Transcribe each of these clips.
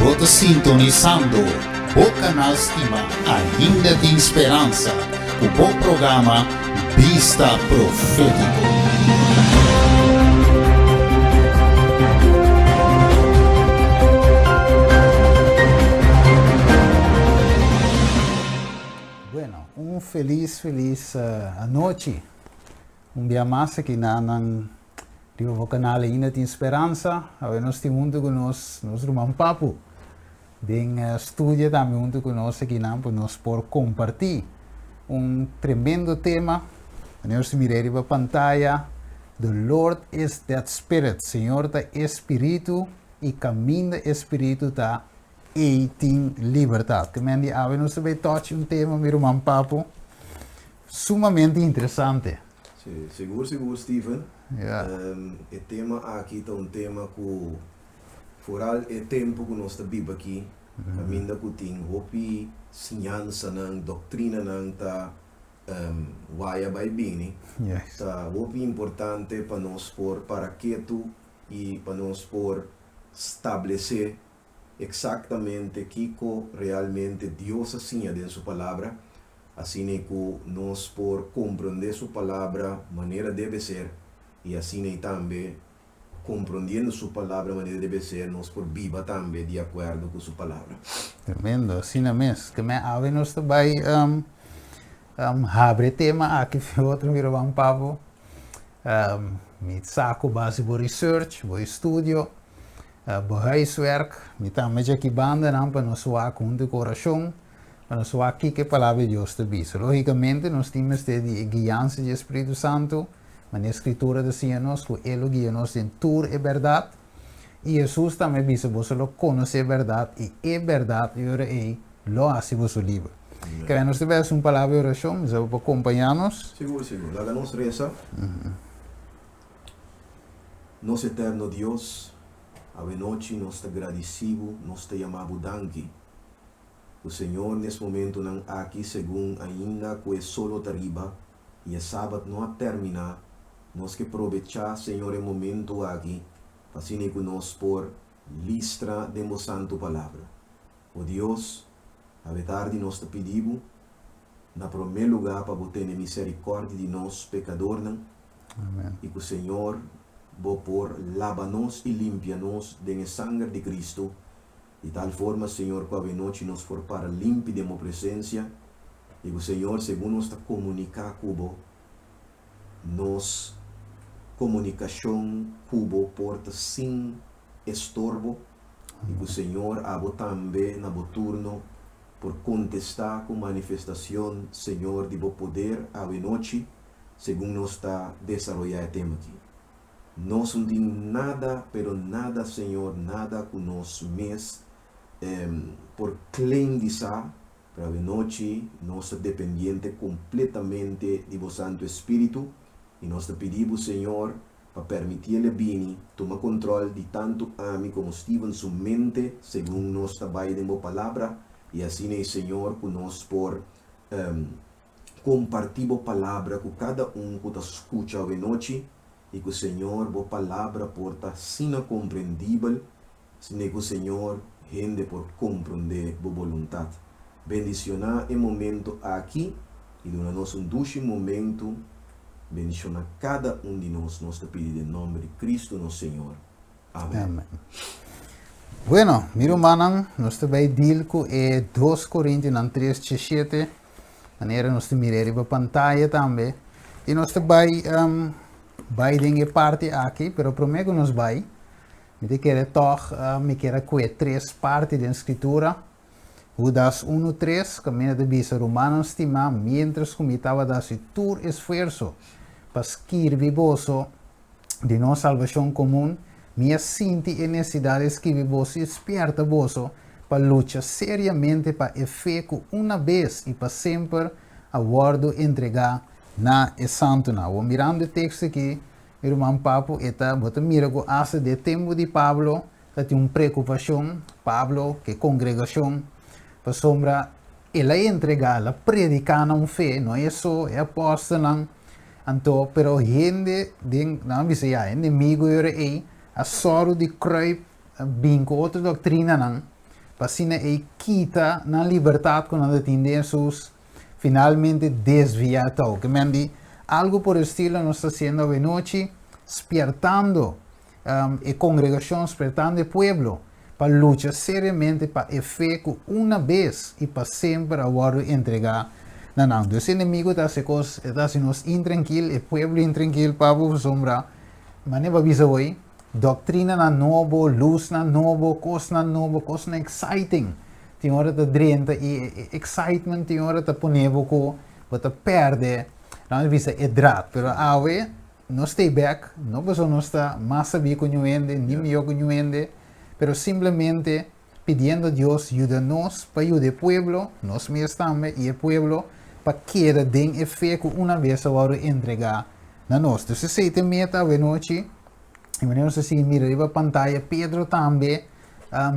Bo ta sintonisando bo kanal stima Ainda Tin Speransa ku bo programa Bista Profétiko. Bueno, un felis felis anochi. Un bia mas aki na nan riba bo kanal Ainda Tin Speransa. Awe nos tin huntu ku nos nos ruman Papu den studio tambe huntu ku nos akinan pa nos por kompartí un tremendo tema. Manera nos ta mira riba pantaya, The Lord is that Spirit, Señor ta e Spiritu i kaminda e Spiritu ta ei tin libertat. Ke men di awe nos ta bay touch un tema mi ruman Papu sumamente interesante. Si, sigur sigur Steven. E tema aki ta un tema ku foral e tempu ku nos ta biba aki, kaminda ku tin hopi siñansanan, doktrinanan ta waya bai bini, ta hopi importante pa nos por para ketu i pa nos por stablesé eksaktamente kiko realmente Dios a siña den Su Palabra, asina ku nos por komprondé Su Palabra manera debe ser i asina i tambe komprondiendo Su Palabra manera debe ser nos por biba tambe di akuerdo ku Su Palabra. Tremendo, asina mes. Ke men awe nos ta bai habri e tema aki fi otro mira ban papo. Mi sa ku base bo research, bo estudio, Bo huiswerk, mi tambe dje ki bandanan pa nos wak huntu ku orashon, pa nos wak kiko e Palabra di Dios ta bisa. Lógikamente nos tin mester di e guiansa di e Spiritu Santu, manera e Skritura ta siña nos ku E lo guia nos den tur e bèrdat. I Hesus tambe a bisa, Boso lo konosé e bèrdat, i e bèrdat e ora ei lo hasi boso liber. Kere nos ta bai hasi un palabra di orashon, mi sa bo por kompañá nos. Sigur, sigur. Laga nos resa. Nos Eterno Dios, awenochi nos ta gradisí Bo, nos ta yama Bo danki. Ku Señor nes momentonan aki segun ainda ku e solo ta riba i e Sabat no a terminá, nos ke probechá, Señor, e momento aki pa asina ku nos por listra den Bo Santu Palabra. O Dios, awe tardi nos ta pidi Bo, na promé lugá pa Bo tene miserikòrdia di nos pekadornan, i ku Señor Bo por laba nos i limpia nos den e sanger di Cristo, di tal forma, Señor, ku awenochi nos por para limpi den Bo presensia, i ku, Señor, segun nos ta komuniká ku Bo, nos komunikashon ku Bo por ta sin estorbo, i ku, Señor, abo tambe na Bo turno por kontestá ku manifestacion, Señor, di Bo poder awenochi, segun nos ta desaroyá e tema aki. Nos no tin nada, pero nada, Señor, nada ku nos mes por claim di sa, pero awenochi nos ta dependiente kompletamente di Bo Santu Espíritu, i nos ta pidi Bo, Señor, pa permitié el e bini tuma kontrol di tantu ami komo Steven su mente segun nos ta bai den Bo Palabra, i asina ei, Señor, ku nos por Kompartí bo palabra ku kada un ku ta skucha awenochi i ku Señor bo palabra por ta asina komprendibel sine ku Señor hende por komprondé bo boluntat. Bendishoná e momento aki i duna nos un dushi momentu. Bendishoná kada un di nos, nos ta pidi den nòmber di Kristu nos Señor. Amen. Amen. Bueno, mi rumannan, nos ta bai deal ku e 2 Korintionan 3 17, manera nos ta mira riba pantaya tambe. I nos ta bai um, bai den e parti aki, pero promé ku nos bai, mi ta kere tòg, uh, mi kere kue tres parti den Skritura. Hudas unu tres, kaminda ta bisa, Rumannan stimá, miéntras ku mi tabata hasi tur esfuerso pa skirbi boso di nos salbashon komun, mi a sinti e nesidat di skibi boso i spièrta boso pa lucha seriamente pa e fe ku una bes i pa semper a wòrdu entregá na e santunan. Awor, mirando e teksto aki, mi ruman Papu, e ta, bo ta mira ku asta den e tempu di Pablo ta tin un preokupashon, Pablo ku e kongregashon, pasobra el a entregá, el a prediká nan un fe, no e so, e apòstelnan, Anto, pero hende den, nan a bisa ya, e enemigo e ora ei a sòru di kruip bin ku otro doktrinanan. pa asina ei kita nan libertat ku nan ta tin den Hesus, finalmente desviá tou. Ke men di, algu por estilo nos ta hasiendo awenochi, spiertando e kongregashon, spiertando e pueblo pa lucha seriamente pa e fe ku una bes i pa semper a wòrdu entregá na nan. Dus e enemigu ta hasi kos, e ta hasi nos intrankil, e pueblo intrankil, pabia pasobra, manera bo a bisa hoy, Doctrinanan nobo, lusnan nobo, cosnan nobo, cosnan exciting. Tin ora ta drenta y e excitement tin ora ta pone bo cu bo ta perde, laat me bisa, e draad. Pero awe nos stay back, no pasobra nos ta mas sabí cu ñu hende, ni mihó cu ñu hende, pero simplemente pidiendo Dios yuda nos pa yuda e pueblo, nos mes tambe y e pueblo, pa keda den e fe cu una bes a wòrdu entregá na nos. Dus esei ta e meta awenochi. Y manera nos ta sigui mira riba pantaya, Pedro tambe,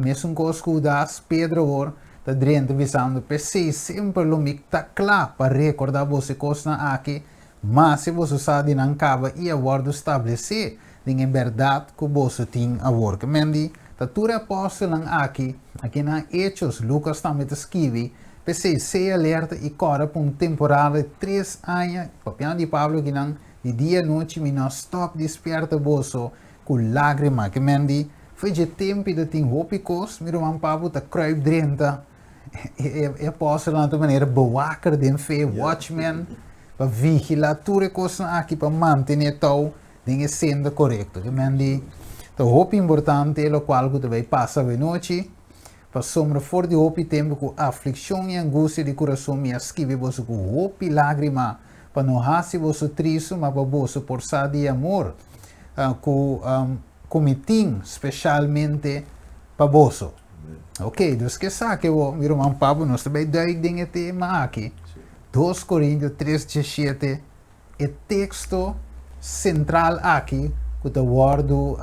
mesun cos cu Judas, Pedro awor ta drenta bisando, P'esei semper lo mi ta cla pa recorda boso e cosnan aki, ma si boso sa di nan caba y a wòrdu stablesé den e bèrdat ku boso tin awor. Ke men di ta tur e apòstelnan aki, aki nan Hechos, Lukas tambe ta skibi, P'esei, sea alerta i kòrda pa un temporada di tres aña, papiando di Pablo akinan, di dia i anochi mi no a stòp di spièrta boso ku lágrima. Ke men di, Fo'i dje tempu i ta tin hopi kos, mi ruman Pablo ta kruip drenta e apòstelnan ta manera bewaker den fe, watchman, pa vigilá tur e kosnan aki pa mantené tou den e senda korekto. Ke men di ta hopi importante lokual ku ta bai pasa awenochi, pasobra for di hopi tempu ku aflikshon i angustia di kurason mi a skibi boso ku hopi lágrima, pa no hasi boso tristu, ma pa boso por sa di e amor ku ku mi tin speshalmente pa boso. Ok, dus ke sa ke bo, mi ruman Pablo, nos ta bai duik den e tema aki. 2 Korintio 3 17 E teksto sentral aki ku ta wòrdu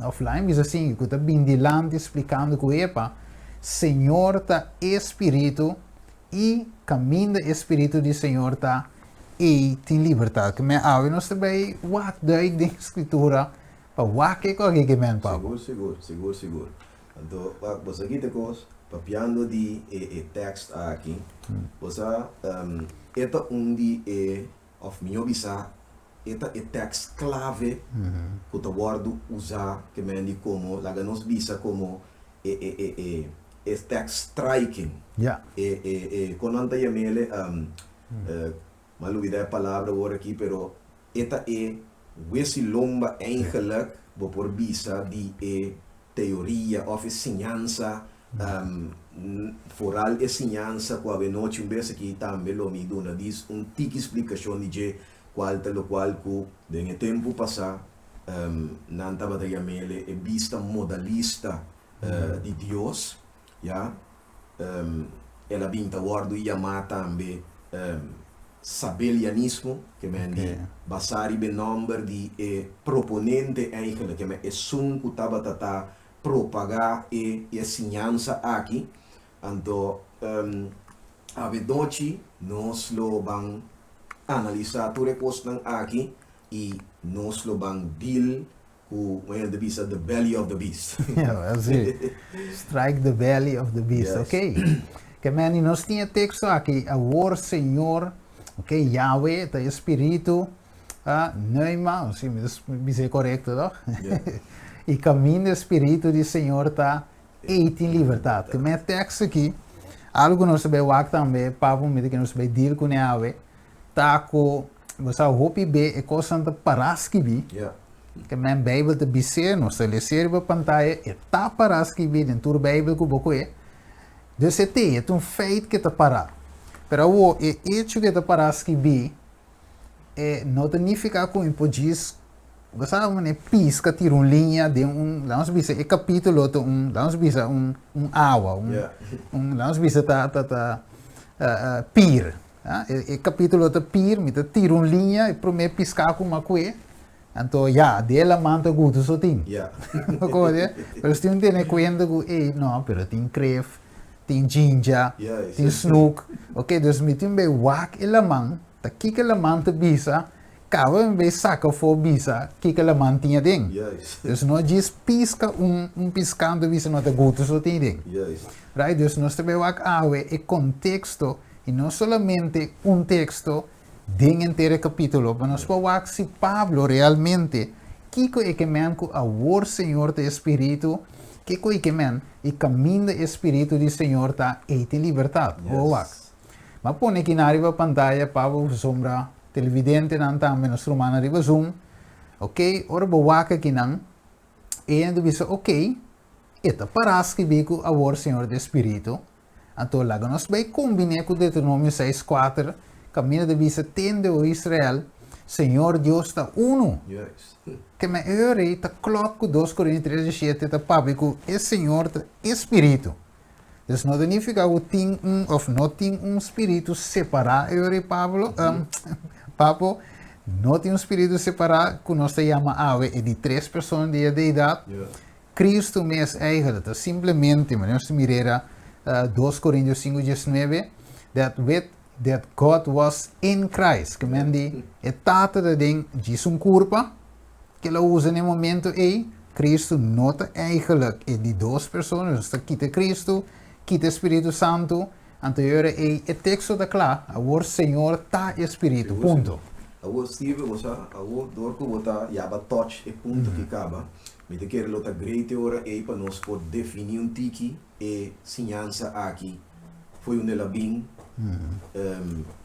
òf laga mi bisa asin, ku ta bin dilanti splikando ku epa, Señor ta e Spiritu i kaminda e Spiritu di Señor ta, ei tin libertat. Ke men awe nos ta bai wak duik den Skritura pa wak kiko aki ke men Pablo. Sigur, sigur, sigur, sigur. Anto, wak, bo sa kita kos, papiando di e e tekst aki, bo sa, e ta un di e, òf mihó bisá, e ta e tekst klave ku ta wòrdu usá ke men di komo, laga nos bisa komo e e e e e tekst striking. E e e, kon nan ta yam'el? M'a lubidá e palabra awor aki, pero e ta e wesi lomba eigenlijk, bo por bisa, di e teoria òf e siñansa, foral e siñansa ku awenochi un bes aki tambe lo mi duna dis un tiki splikashon di dje kual ta lokual ku den e tempu pasá nan tabata yam'ele e bista modalista di Dios, ya. El a bin ta wòrdu yamá tambe Sabelianismo, ke men di basá riba e nòmber di e proponente eigenlijk, ke men esun ku tabata ta propagá e e siñansa aki. Anto avenochi nos lo ban analisá tur e kosnan aki i nos lo ban deal Ku un hende bisa the belly of the beast. Ja, si. Strike the belly of the beast. Yes. Ok. Ke meni nos tin e teksto aki, awor Señor, ok, Yahweh ta e spiritu, ah, pneuma, si mi ta bisa e korekto toch? Ja. I kaminda e spiritu di Señor ta, ei tin libertat. Ke men e teksto aki, algu ku nos ta bai wak tambe, Papa mi ta ke nos ta bai deal kuné awe, Ta ku bo sa hopi be e kosnan ta pará skibí. Ke men Beibel ta bis'é, nos ta les'é riba pantaya, e ta pará skibí den tur Beibel ku bo kohe. Dus e t'ei, e ta un feit ku e ta pará. Pero awor, e echo ku e ta pará skibí, e no ta nifiká ku mi por djis, bo sa manera piska tira un liña den un, laga nos bisa e kapítulo ta un, laga nos bisa un un awa, un un laga nos bisa ta ta ta pir. E capítulo ta pir, mi ta tira un liña, e promé piská ku m'a kue, anto ya, de laman ta gutu so tin. Como di? Pero si tin tene kuenta ku, ey, no, pero tin kref, tin djinja, tin snoek. Ok, dus mi tin bai wak e laman, ta kiko e laman ta bisa, Kaba mi bai saka afó bisa kiko laman tin aden. Dus no djis piska un un piskando bisa no ta gutu so tin aden. Right? Dus nos ta bai wak awe e konteksto i no solamente un teksto den henter e kapítulo, pa nos por wak si Pablo realmente kiko e ke men ku awor Señor ta e Spiritu, kiko e ke men i kaminda e Spiritu di Señor ta, ei tin libertat. Bo wak. Mi a pone kinan riba pantaya pa bo sombra televidentenan tambe nos rumannan riba Zoom. Ok, ora bo wak akinan, e hende bisa ok, e ta pará skibí ku awor Señor ta e Spiritu. Anto laga nos bai kombiné ku Deuteronomio seis kuater, kaminda ta bisa, Tende, o Israel, Señor Dios ta unu. Ke men e ora ei ta klòp ku dos Korinio tres diesiete ta papia ku e Señor ta e Spiritu. Dus no ta nifiká ku tin un òf no tin un spiritu separá e ora ei Pablo, Papo, no tin un spiritu separá ku nos ta yama awe e di tres persona di e Deidat. Cristo mes eigenlijk ta simplemente, manera nos ta mir'era dos Corintios sinku diesnuebe, that with that God was in Christ, ke men di e Tata ta den djis un kurpa, ke el a usa na e momento ei, Cristo no ta eigenlijk e di dos persona, nos ta kita Cristo, kita e Spiritu Santu, anto e ora ei e teksto ta kla, awor Señor ta e Spiritu, punto. Awor Steven, bo sa, awor dor ku bo ta yaba touch e punto ki kaba, Mi ta kere lo ta great e ora ei pa nos por definí un tiki e siñansa aki fo'i unda el a bin,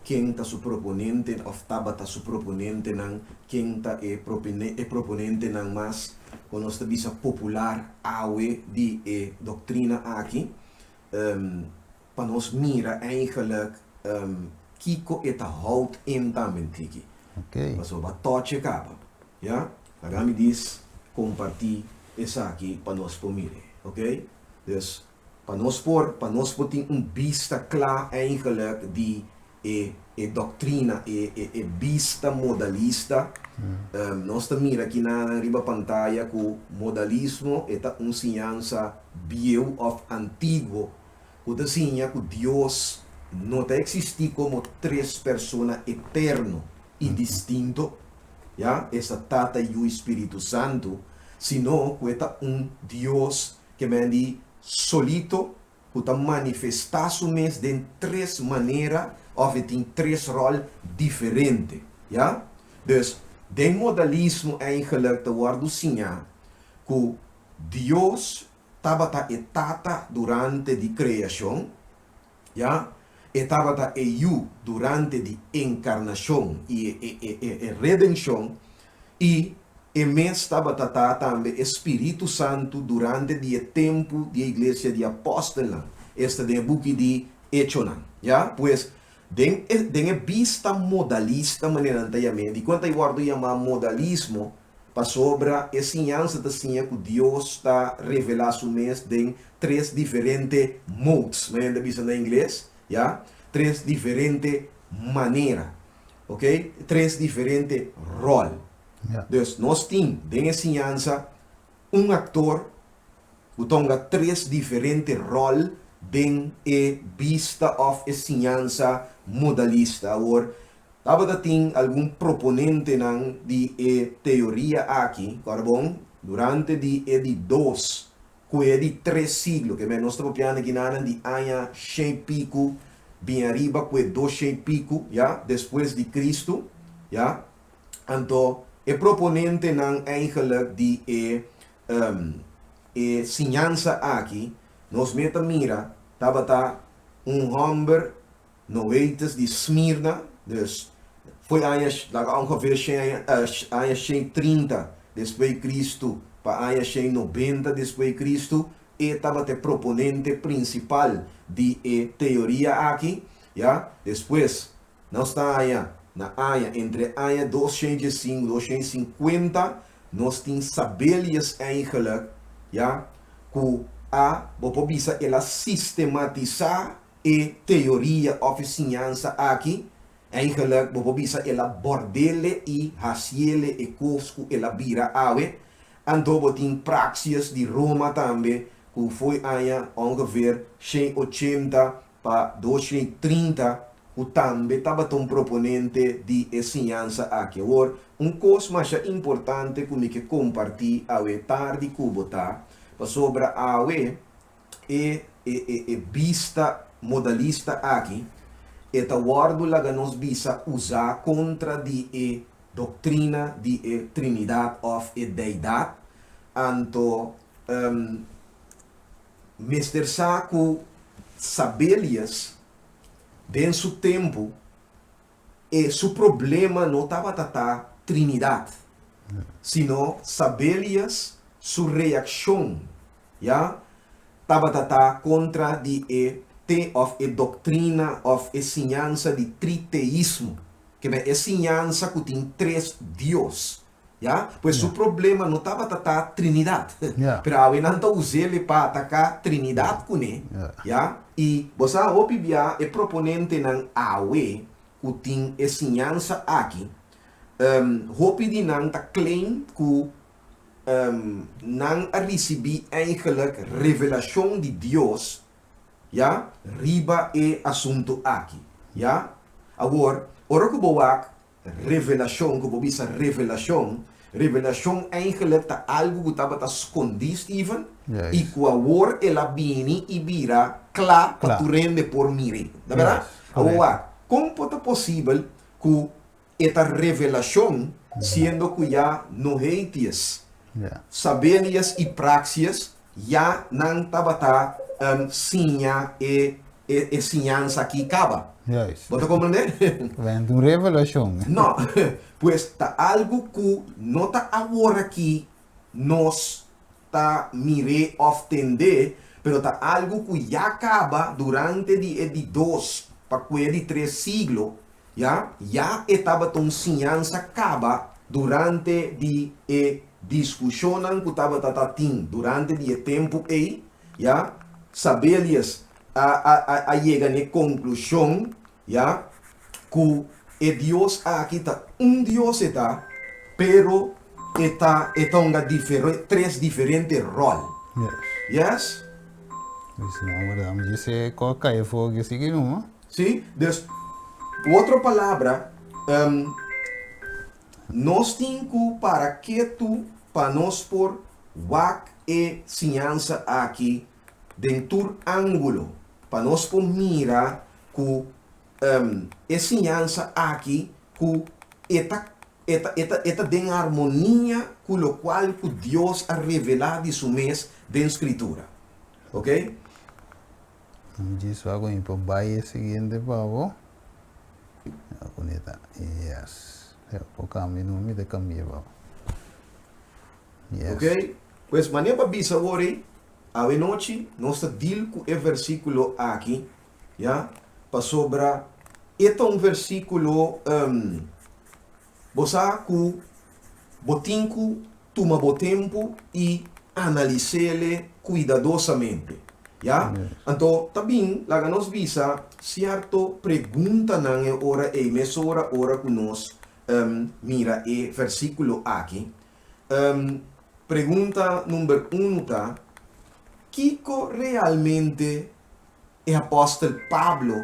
ken ta su proponente òf tabata su proponentenan, ken ta e e proponentenan mas ku nos ta bisa popular awe di e doktrina aki, pa nos mira eigenlijk kiko e ta houdt in tambe un tiki. Pasobra bo a touch e kaba. Ya, laga mi dis comparti esaki pa nos por mire, ok? Dus, pa nos por, pa nos por tin un bista cla eigenlijk di e e doctrina, e e e bista modalista, nos ta mira kinanan riba pantaya cu modalismo e ta un siñansa bieu of antiguo cu ta siña cu Dios no ta existi como tres persona eterno y distinto, ya, esta Tata, Yu i Spiritu Santu, sino ku e ta un Dios ke men di solito ku ta manifestá su mes den tres manera òf e tin tres ròl diferente, ya. Dus, den modalismo eigenlik ta wòrdu siñá ku Dios tabata e Tata durante di kreashon, Ya, e tabata e Yu durante di enkarnashon i e redenshon, i E mes tabata ta tambe e Spiritu Santu durante di e tempu di e iglesia di apòstelnan, esta den e buki di Echonan. Ya, pues, den e den e bista modalista manera nan ta yam'é, dikon ta wòrdu yamá modalismo? Pasobra e siñansa ta siña ku Dios ta revelá su mes den tres diferente modes, manera nan ta bisa na ingles, ya, tres diferente manera, ok, tres diferente ròl. Dus nos tin den e siñansa un aktor ku ta hunga tres diferente ròl den e bista òf e siñansa modalista. Awor, Tabata tin algun proponentenan di e teoria aki, kòrda bon, durante di e di dos ku e di tres siglo, ke men nos ta papiando aki nanan di aña shen i piku bin ariba ku e dos shen i piku, ya, despues di Kristu, ya. Anto e proponentenan eigenlijk di e e siñansa aki, nos meta mira, tabata un hòmber Noetes di Smirna, dus fo'i aña laga ongeveer shen aña 130 despues di Cristo pa aña 190 despues di Cristo, e tabata e proponente principal di e teoria aki, ya. Despues nos ta haña na aña entre aña 215, 250 nos tin Sabellius eigenlijk, ya, cu a, bo por bisa el a sistematisa E teoria òf e siñansa aki, eigenlijk bo por bisa el a bòrdele i hasiele e kos ku el a bira awe. Anto bo tin Praxias di Roma tambe ku fo'i aña ongeveer 180 pa 230. ku tambe tabata un proponente di e siñansa aki. Awor, un kos masha importante ku mi ke kompartí awe tardi ku bo ta, pasobra awe e e e e bista modalista aki e ta wòrdu laga nos bisa usá kontra di e doktrina di e Trinidat òf e Deidat, anto mester sa ku Sabelius den su tempu e su problema no tabata ta Trinidat, sino Sabelius su reakshon ya tabata ta kontra di e te òf e doktrina òf e siñansa di triteismo, keme e siñansa ku tin tres Dios. Ya, pues su problema no tabata ta Trinidad, pero awe nan ta us'el pa ataká Trinidad kuné, ya, i bo sa hopi bia e proponentenan awe ku tin e siñansa aki, hopi di nan ta claim ku nan a risibí eigenlijk revelashon di Dios, ya, riba e asuntu aki, ya. Awor, ora ku bo wak Revelashon, ku bo bisa revelashon, revelashon eigenlijk ta algu ku tabata skondí, Steven, i ku awor el a bini i bira kla pa tur hende por mir'é. Ta bèrdat? Awor wak, kon por ta posibel ku e ta revelashon siendo ku ya Nohetius, Sabelius i Praxius Ya nan tabata siña e e siñansa aki kaba. Juist. Bo ta komprendé? Bent un revelashon. No. Pues ta algu ku no ta aworakí nos ta mir'é òf tend'é, pero ta algu ku ya kaba durante di e di dos pa ku e di tres siglo, ya, ya e tabata un siñansa kaba durante di e diskushonnan ku tabata ta tin durante di e tempu ei, ya, Sabelius a a a a yega n'e konklushon, ya, ku e Dios aki ta un Dios e ta, pero e ta e ta hunga difere tres diferente ròl. Yes. Yes? Pues no, verdad, mi djise ku a kai afó ke sigui numa. Sí, dus, ku otro palabra, nos tin ku para ketu pa nos por wak e siñansa aki den tur ángulo, pa nos por mira ku e siñansa aki ku e ta e ta e ta e ta den armonia ku lokual ku Dios a revelá di su mes den Skritura. Oké? Mi djis wak mi por bai e siguiente pa bo. Ya bonita. Yes. Ya por cambia no mi ta cambia pa bo. Yes. Ok, pues manera pa bisa awor ei, awenochi nos ta deal ku e versíkulo aki, ya, pasobra e ta un versíkulo, bo sa ku bo tin ku Tuma bo tempu i analis'ele kuidadosamente. Ya? Anto ta bin laga nos bisa sierto preguntanan e ora ei mesora ora ku nos mira e versíkulo aki. Pregunta number unu ta, Kiko realmente e apòstel Pablo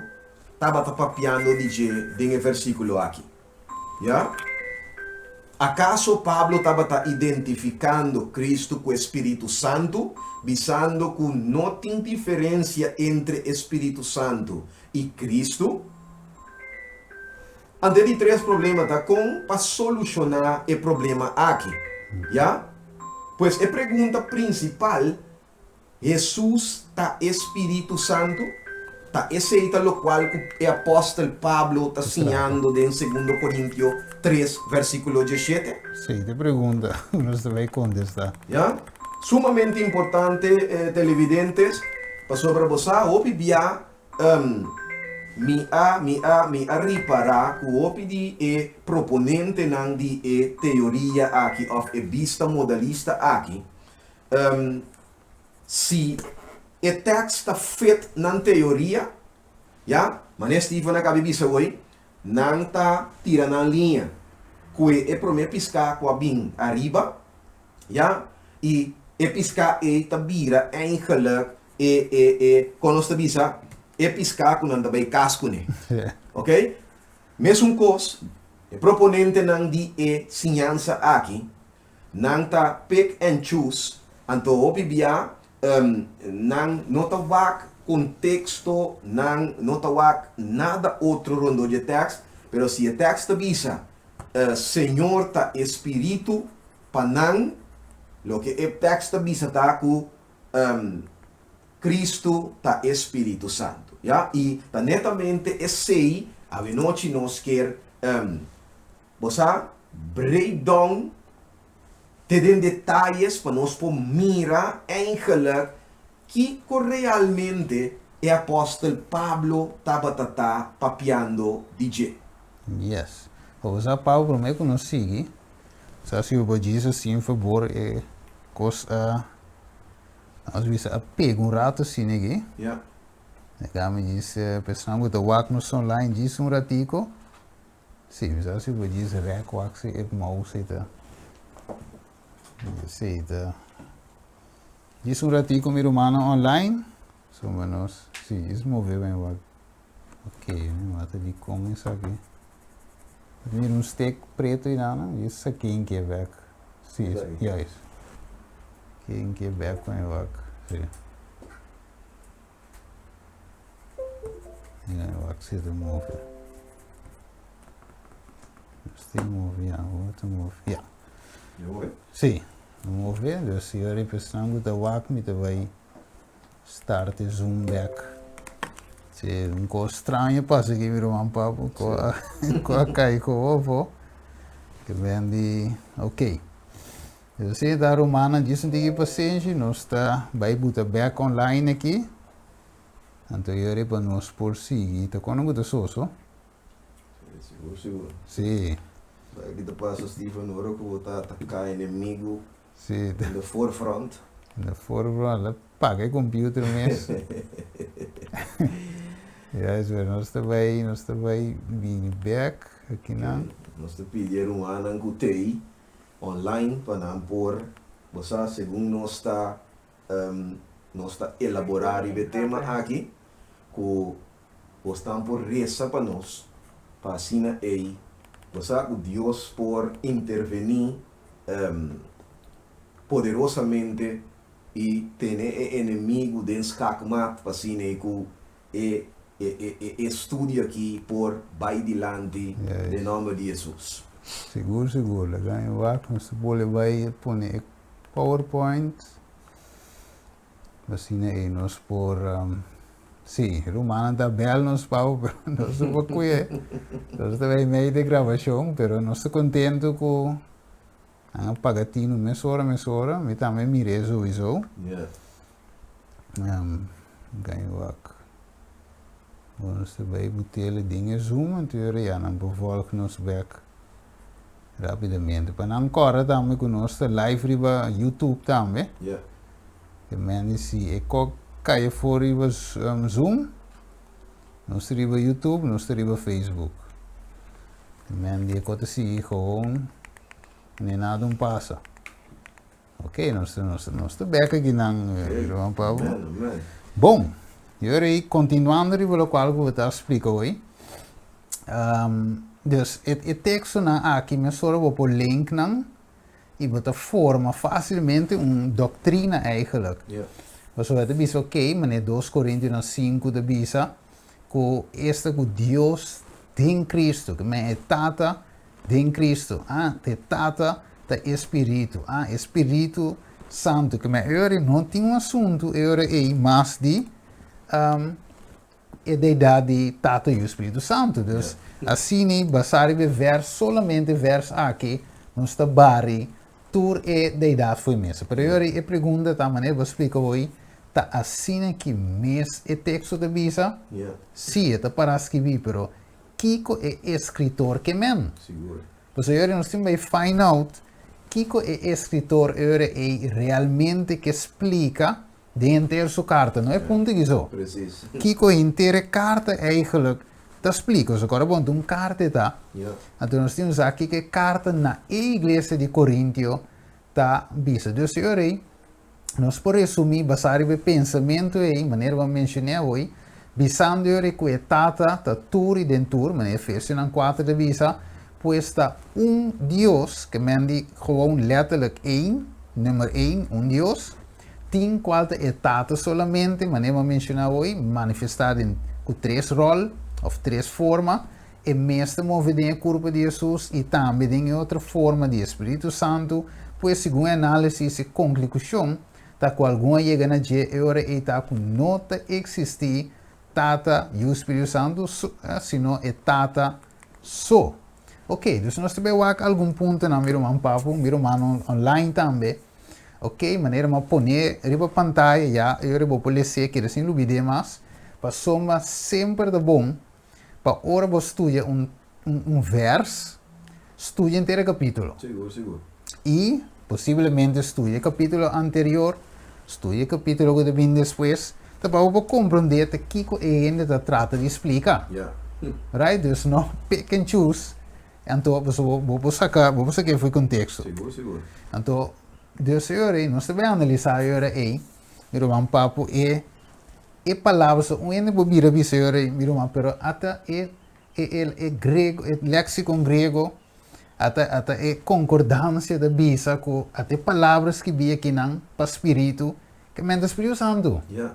tabata papiando di dje den e versíkulo aki? Ya. Akaso Pablo tabata identifikando Kristu ku e spiritu santu, bisando ku no tin diferensia entre e spiritu santu i Kristu? Ante di tres problema ta kon pa solushoná e problema aki. Ya. Pues e pregunta prinsipal Hesus ta e Spiritu Santu? Ta esei ta lokual ku e apòstel Pablo ta siñando den Segundo Korintio tres vèrsikulo diesshete? Sí, ta e pregunta ku nos ta bai kontestá. Ya. Sumamente importante, televidentes, pasobra bo sa hopi bia mi a mi a mi a ripará ku hopi di e proponentenan di e teoria aki òf e bista modalista aki Si e tekst ta fit nan teoria, ya, manera Steven a kabi bisa hoy, nan ta tira nan liña ku e promé piská ku a bin ariba, ya, i e piská ei ta bira eigenlijk e, e, e, kon nos ta bisa, e piská ku nan ta bai kas kuné. Ok? Mesun kos, e proponentenan di e siñansa aki, nan ta pick and choose, anto hopi bia nan no ta wak konteksto, nan no ta wak nada otro rondó di e tèks, pero si e tèks ta bisa, Señor ta e Spiritu, pa nan, loke e tèks ta bisa ta ku Cristo ta e Spiritu Santu. Ya, i ta netamente esei awenochi nos kier, bo sa, break down te den detayes pa nos por mira eigenlijk kiko realmente e apòstel Pablo tabata ta papiando di dje. Yes. Bo sa, Pablo, promé ku nos sigui, sa si bo por djis así un fabor e kos a. Nos bisa a pega un rato asina aki. Ja. Laga mi djis personan ku ta wak nos online djis un ratiko. Si, mi sa si bo djis rek wak si e mouse ei ta. Si ta. Djis un ratiko mi rumannan online. Sombra nos, si, djis move ben wak. Ok, mi mata dikon esaki. Mira un stek preto einan, djis saké in ke bek. Si, juist. Ken ke bek pa mi wak. Si. Mira mi wak si ta move. Este move, ja, wat move, ja. Si, move, dus si ora pesnan ku ta wak mi ta bai Start e zoom back. Si, un kos straño pasa aki mi ruman Papu, ku a ku a kai ku ofo. Ke ben di, ok. Dus asina ta rumannan, djis un tiki pasenshi, nos ta bai buta back online aki. Anto yori pa nos por sigui. Ta kono ku ta soso? Sigur, sigur. Si. Sa ki ta pasa Steven ora ku bo ta ataká enemigu Si. In the forefront. In the forefront, la paga e computer mes. Juist, pero nos ta bai, nos ta bai bini bek akinan. Nos ta pidi e rumannan ku t'ei online pa nan por, bo sa, segun nos ta, nos ta elaborá riba e tema aki, ku bosnan por resa pa nos, pa asina ei, bo sa, ku Dios por intervení poderosamente i tene e enemigu den skakmat pa asina ei ku e e e studio aki por bai dilanti den nòmber di Hesus. Sigur sigur, laga mi wak, nos ta bole bai pone e powerpoint. Asina ei nos por, sí, rumannan ta bel nos pau, pero nos no por cuye. Nos ta bay medio de grabacion, pero nos ta contento cu nan a paga tinu mesora mesora. Mi tambe mir'é sowieso. Yeah. Gan wak. Bon, nos ta bay butele den e Zoom, anto yora ya nan por volg nos bek Rapidamente. Pa nan kòrda tambe ku nos ta live riba YouTube tambe. Yeah. Ke men di si e kò kai afó riba Zoom, nos ta riba YouTube, nos ta riba Facebook. Ke men di e kò ta sigui gewoon ni nada un pasa. Ok, nos nos nos ta bek aki nan, Ruman Pablo. Amen, amen. Bon, yori continuando riba locual cu bo ta splica hoy. Dus e e textonan aki mesora bo por link nan y bo ta forma facilmente un doctrina eigenlijk. Ja. Pasobra ta bisa ok, manera 2 Corintionan 5 ta bisa cu esta cu Dios den Cristo, ke men e Tata Den Cristo, ah, te Tata ta e Spiritu, ah, e Spiritu Santu, ke men eori no tin un asuntu eori ei mas di um, e deidad di Tata yu Spiritu Santu. Dus, asina basá riba e vers, solamente e vers aki, nos ta bari tur e deidad fo'i mesa. Pero eori e pregunta ta, manera bo a splika hoy, ta asina ki mes e teksto ta bisa? Sí, e ta pará skibí, pero Kiko e eskritor ke men? Sigur. Pasobra yori nos tin bai find out kiko e eskritor ora ei realmente ke splika den henter su karta. No e punto aki so. Precies. Kiko henter e karta eigenlijk ta splika. Pasobra kòrda bon, ta un karta e ta. Ja. Anto nos tin sa kiko e karta na e iglesia di Korintio ta bisa. Dus e ora ei nos por resumí basá riba e pensamentu ei, manera bo a menshoné awor, Bisando yori ku e Tata ta tur i den tur, manera Efesionan 4 ta bisa, pues ta un Dios, ke men di gewoon letterlijk één, nummer één, un Dios, tin kual ta e Tata solamente, manera mi a menshoná hoy, manifestá den ku tres ròl òf tres forma, e mes ta move den e kurpa di Hesus i tambe den e otro forma di e Spiritu Santu, pues segun e análisis e konklikushon ta ku algun a yega na dje e ora ei ta ku no ta eksistí Tata, Yu, Spiritu Santu sino e Tata so. Ok, dus nos ta bai wak algun puntonan mi ruman Papu, mi rumannan online tambe. Ok, manera mi a pone riba pantaya ya e ora bo por les'é keda sin lubid'é mas, pasobra semper ta bon pa ora bo studia un un vers, studia henter e kapítulo. Sigur, sigur. I posiblemente studia e kapítulo anterior, studia e kapítulo ku ta bin despues, ta pa bo por komprondé ta kiko e hende ta trata di splika. Ya. Right? Dus no pick and choose, anto pasobra bo por saka, bo por saka for di konteksto. Sigur, sigur. Anto, dus e ora ei, nos ta bai analisá e ora ei, mi ruman Papu, e e palabra so un hende por bira bisa e ora ei, mi ruman, pero ata e E e e grego e lexicon griego ata ata e concordancia ta bisa cu ata e palabra skibí akinan pa spiritu ke men ta Spiritu Santu. Ja.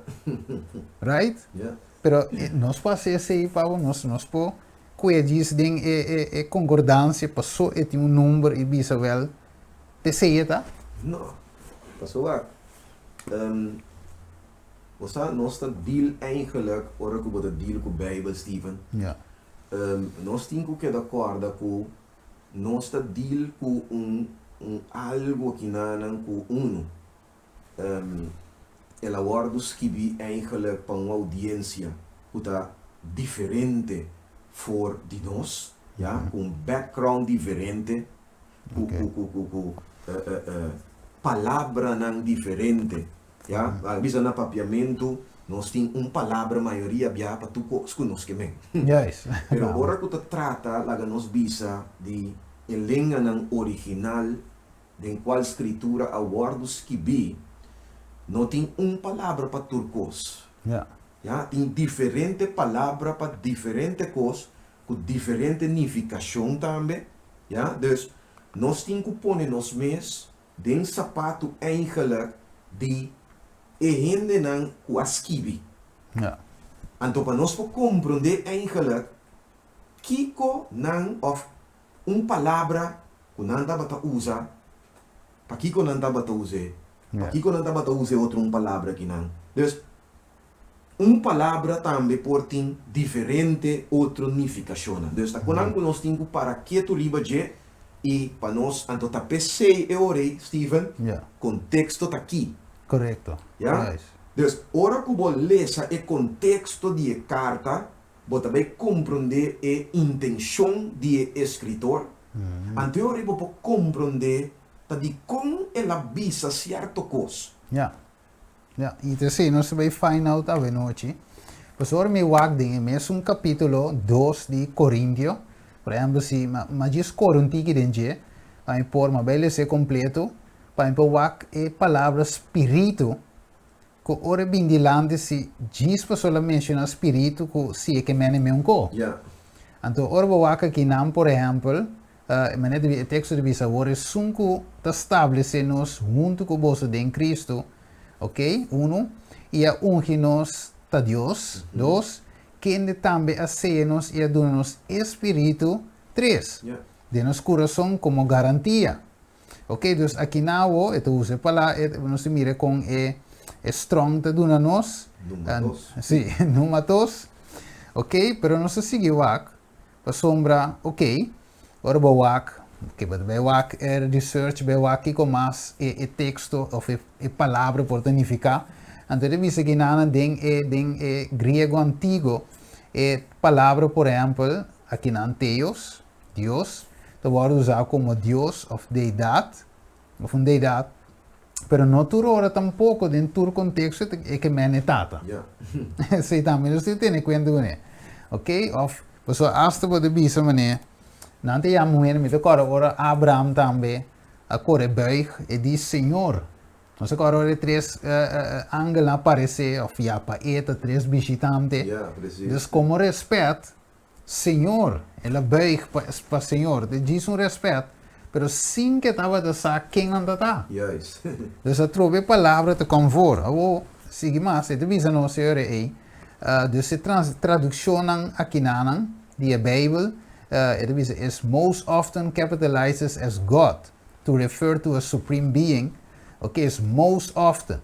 Right? Ja. Pero nos por haci esey Pablo, nos nos por cue djis den e e e concordancia paso e tin un number y bisa wel t'esey e ta? No. Pasobra Bo sa, nos ta deal eigenlijk, ora ku bo ta deal ku Bijbel, Steven, Ja. nos tin ku keda kòrda ku nos ta deal ku un un algu akinanan ku unu. El a wòrdu skibí eigenlijk pa un oudiensia ku ta diferente for di nos, ya, ku un background diferente, ku ku ku ku ku palabranan diferente. Ya, a bisa na papiamentu nos tin un palabra mayoria bia pa tur kos ku nos ke men. Juist. Pero ora ku ta trata laga nos bisa di e lenganan original den kual Skritura a wòrdu skibí, no tin un palabra pa tur kos. Ya. Ya, tin diferente palabra pa diferente kos ku diferente nifikashon tambe. Ya, dus nos tin ku pone nos mes Den sapatu eigenlijk di e hendenan ku a skibi. Ja. Anto pa nos por komprondé eigenlijk kiko nan òf un palabra ku nan tabata usa, pakiko nan tabata us'é, pakiko nan tabata usa e otro un palabra akinan. Dus, un palabra tambe por tin diferente otro nifikashonnan. Dus ta konan ku nos tin ku para ketu riba dje i pa nos anto ta p'esei e ora ei, Steven, konteksto ta ki. Korekto. Ya? Dus ora ku bo lesa e konteksto di e karta, bo ta bai komprondé e intenshon di e eskritor. Anto e ora ei bo por komprondé ta dikon el a bisa sierto kos. Ya. Ya, i ta esei nos ta bai find out awenochi. Pasobra mi wak den e mesun kapítulo dos di Korintio, por ehèmpel si mi a djis kore un tiki den dje, pa mi por, mi a bai les'é kompleto, pa mi por wak e palabra spiritu, ku ora e bin dilanti si djis pasobra el a menshoná spiritu ku si e ke mene meun ko. Ya. Anto ora bo wak akinan, por ehèmpel, E manera di e teksto ta bisa, Awor esun ku ta stablesé nos huntu ku boso den Kristu, ok, unu, i a ungi nos ta Dios, dos, kende tambe a seya nos i a duna nos e Spiritu, tres, den nos kurason komo garantia. Ok, dus aki na awo e ta usa e palabra, e nos ta mira kon e e Strong ta duna nos. Numatos. Sí, numatos. Ok, pero nos ta sigui wak. Pasobra, ok, ora bo wak, ke bo ta bai wak e research, bai wak kiko mas e e teksto òf e e palabra por ta nifiká, anto e ta bisa ki nan den e den e griego antiguo e palabra por ehèmpel akinan theos, Dios, ta wòrdu usá komo Dios òf deidat, òf un deidat, pero no tur ora tampoko den tur konteksto e ke men e tata. Esei tambe nos tin tene kuenta kuné. Ok, òf pasobra asta bo ta bisa manera nan ta yama un hende, mi ta kòrda ora Abraham tambe a kore bùig e di Señor. Nos a kòrda ora e tres angelnan a paresé òf ya pa e ta tres bishitante. Ja, precies. Dus komo rèspèt, Señor, el a buig pa pa Señor. Ta djis un rèspèt, pero sin ke tabata sa ken nan ta ta. Juist. Dus atrobe e palabra ta kòm voor. Awor, sigui mas, e ta bisa nos e ora ei, dus e trans tradukshonnan akinanan di e Beibel, e ta bisa is most often capitalizes as God to refer to a supreme being, ok, is most often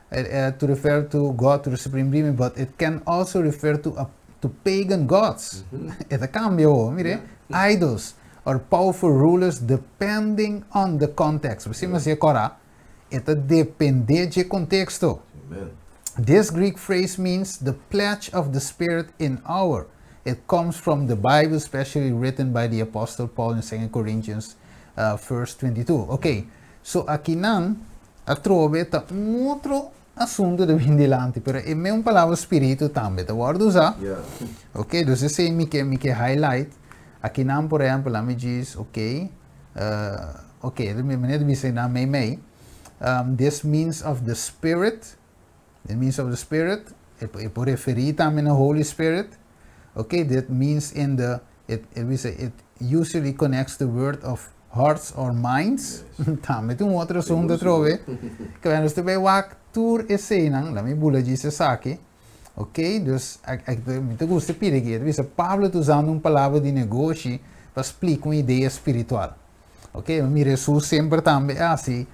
to refer to God, to the supreme being, but it can also refer to a to pagan gods. E ta cambia awor, mire, idols or powerful rulers depending on the context. Bo siempre hasié kòrá, e ta dependé dje contexto. Amen. This Greek phrase means the pledge of the Spirit in our. It comes from the Bible, especially written by the Apostle Paul in 2 Corinthians verse 22. Ok, so akinan atrobe ta un otro asunto ta bin dilanti, pero e meun palabra spiritu tambe ta wòrdu usá. Yeah. Ok, dus esei mi ke mi ke highlight. Akinan por ehèmpel ami djis, ok, ok, mi manera di bisa einan meimei, this means of the Spirit, the means of the Spirit, e por referí tambe na Holy Spirit, ok, that means in the, it, e bisa, it usually connects the word of hearts or minds, tambe ta un otro asunto atrobe, ke nos ta bai wak tur eseinan, laat mi bula djis esaki, ok, dus mi ta gusta pidi aki, e ta bisa Pablo ta usando un palabra di negoshi pa splika un idea spiritual. Ok, mira Hesus semper tambe a hasi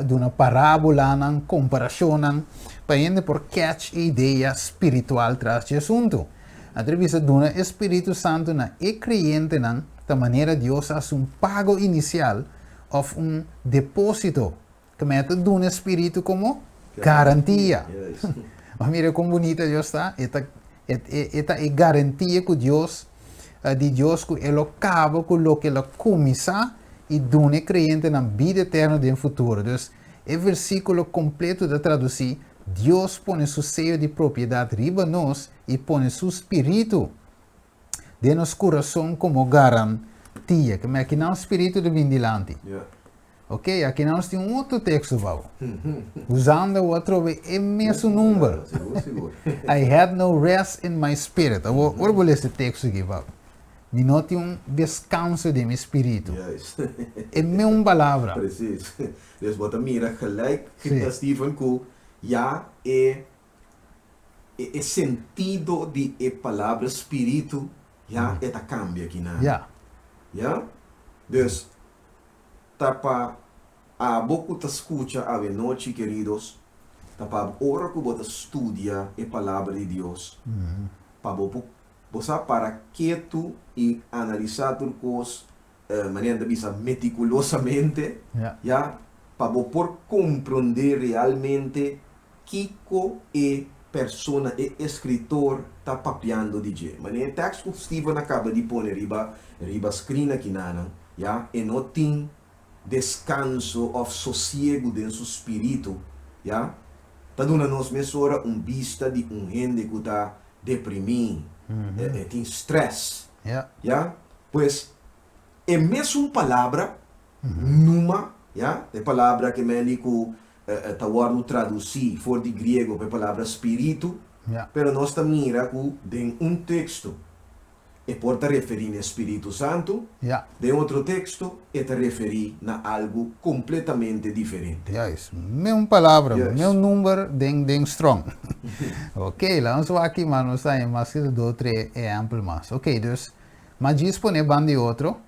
duna parábolanan, komparashonnan, pa hende por catch e idea spiritual tras dje asuntu. Anto e bisa duna e Spiritu Santu na e kreyentenan ta manera Dios a hasi un pago inisial òf un depósito Ke mei ta duna e Spiritu komo garantia. Bo mira kon bunita Dios ta? E ta e ta e garantia ku Dios di Dios ku e lo kaba ku loke el a kuminsá i duna e kreyentenan bida eterno den futuro. Dus, e versíkulo kompleto ta tradusí, Dios pone su seyo di propiedat riba nos i pone su Spiritu den nos kurason komo garantia. Ke mei akinan Spiritu ta bin dilanti. Ok, aki nos tin un otro teksto pa bo. Usando bo atrobe e mesun number. Sigur, sigur. I had no rest in my spirit. Abo, ora bo lesa e teksto aki pa bo. Mi no tin un deskanso den mi spiritu. Juist. E meun palabra. Precies. Dus bo ta mira gelijk, Sí. Steven, ku ya e e e sentido di e palabra spiritu ya e ta kambia akinan. Ya. Ya? Dus, Ta pa abo ku ta skucha awenochi, keridos, ta pa abo ora ku bo ta studia e Palabra di Dios, pa bo por bo sa para ketu i analisá tur kos, manera nan ta bisa metikulosamente, ya, pa bo por komprondé realmente kiko e persona, e eskritor ta papiando di dje. Manera e tèks ku Steven a kaba di pone riba riba skrin akinanan, ya, e no tin deskanso òf sosiegu den su spiritu, ya, ta duna nos mesora un bista di un hende ku ta deprimí, e tin strès, ya. Pues, e mesun palabra, numa, ya, e palabra ke men di ku ta wòrdu tradusí for di griego pa e palabra spiritu, pero nos ta mira ku den un teksto e por ta referí na e spiritu santu, den otro teksto e ta referí na algu kompletamente diferente. Juist, meun palabra, meun number den den strong. Ok, laga nos wak aki mas nos ta haña mas ki dos tres ehèmpel mas. Ok, dus, mas djis pone banda di otro.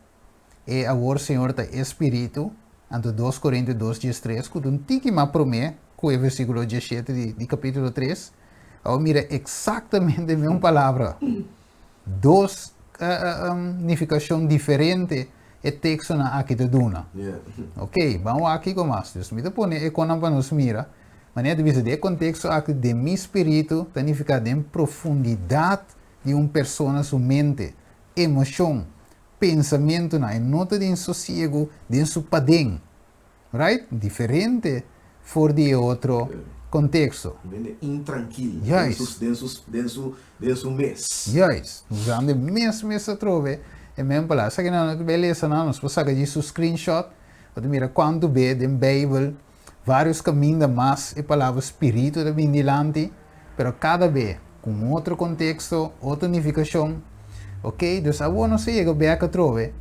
E awor Señor ta e Spiritu, anto dos Korintio dos diestres, ku ta un tiki mas promé ku e versíkulo diesshete di di kapítulo tres, awor mira eksaktamente mesun palabra, dos nifikashon diferente e tekstonan aki ta duna. Ok, ban wak kiko mas. Dus mi ta pone e konan pa nos mira. Manera ta bisa den e konteksto aki den mi spiritu ta nifiká den profundidat di un persona su mente, emoshon, pensamentunan, e no ta den sosiegu den su paden, right? Diferente for di e otro konteksto. Bende intrankil Juist. den su, den su, den su mes. Juist. Usando e mes mes atrobe e men palabra. Esaki nan no ta bay lesa nan, nos por saka djis su screenshot, bo ta mira kuantu be den Bijbel. Vários kaminda mas e palabra spiritu ta bin dilanti, pero kada be ku un otro konteksto, otro nifikashon. Ok, dus awor nos a yega bek atrobe.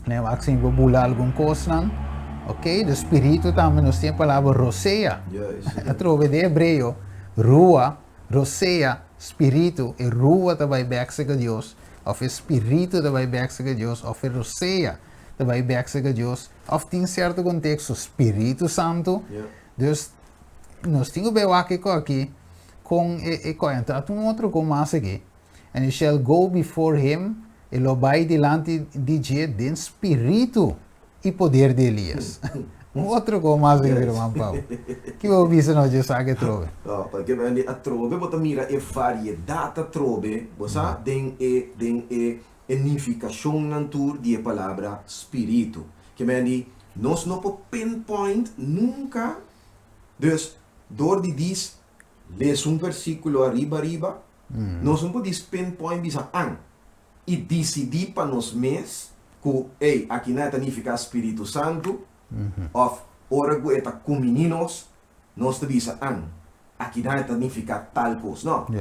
Ne wak si bo bula algun kosnan. Ok, dus spiritu tambe nos tin e palabra rosea. Atrobe den hebreo, rua, rosea, spiritu, e rua ta bai bek serka Dios, òf e spiritu ta bai bek serka Dios, òf e rosea ta bai bek serka Dios. Of tin cierto contexto Spiritu Santo. Dus nos tin cu bay wak e aki con e coy. Anto ata un otro con mas aki. And you shall go before him, e lo bay dilanti di dje den spiritu y poder di Elias. Un otro con mas aki, ruman Pau. Ki bo bisa nos dje esaki atrobe? No, paske atrobe bo ta mira e variedad atrobe, bo sa, den e den e E nifikashonnan tur di e palabra spiritu. Ke men di, nos no por pinpoint nunka. Dus, dor di dis lesa un versíkulo ariba ariba, nos no por dis pinpoint bisa an i disidí pa nos mes ku, ey, akinan e ta nifiká Spiritu Santu, òf ora ku e ta kuminí nos, nos ta bisa an, akinan e ta nifiká tal kos. No.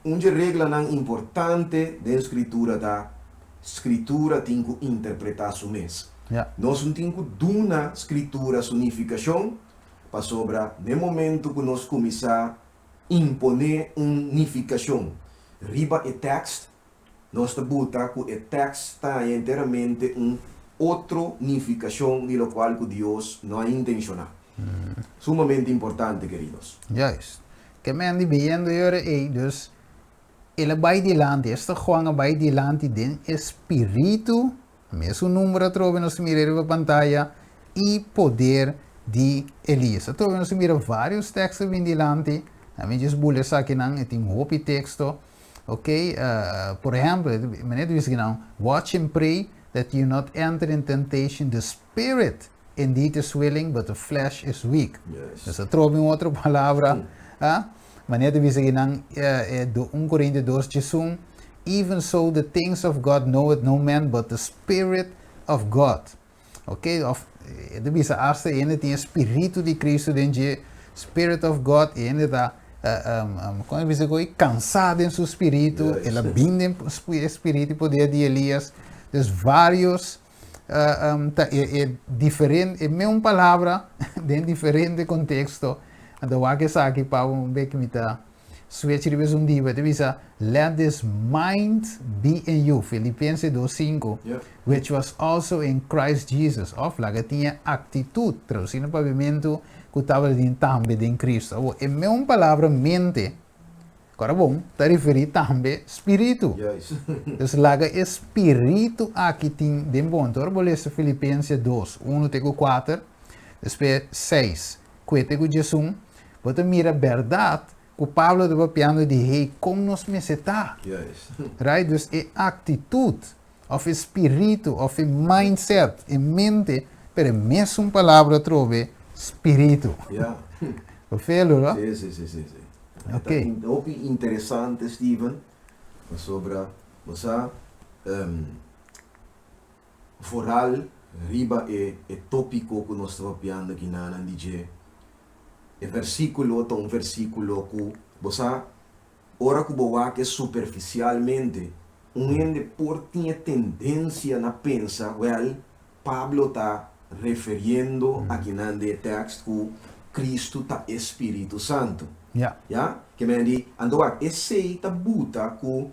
Un dje reglanan importante den Skritura ta, Skritura tin ku interpretá su mes. Nos no tin ku duna Skritura su nifikashon, pasobra n'e momentu ku nos kuminsá imponé un nifikashon riba e tèkst, nos ta buta ku e tèkst ta haña enteramente un otro nifikashon di lokual ku Dios no a intenshoná. Sumamente importante, keridos. Juist. Ke men di beyendo e ora ei, dus el a bai dilanti, esta Juan a bai dilanti den e spiritu, mesun number atrobe nos ta mira riba pantaya, i poder di Elias. Atrobe nos ta mira varios teksto bin dilanti, ami djis bula esakinan, e tin hopi teksto. Ok, por ehempel, meneer ta bisa kinan, Watch and pray that you not enter in temptation, the spirit indeed is willing, but the flesh is weak. Nos a troba un otro palabra, ah, meneer ta bisa kinan, 1 Corintio 2 diesun, Even so the things of God knoweth no man but the spirit of God. Ok, of e ta bisa asta e hende tin e spiritu di Cristo den dje, spirit of God, e hende ta, kon e bisa koe, kansá den su spiritu, el a bin den e spiritu i poder di Elias. Dus varios ta e e diferente, e meun palabra den diferente konteksto. Anto wak esaki pa un bek mi ta Switch riba esun diba, e ta bisa, Let this mind be in you, Filipense dos sinku, which was also in Christ Jesus, òf laga tin e aktitut, tradusi na papiamentu, ku tabatin tambe den Kristu. Awor, e meun palabra mente, kòrda bon, ta referí tambe spiritu. Dus laga e spiritu aki tin den bo. Anto ora bo lesa Filipense dos, unu te ku kuater, despues seis, ku e te ku diesun, Bo ta mira bèrdat ku Pablo ta papiando di hey kon nos mester ta. Right? Dus e aktitut òf e spiritu òf e mindset, e mente, pero e mesun palabra atrobe, spiritu. Bo feel no? Sí, sí, sí, sí, sí. Ok. Ta hopi interesante, Steven, pasobra bo sa, vooral riba e e tópiko ku nos ta papiando kinanan di dje, E versíkulo ta un versíkulo ku, bo sa, ora ku bo wak e superfisialmente, un hende por tin e tendensia na pensa, wèl, Pablo ta referiendo akinan den e tèkst ku Kristu ta e Spiritu Santu. Ya? Ke men di, anto wak, esei ta buta ku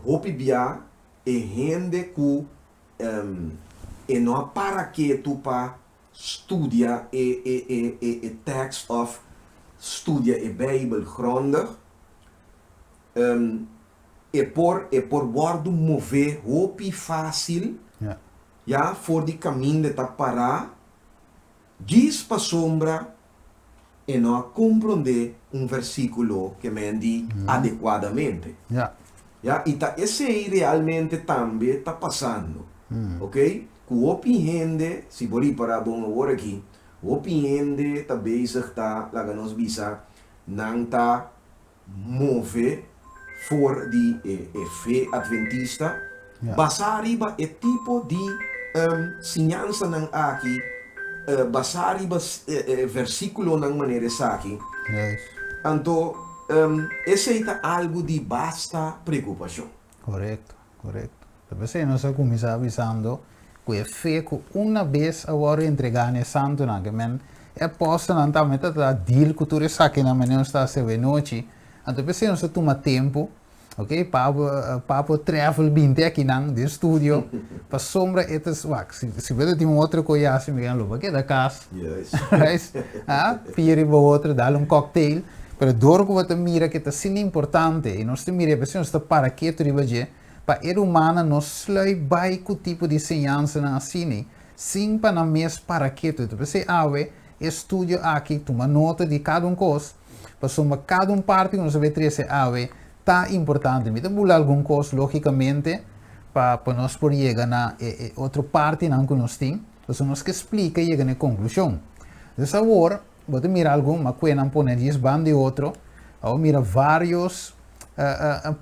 hopi bia e hende ku e no a para ketu pa studia e e e e e tekst of studia e Bijbel grondig, e por e por wòrdu mové hopi fásil, ya, for di kaminda e ta pará, djis pasobra e no a komprondé un versíkulo ke men di adekuadamente. Ya, i ta esei realmente tambe ta pasando. Ok? Ku hopi hende, si bo ripará bon awor aki, hopi hende ta bezig ta, laga nos bisa, nan ta move for di e e fe adventista, basá riba e tipo di siñansanan aki. Basá riba e versíkulonan manera esaki, anto esei ta algu di basta preokupashon. Korekto, korekto. Ta p'esei nos a kuminsá bisando ku e fe ku una bes a wòrdu entregá na e santunan, ke men e apòstelnan tambe ta ta deal ku tur esakinan manera nos ta hasi awenochi, anto p'esei nos ta tuma tempu. Ok, Pablo, Pablo travel binte akinan den studio, pasobra e ta, wak, si, si bo ta tin un otro koe hasi, mi lo bo keda kas. Yes. Right? Ah, pia riba otro, dal un cocktail, pero dor ku bo ta mira ke ta asina importante, i nos ta mira e nos ta para ketu riba dje, pa e rumannan no sluip bai ku tipo di señansanan asina, sin pa nan mes para ketu. Ta p'esei awe e studio aki tuma nota di kada un kos, Pasobra kada un parti ku nos a bay trese awe ta importante. Mi ta bula algun kos logikamente pa pa nos por yega na e e otro partinan ku nos tin. Pasobra nos ke splika i yega na e konklushon. Entonces awor bo ta mira algun, ma kue nan pone dies banda di otro. Awor mira varios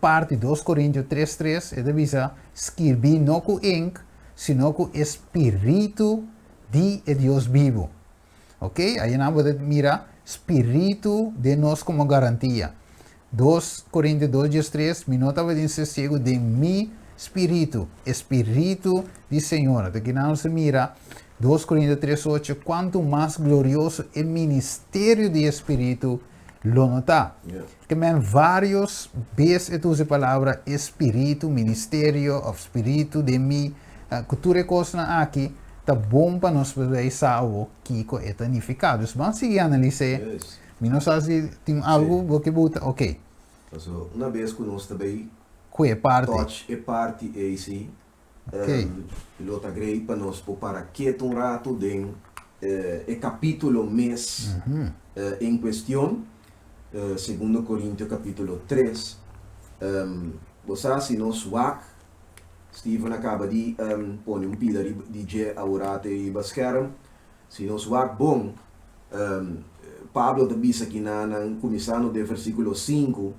parti, dos Korintio tres tres, e ta bisa, Skirbi no ku ink, sino ku e spiritu di e Dios bibu. Ok, ayinan bo ta mira spiritu den nos komo garantia. Dos Korintio dos diestres, Mi no tabatin sosiegu den mi spiritu, e spiritu di Señor. Anto kinan nos ta mira dos Korintio tres ocho, kuantu mas glorioso e ministerio di e spiritu lo no ta. Ke men varios bes e ta usa e palabra e spiritu, ministerio of spiritu den mi, ku tur e kosnan aki ta bon pa nos por sa awo kiko e ta nifiká. Dus ban sigui analis'é. Mi no sa si tin algu bo ke buta, ok. Paso una bes ku nos ta bay Ku e parti. touch e parti ei si, Lo ta great pa nos por para ketu un ratu den e kapítulo mes en kuestion, Segundo Korintio kapítulo tres. Bo sa si nos wak, Steven a kaba di pone un pida di dje aworat riba skerm, si nos wak bon, Pablo ta bisa kinanan kuminsando den versíkulo sinku,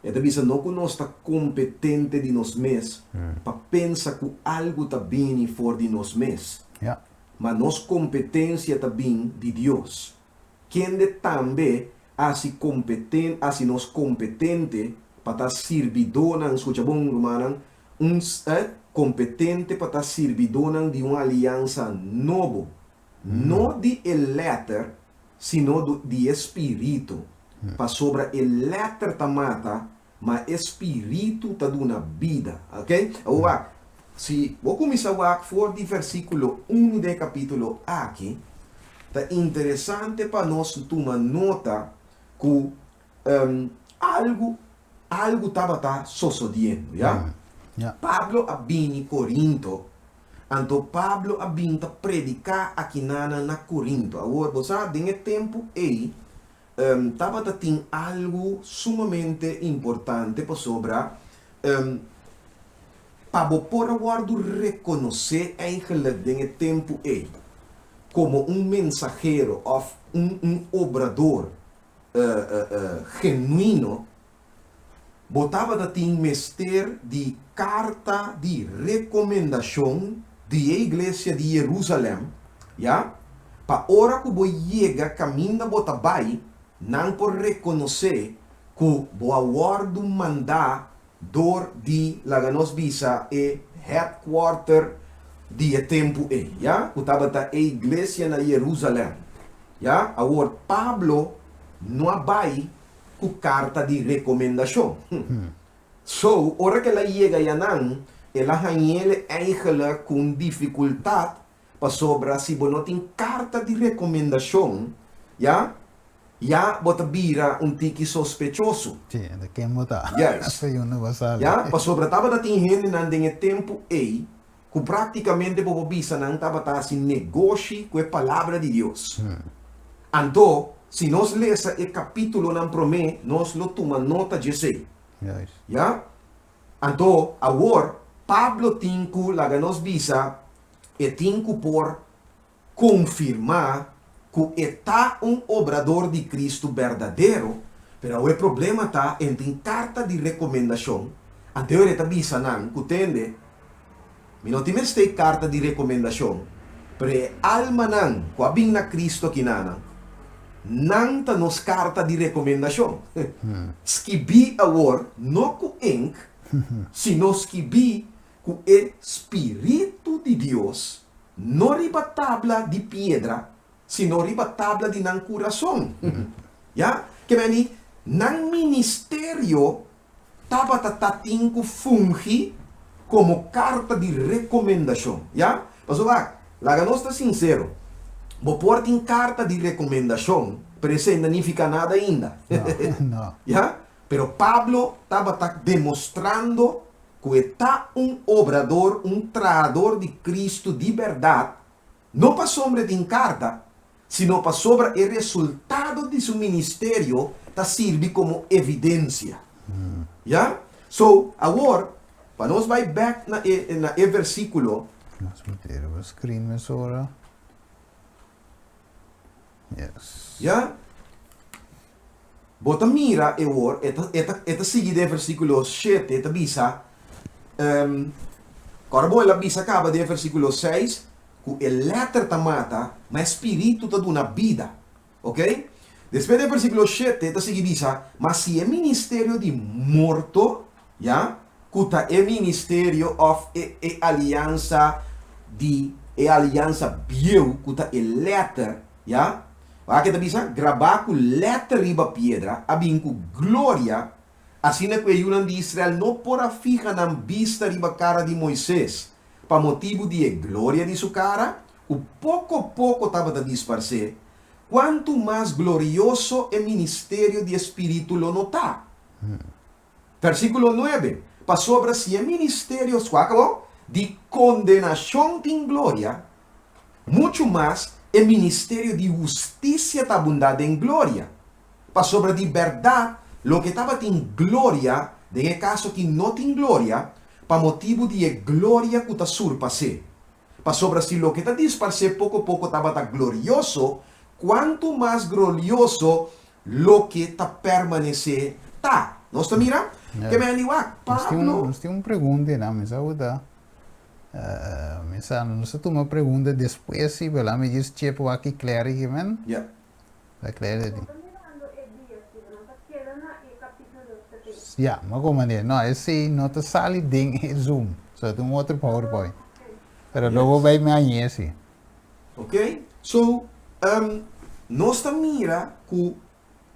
E ta bisa no ku nos ta kompetente di nos mes pa pensa ku algu ta bini for di nos mes, ma nos kompetensia ta bin di Dios, kende tambe a hasi kompeten hasi nos kompetente pa ta sirbidónan, skucha bon, rumannan, un kompetente pa ta sirbidónan di un aliansa nobo, no di e lèter, sino di e spiritu, pasobra e lèter ta mata, ma e spiritu ta duna bida. Ok? Awor wak, si bo kuminsá wak for di versíkulo unu den e kapítulo aki, ta interesante pa nos tuma nota ku algu algu tabata sosodiendo, ya? Pablo a bini Korinto, anto Pablo a bin ta prediká akinanan na Korinto. Awor, bo sa, den e tempu ei, tabata tin algu sumamente importante pasobra pa bo por a wòrdu rekonosé eigenlijk den e tempu ei komo un mensahero òf un un obrador genuino, bo tabata tin mester di karta di rekomendashon di e iglesia di Jerusalèm, ya, pa ora ku bo yega kaminda bo ta bai, nan por rekonosé ku bo a wòrdu mandá dor di, laga nos bisa, e headquarter di e tempu ei, ya, ku tabata e iglesia na Jerusalèm. Ya, awor Pablo no a bai ku karta di rekomendashon. So, ora ku el a yega yanan, el a hañ'el eigenlijk ku un difikultat, pasobra si bo no tin karta di rekomendashon, ya, ya bo ta bira un tiki sospechoso. Sí, di ken bo ta? Juist. Ya, pasobra tabata tin hendenan den e tempu ei ku práktikamente bo por bisa nan tabata hasi negoshi ku e Palabra di Dios. Anto, si nos lesa e kapítulonan promé, nos lo tuma nota djesei. Ya? Anto, awor, Pablo tin ku laga nos bisa, e tin ku por konfirmá ku e ta un obrador di Kristu berdadero, pero awe problema ta en tin karta di rekomendashon, anto e ta bisa nan ku tende, Mi no tin mester karta di rekomendashon, Pero e almanan ku a bin na Kristu akinanan, nan ta nos karta di rekomendashon. Skibí awor, no ku ink, sino skibí ku e spiritu di Dios, no riba tabla di piedra, sino riba tabla di nan kurason. Ya? Ke meni, nan ministerio tabata ta tin ku fungi komo karta di rekomendashon. Ya? Pasobra wak, laga nos ta sinsero, bo por tin karta di rekomendashon, pero esei no nifiká nada ainda. No. Ya? Pero Pablo tabata demostrando ku e ta un obrador, un trahador di Kristu di bèrdat, no pasobra e tin karta, sino pasobra e resultado di su ministerio ta sirbi komo evidensia. Ya? So, awor, pa nos bai bèk na e na e versíkulo. Nos mete riba screen mesora. Yes. Ya? Bo ta mira e wor, e ta e ta e ta sigui den versíkulo shete, e ta bisa, Kòrda bo el a bisa kaba den versíkulo seis ku e lèter ta mata, ma e spiritu ta duna bida. Oke? Despues den versíkulo shete e ta sigui bisa, Ma si e ministerio di morto, ya, ku ta e ministerio òf e e aliansa di e aliansa bieu ku ta e lèter, ya, Wak e ta bisa, Grabá ku lèter riba piedra a bin ku gloria, asina ku e yunan di Israel no por a fiha nan bista riba kara di Moises pa motibu di e gloria di su kara, ku poko poko tabata disparsé, kuantu mas glorioso e ministerio di e spiritu lo no ta? Versíkulo nuebe, Pasobra si e ministerio, wak awor, di kondenashon tin gloria, muchu mas e ministerio di hustisia ta abundá den gloria. Pasobra di bèrdat loke tabatin gloria, den e kaso aki no tin gloria, pa motibu di e gloria ku ta surpas'é. Pasobra si loke ta disparsé poko poko tabata glorioso, kuantu mas grolioso loke ta permanesé ta. Nos ta mira? Ke men di wak, Pablo. Nos tin un pregunta einan, mi sa ku ta, mi sa, nos ta tuma pregunta despues si, pero mi djis chep wak ki Clary ke men. Ya. Ta Clary ta tin. Ya, mi a komand'é. No, esei no ta sali den e Zoom. So ta un otro PowerPoint. Pero lo bo bai mi hañ'é si. Ok, so, nos ta mira ku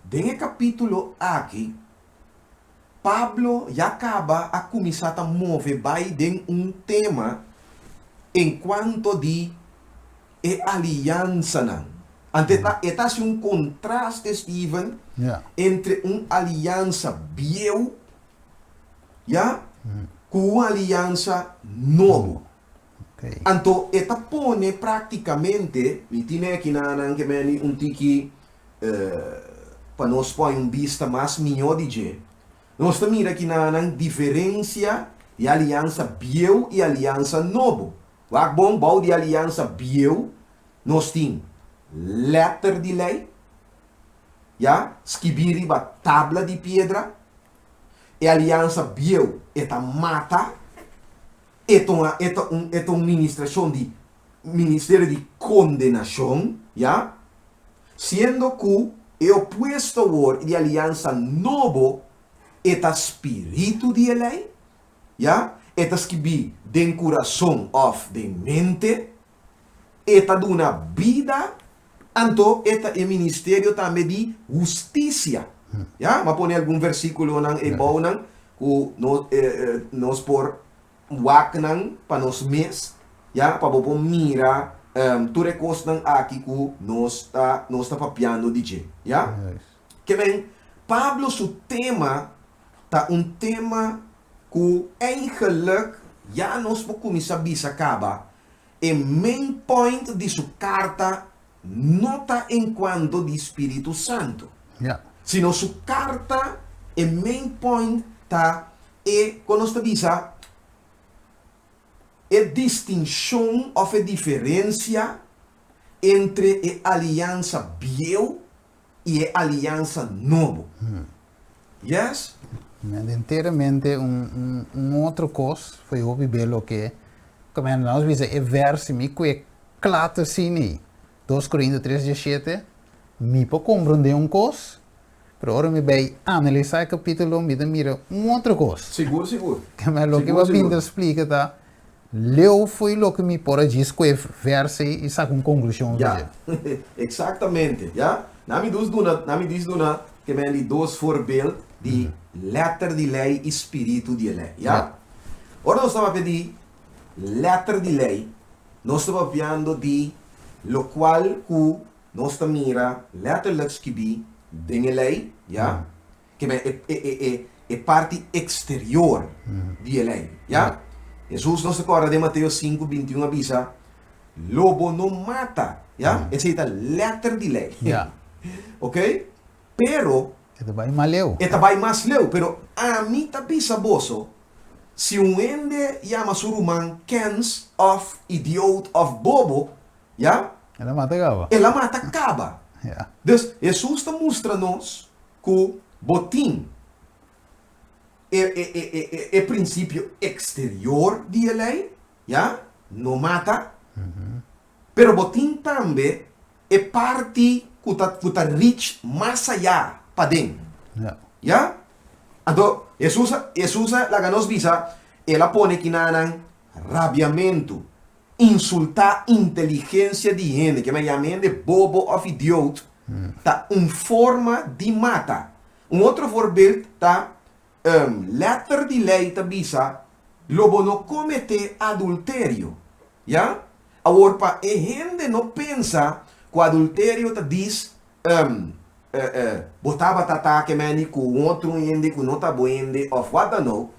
den e kapítulo aki, Pablo ya kaba a kuminsá ta move bai den un tema enkuanto di e aliansanan. Anto e ta e ta hasi un kontraste, Steven, entre un aliansa bieu, ya, ku un aliansa nobo. Anto e ta pone práktikamente, mi tin aki na nan ke meni un tiki pa nos poi un bista mas mihó di dje. Nos ta mira aki na nan diferensia di aliansa bieu i aliansa nobo. Wak bon, bou di aliansa bieu nos tin lèter di lei, ya, skibí riba tabla di piedra. E aliansa bieu e ta mata. E ta un e ta un e ta un ministrashon di ministerio di kondenashon, ya, siendo ku e opuesto awor di aliansa nobo e ta spiritu di e lei, ya, e ta skibí den kurason òf den mente, e ta duna bida, anto e ta e ministerio tambe di hustisia. Ya, m'a pone algun versíkulonan eibounan ku nos nos por wak nan pa nos mes, ya, pa bo por mira tur e kosnan aki ku nos ta nos ta papiando di dje, ya. Ke men, Pablo su tema ta un tema ku eigenlijk ya nos por kuminsá bisa kaba E main point di su karta no ta enkuanto di Spiritu Santu, sino su karta e main point ta e, kon nos ta bisa, e distinshon òf e diferensia entre e aliansa bieu i e aliansa nobo. Yes? Enteramente un otro kos foi hopi be loke, komo nos bisa e versi mi ku e. Kla ta asina. 2 Korinto 3, 17, Mi por komprondé un kos, pero ora mi bai analisá e kapítulo mi ta mira un otro kos. Sigur, sigur. Ke men loke bo a Sigur, bin ta sigur. splika ta leu fo'i loke mi por a djis ku e vèrs ei i saka un konklushon for Ya, dje. eksaktamente, ya. Na mi dus duna, na mi dis duna ke men di dos voorbeeld di lèter di lei i spiritu di e lei, ya. Ya. Ora nos ta papia di lèter di lei, nos ta papiando di lokual ku nos ta mira lèterlik skibí den e lei, ya, ke men e e e e parti eksterior di e lei, ya. Hesus nos ta kòrda den Mateo sinku, 21 a bisa, Lo bo no mata, ya, esei ta lèter di lei. Ya. Oke? Pero. E ta bai mas leu. E ta bai mas leu, pero ami ta bisa boso, Si un hende yama su ruman kens òf idioot òf bobo, ya. El a mata kaba. El a mata kaba. Ya. Dus, Hesus ta mustra nos ku bo tin e e e e e prinsipio eksterior di e lei, ya, no mata, pero bo tin tambe e parti ku ta ku ta reach mas ayá paden. Ya. Ya? Anto, Hesus a Hesus a laga nos bisa, El a pone kinanan rabiamentu, insultá inteligensia di hende, ke men yama hende bobo òf idioot, ta un forma di mata. Un otro voorbeeld ta, Lèter di lei ta bisa, Lo bo no kometé adulterio. Ya? Awor pa e hende no pensa ku adulterio ta dis, bo tabata ta kemeni ku un otro hende ku no ta bo hende òf wat dan ook,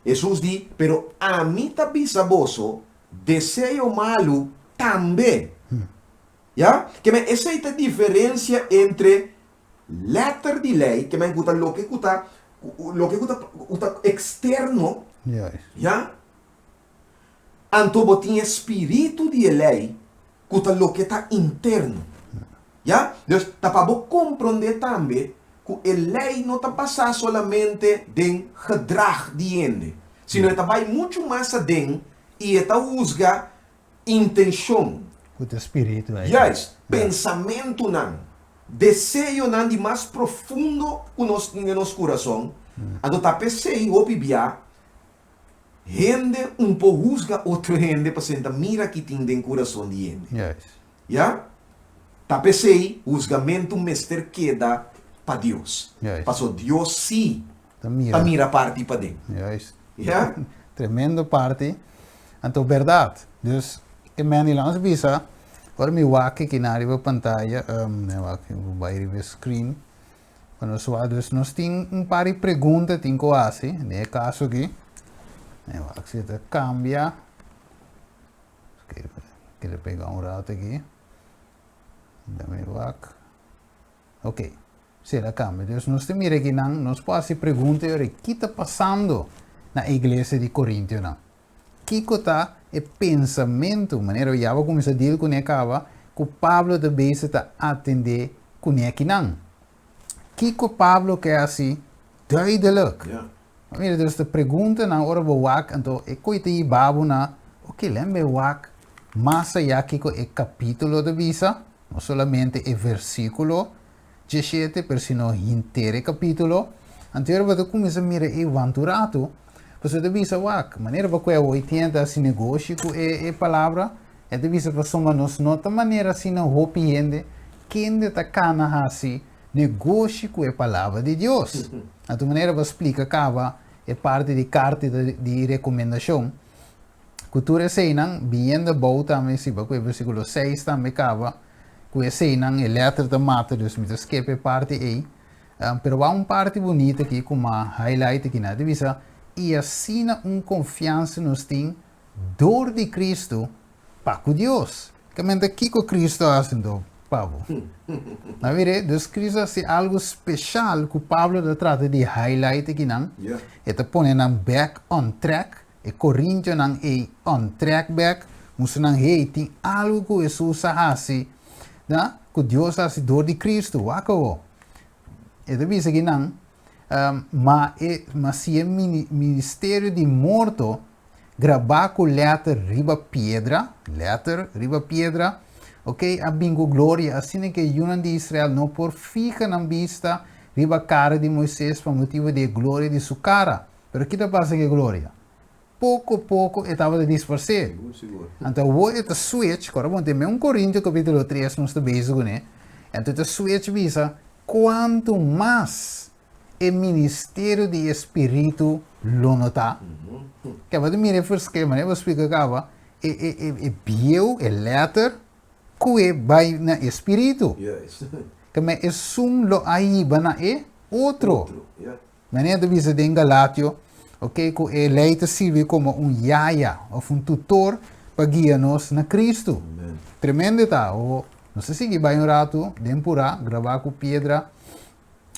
Hesus di, Pero ami ta bisa boso, deseo malu tambe. Ya? Kemen esei ta diferensia entre Lèter di lei ke men ku ta loke ku ta loke ku ta ku ta eksterno, ya. Anto bo tin e spiritu di e lei ku ta loke ta interno, ya. Dus ta pa bo komprondé tambe ku e lei no ta basá solamente den gedrag di hende, sino e ta bai muchu mas aden i e ta husga Intenshon. Ku ta spiritu ei. Juist, pensamentunan, deseonan di mas profundo ku nos tin den nos kurason. Anto ta p'esei hopi bia hende un por husga otro hende pasobra ta mira ki tin den kurason di hende. Juist. Ya? Ta p'esei husgamentu mester keda pa Dios. Juist. Pasobra Dios sí Ta mira. Ta mira parti paden. Juist. Ja? Tremendo parti. Anto berdad. Dus e Manny laat ons bisa, ora mi wak aki na riba pantaya, um, nee, wak, bai riba screen. Pa nos wak, dus nos tin un par di pregunta tin ku hasi, den e kaso aki. Nee, wak, si ta cambia. Kere pega un rato aki. Dame wak. Ok, si el a cambia. Dus nos ta mira akinan, nos por haci pregunta y ora, ki ta pasando na e iglesia di Corintionan? Kico ta e pensamento, manera ya bo a cuminsa deal cune caba, cu Pablo ta bezig ta atende cune akinan? Kico Pablo ke haci duidelijk? Mira, dus ta preguntanan ora bo wak, anto e koe ta hiba bo na, ok, lembe wak mas ayá kiko e kapítulo ta bisa, no solamente e versíkulo 17, pero sino henter e kapítulo. Anto ora bo ta kuminsá mira e want un ratu, pasobra ta bisa wak, manera bo koe awor tin ta hasi negoshi ku e palabra, e ta bisa pasobra nos no ta manera asina hopi hende kende ta kana hasi Negoshi ku e Palabra di Dios. Na tur manera bo a splika kaba e parti di karta di rekomendashon. Ku tur eseinan, biniendo abou tambe, si bo ku e versíkulo 6 tambe kaba, ku eseinan e lèter ta mata, dus mi ta skip e parti ei. Pero wak un parti bunita aki ku m'a highlight aki nan, ta bisa, I asina un konfiansa nos tin dor di Kristu Pa ku Dios. Kamente kiko Cristo a hasi anto pa bo? Na mire, dus Cristo a hasi algu speshal ku Pablo ta trata di highlight akinan. E ta pone nan back on track, e Korintionan ei on track back, mustra nan hey, tin algu ku Hesus a hasi, na, ku Dios a hasi dor di Cristo, wak awo. E ta bisa akinan, ma e, ma si e ministerio di morto. grabá ku lèter riba piedra, lèter riba piedra, ok, a bin ku gloria, asina ku e yunan di Israel no por fiha nan bista riba kara di Moises pa motibu di e gloria di su kara. Pero ki ta pasa ku e gloria? Poko poko e tabata disparsé. Sigur, sigur. Anto awor e ta switch, kòrda bon, den un Korintio kapítulo 3 nos ta bezig kuné, anto e ta switch bisa kuantu mas e ministerio di e spiritu lo no ta. Kaba ta mira e ferskil, manera bo splika kaba, e e e e bieu, e lèter, ku e bai na e spiritu. Juist. Keme esun lo a hiba na e otro. Otro, ja. Manera ta bisa den Galatio, ok, ku e lei ta sirbi komo un yaya òf un tutor pa guia nos na Kristu. Amen. Tremendo e ta. O, nos ta sigui bai un ratu den purá, grabá ku piedra.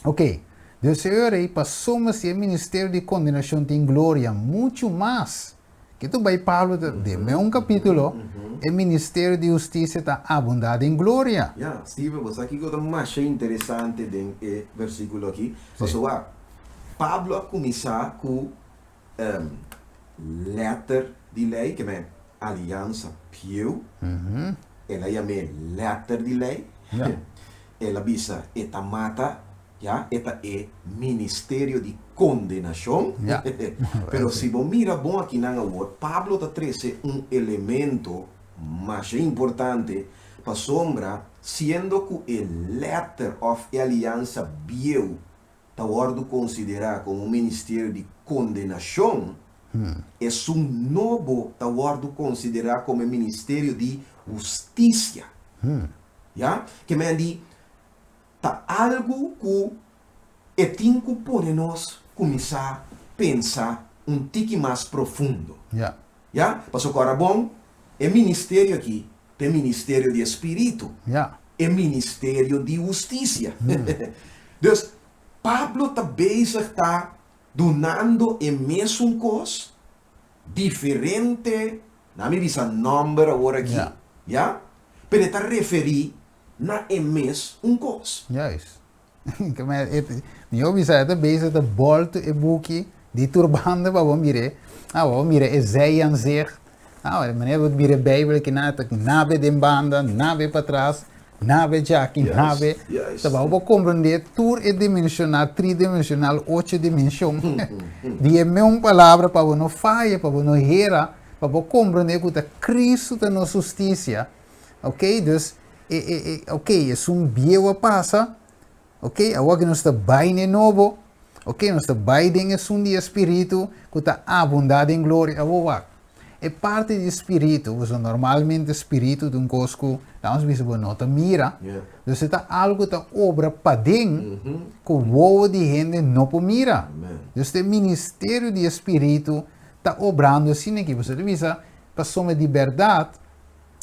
Ok, Dios e ora ei pasobra si e ministerio di kondenashon tin gloria muchu mas, ke tu bai Pablo ta den meun kapítulo, e ministerio di hustisia ta abundá den gloria. Ya, Steven, bo sa kiko ta masha interesante den e versíkulo aki? Pasobra Pablo a kuminsá ku lèter di lei, ke men aliansa pieu, el a yam'é lèter di lei, el a bisa e ta mata, ya, e ta e ministerio di kondenashon. Pero si bo mira bon akinan awor, Pablo ta trese un elemento masha importante pasobra siendo ku e lèter òf e aliansa bieu ta wòrdu konsiderá komo un ministerio di kondenashon, esun nobo ta wòrdu konsiderá komo e ministerio di hustisia. Ya? Ke men di, ta algu ku e tin ku pone nos kuminsá pensa un tiki mas profundo. Ya? Pasobra ku ora bon, e ministerio akí ta e ministerio di e spiritu, e ministerio di hustisia. Dus, Pablo ta bezig ta dunando e mesun kos, diferente, na mi bisa nòmber awor akí, ya, pero e ta referí na e mes un kos. Juist. Mi a bisa e ta bezig ta bòltu e buki di tur banda pa bo mir'é. Ah, bo mira e zijaanzicht. Ah, e manera bo mira e Bijbel aki nan ta nabe den banda, nabe patras, nabe djaki, nabe. Ta pa bo komprendé tur e dimensional, tridimensional, ocho dimenshon di e meun palabra pa bo no faya, pa bo no hera, pa bo komprendé ku ta Cristo ta nos hustisia. Ok, dus e e e ok, esun bieu a pasa, ok, awor ku nos ta bai n'e nobo, ok, nos ta bai den esun di e spiritu ku ta abundá den gloria. Awor wak, e parti di spiritu, pasobra normalmente spiritu ta un kos ku, laga nos bisa bo no ta mira, dus e ta algu ku ta obra paden ku wowo di hende no por mira. Dus e ministerio di e spiritu ta obrando asina aki, pasobra ta bisa pasobra di bèrdat,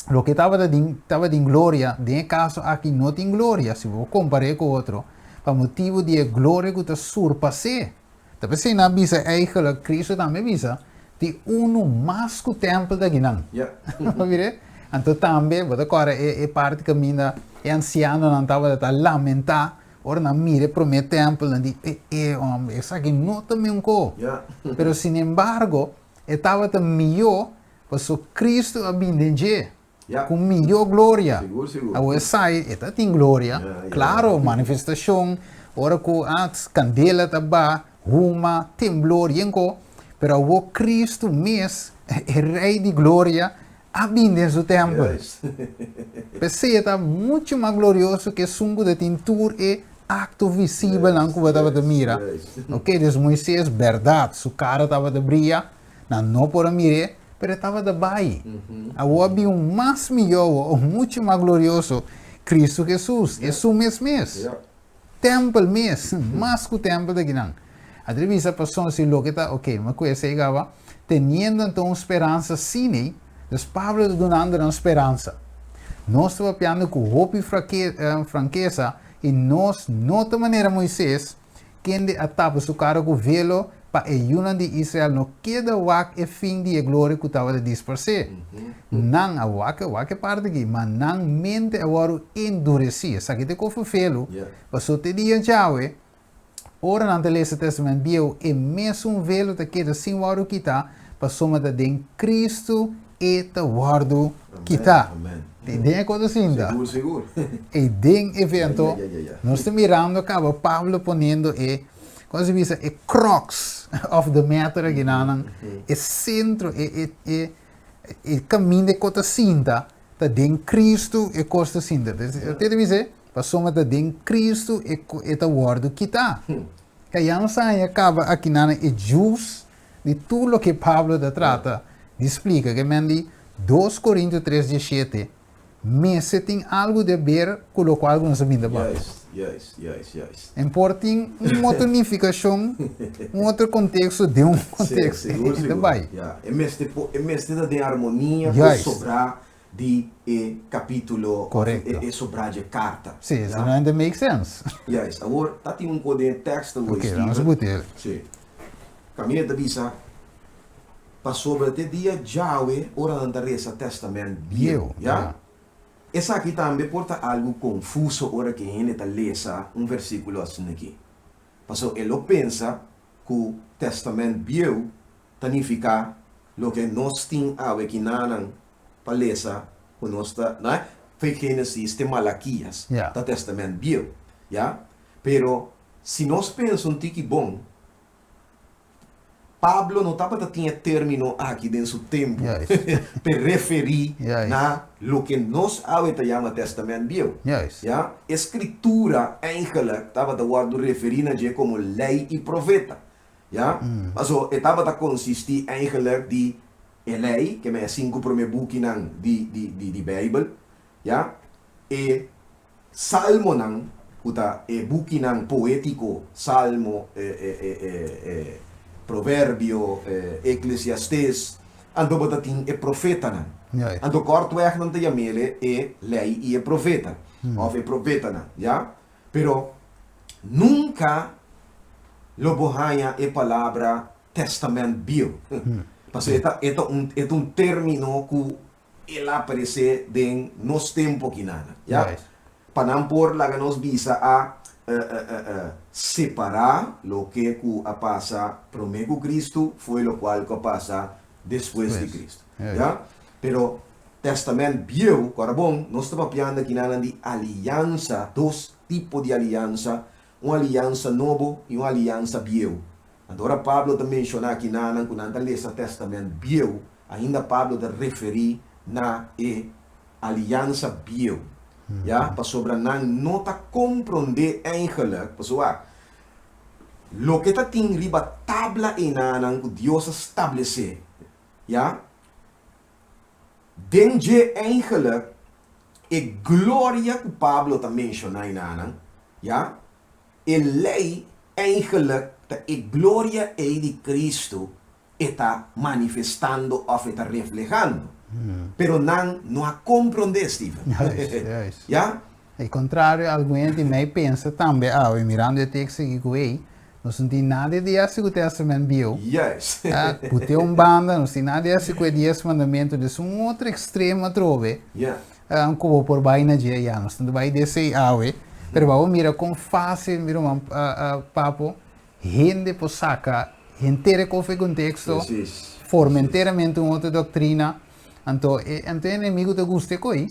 Loke tabata den tabatin gloria, den e kaso aki no tin gloria, si bo kompar'é ku otro, pa motibu di e gloria ku ta surpas'é. Ta p'esei nan a bisa eigelijk, Kristu tambe a bisa, Tin unu mas ku tèmpel ta akinan. Bo mir'é? Anto tambe bo ta kòrda e e parti kaminda e ansianonan tabata ta lamentá ora nan mira e promé tèmpel, nan di, E e hòmber, esaki no ta meunko. Pero sinembargo, e tabata mihó Paso Cristo a bin den dje cu mihó gloria. Awor esai e ta tin gloria, claro, manifestacion, ora cu candela ta ba, huma, temblor, yen co, pero awor Cristo mes, e Rey di gloria, a bin den su tempel. P'esei e ta mucho mas glorioso cu esun cu ta tin tur e acto visibelnan cu bo tabata mira. Ok, dus Moises, berdad, su cara tabata bria, Nan no por a mir'é, pero e tabata bai. Awor a bin un mas mihó, un muchu mas glorioso, Cristo Jesus, esun mes mes. Tempel mes, mas ku tempel ta kinan. A ta bisa pasobra si loke ta, ok, mi a ku esei kaba, teniendo anto un speransa asina, dus Pablo ta dunando nan speransa. Nos ta papiando ku hopi frankesa i nos no ta manera Moises, kende a tapa su kara ku velo pa e yunan di Israel no keda wak e fin di e gloria ku tabata disparsé. Nan a wak, wak e parti aki, ma nan mente a wòrdu enduresí. Esaki ta e kofe velo, pasobra te dia djawe, ora nan ta lesa Tèstamènt Bieu, e mesun velo ta keda sin wòrdu kitá. pasobra ta den Kristu e ta wòrdu kitá. Den e kos asinda. Sigur, sigur. E den evento, nos ta mirando kaba Pablo poniendo e, kon se bisa, e crux of the matter akinanan, e sentro, e, e, e, e kaminda e kos ta sinta, ta den Kristu e kos ta sinta. Te ta bisa, pasobra ta den Kristu e, e ta wòrdu kitá. Ka ya nos haña kaba akinanan e juice di tur loke Pablo ta trata di splika, ke men di dos Korintio tres diesshete, mester tin algu di aber ku lokual ku nos a binta papia. Juist, juist, juist, juist. En por tin un otro nifikashon, un otro konteksto den un konteksto, Sí, sigur, e ta sigur. bai. Ya, e mester por, e mester ta den armonia ku e Juist. sobrá di e kapítulo òf Korekto. e sobrá dje karta. Sí, Ya. esei no ta make sense. Juist. Awor, ta tin un kos den e teksto, Ok, Steven. nos a buti el. Sí. Kaminda ta bisa, Pasobra te dia djawe ora nan ta resa Tèstamènt Bieu, ya? Esaki tambe por ta algu konfuso ora ku e hende ta lesa un versíkulo asin'akí. Pasobra e lo pensa ku Tèstamènt Bieu ta nifiká loke nos tin awe kinanan pa lesa ku nos ta, no? Fe Génesis te Malakías ta Tèstamènt Bieu, ya? Pero si nos pensa un tiki bon, Pablo no tabata tin e término aki den su tempu p'e referí na loke nos awe ta yama Tèstamènt Bieu. Ya, e Skritura eigenlik tabata wòrdu referí na dje komo Lei i Profeta. Ya, paso e tabata konsistí eigenlik di e Lei, ke men e sinku promé bukinan di di Beibel, ya, e Salmonan, ku ta e bukinan poétiko, Salmo, e Proverbio, Eklesiastés, anto bo ta tin e profetanan. Anto kòrtwèg nan ta yam'el e Lei i e Profeta, òf e Profetanan, ya. Pero nunka lo bo haña e palabra Tèstamènt Bieu, pasobra e ta un e ta un término ku El a aparesé den nos tempu akinan, ya? Pa nan por laga nos bisa a separá loke ku a pasa promé ku Kristu fo'i lokual ku a pasa despues di Kristu, ya? Pero Tèstamènt Bieu, ku ora bon, nos ta papiando akinanan di aliansa, dos tipo di aliansa, un aliansa nobo i un aliansa bieu. Anto ora Pablo ta menshoná kinanan ku nan ta lesa Tèstamènt Bieu, ainda Pablo ta referí na e Aliansa Bieu, ya, pasobra nan no ta komprondé eigenlik, pasobra loke ta tin riba tabla einanan ku Dios a stablesé, ya, den dje eigenlik e gloria ku Pablo ta menshoná einanan, ya, E lei eigenlijk ta e gloria ei di Cristo e ta manifestando of e ta reflehando. Pero nan no a comprende, Steven. Juist, juist. Ya? Al contrario, algun hende mei pensa tambe awe, mirando e tekst aki ku ei, nos no tin nada di hasi ku Testament Bieu. Juist. Ah, put'e un banda, nos tin nada di hasi ku e Dies Mandamentu, des un otro extremo atrobe. Ya. Ku bo por bai na dje, ya nos no ta bai desei awe, pero bo mira kon fásil mi ruman Papo, hende por saka henter e kof e konteksto, forma enteramente un otro doktrina, anto e anto e enemigu ta gusta e koi.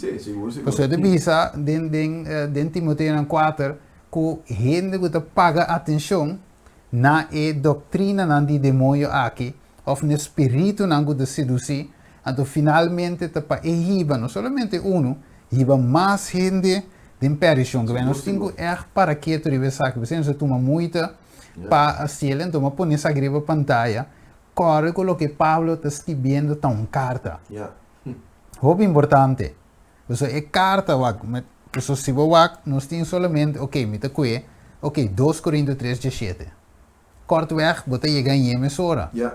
Pasobra e ta bisa den den den Timoteonan kuater ku hende ku ta paga atenshon na e doktrinanan di demoño aki, òf na e spiritunan ku ta sedusí, anto finalmente ta pa e hiba no solamente unu, hiba mas hende den perdishon. Kibè nos tin ku ègt para ketu riba esaki, p'esei nos a tuma muita pa hasiel, anto mi a pone esaki riba pantaya, kòrda ku loke Pablo ta skibiendo ta un karta. Hopi importante. Pasobra e karta wak, pasobra si bo wak nos tin solamente, oke, mi ta kue, oke, dos Korinto tres diesshete. Kortweg bo ta yega en mesora. Ja.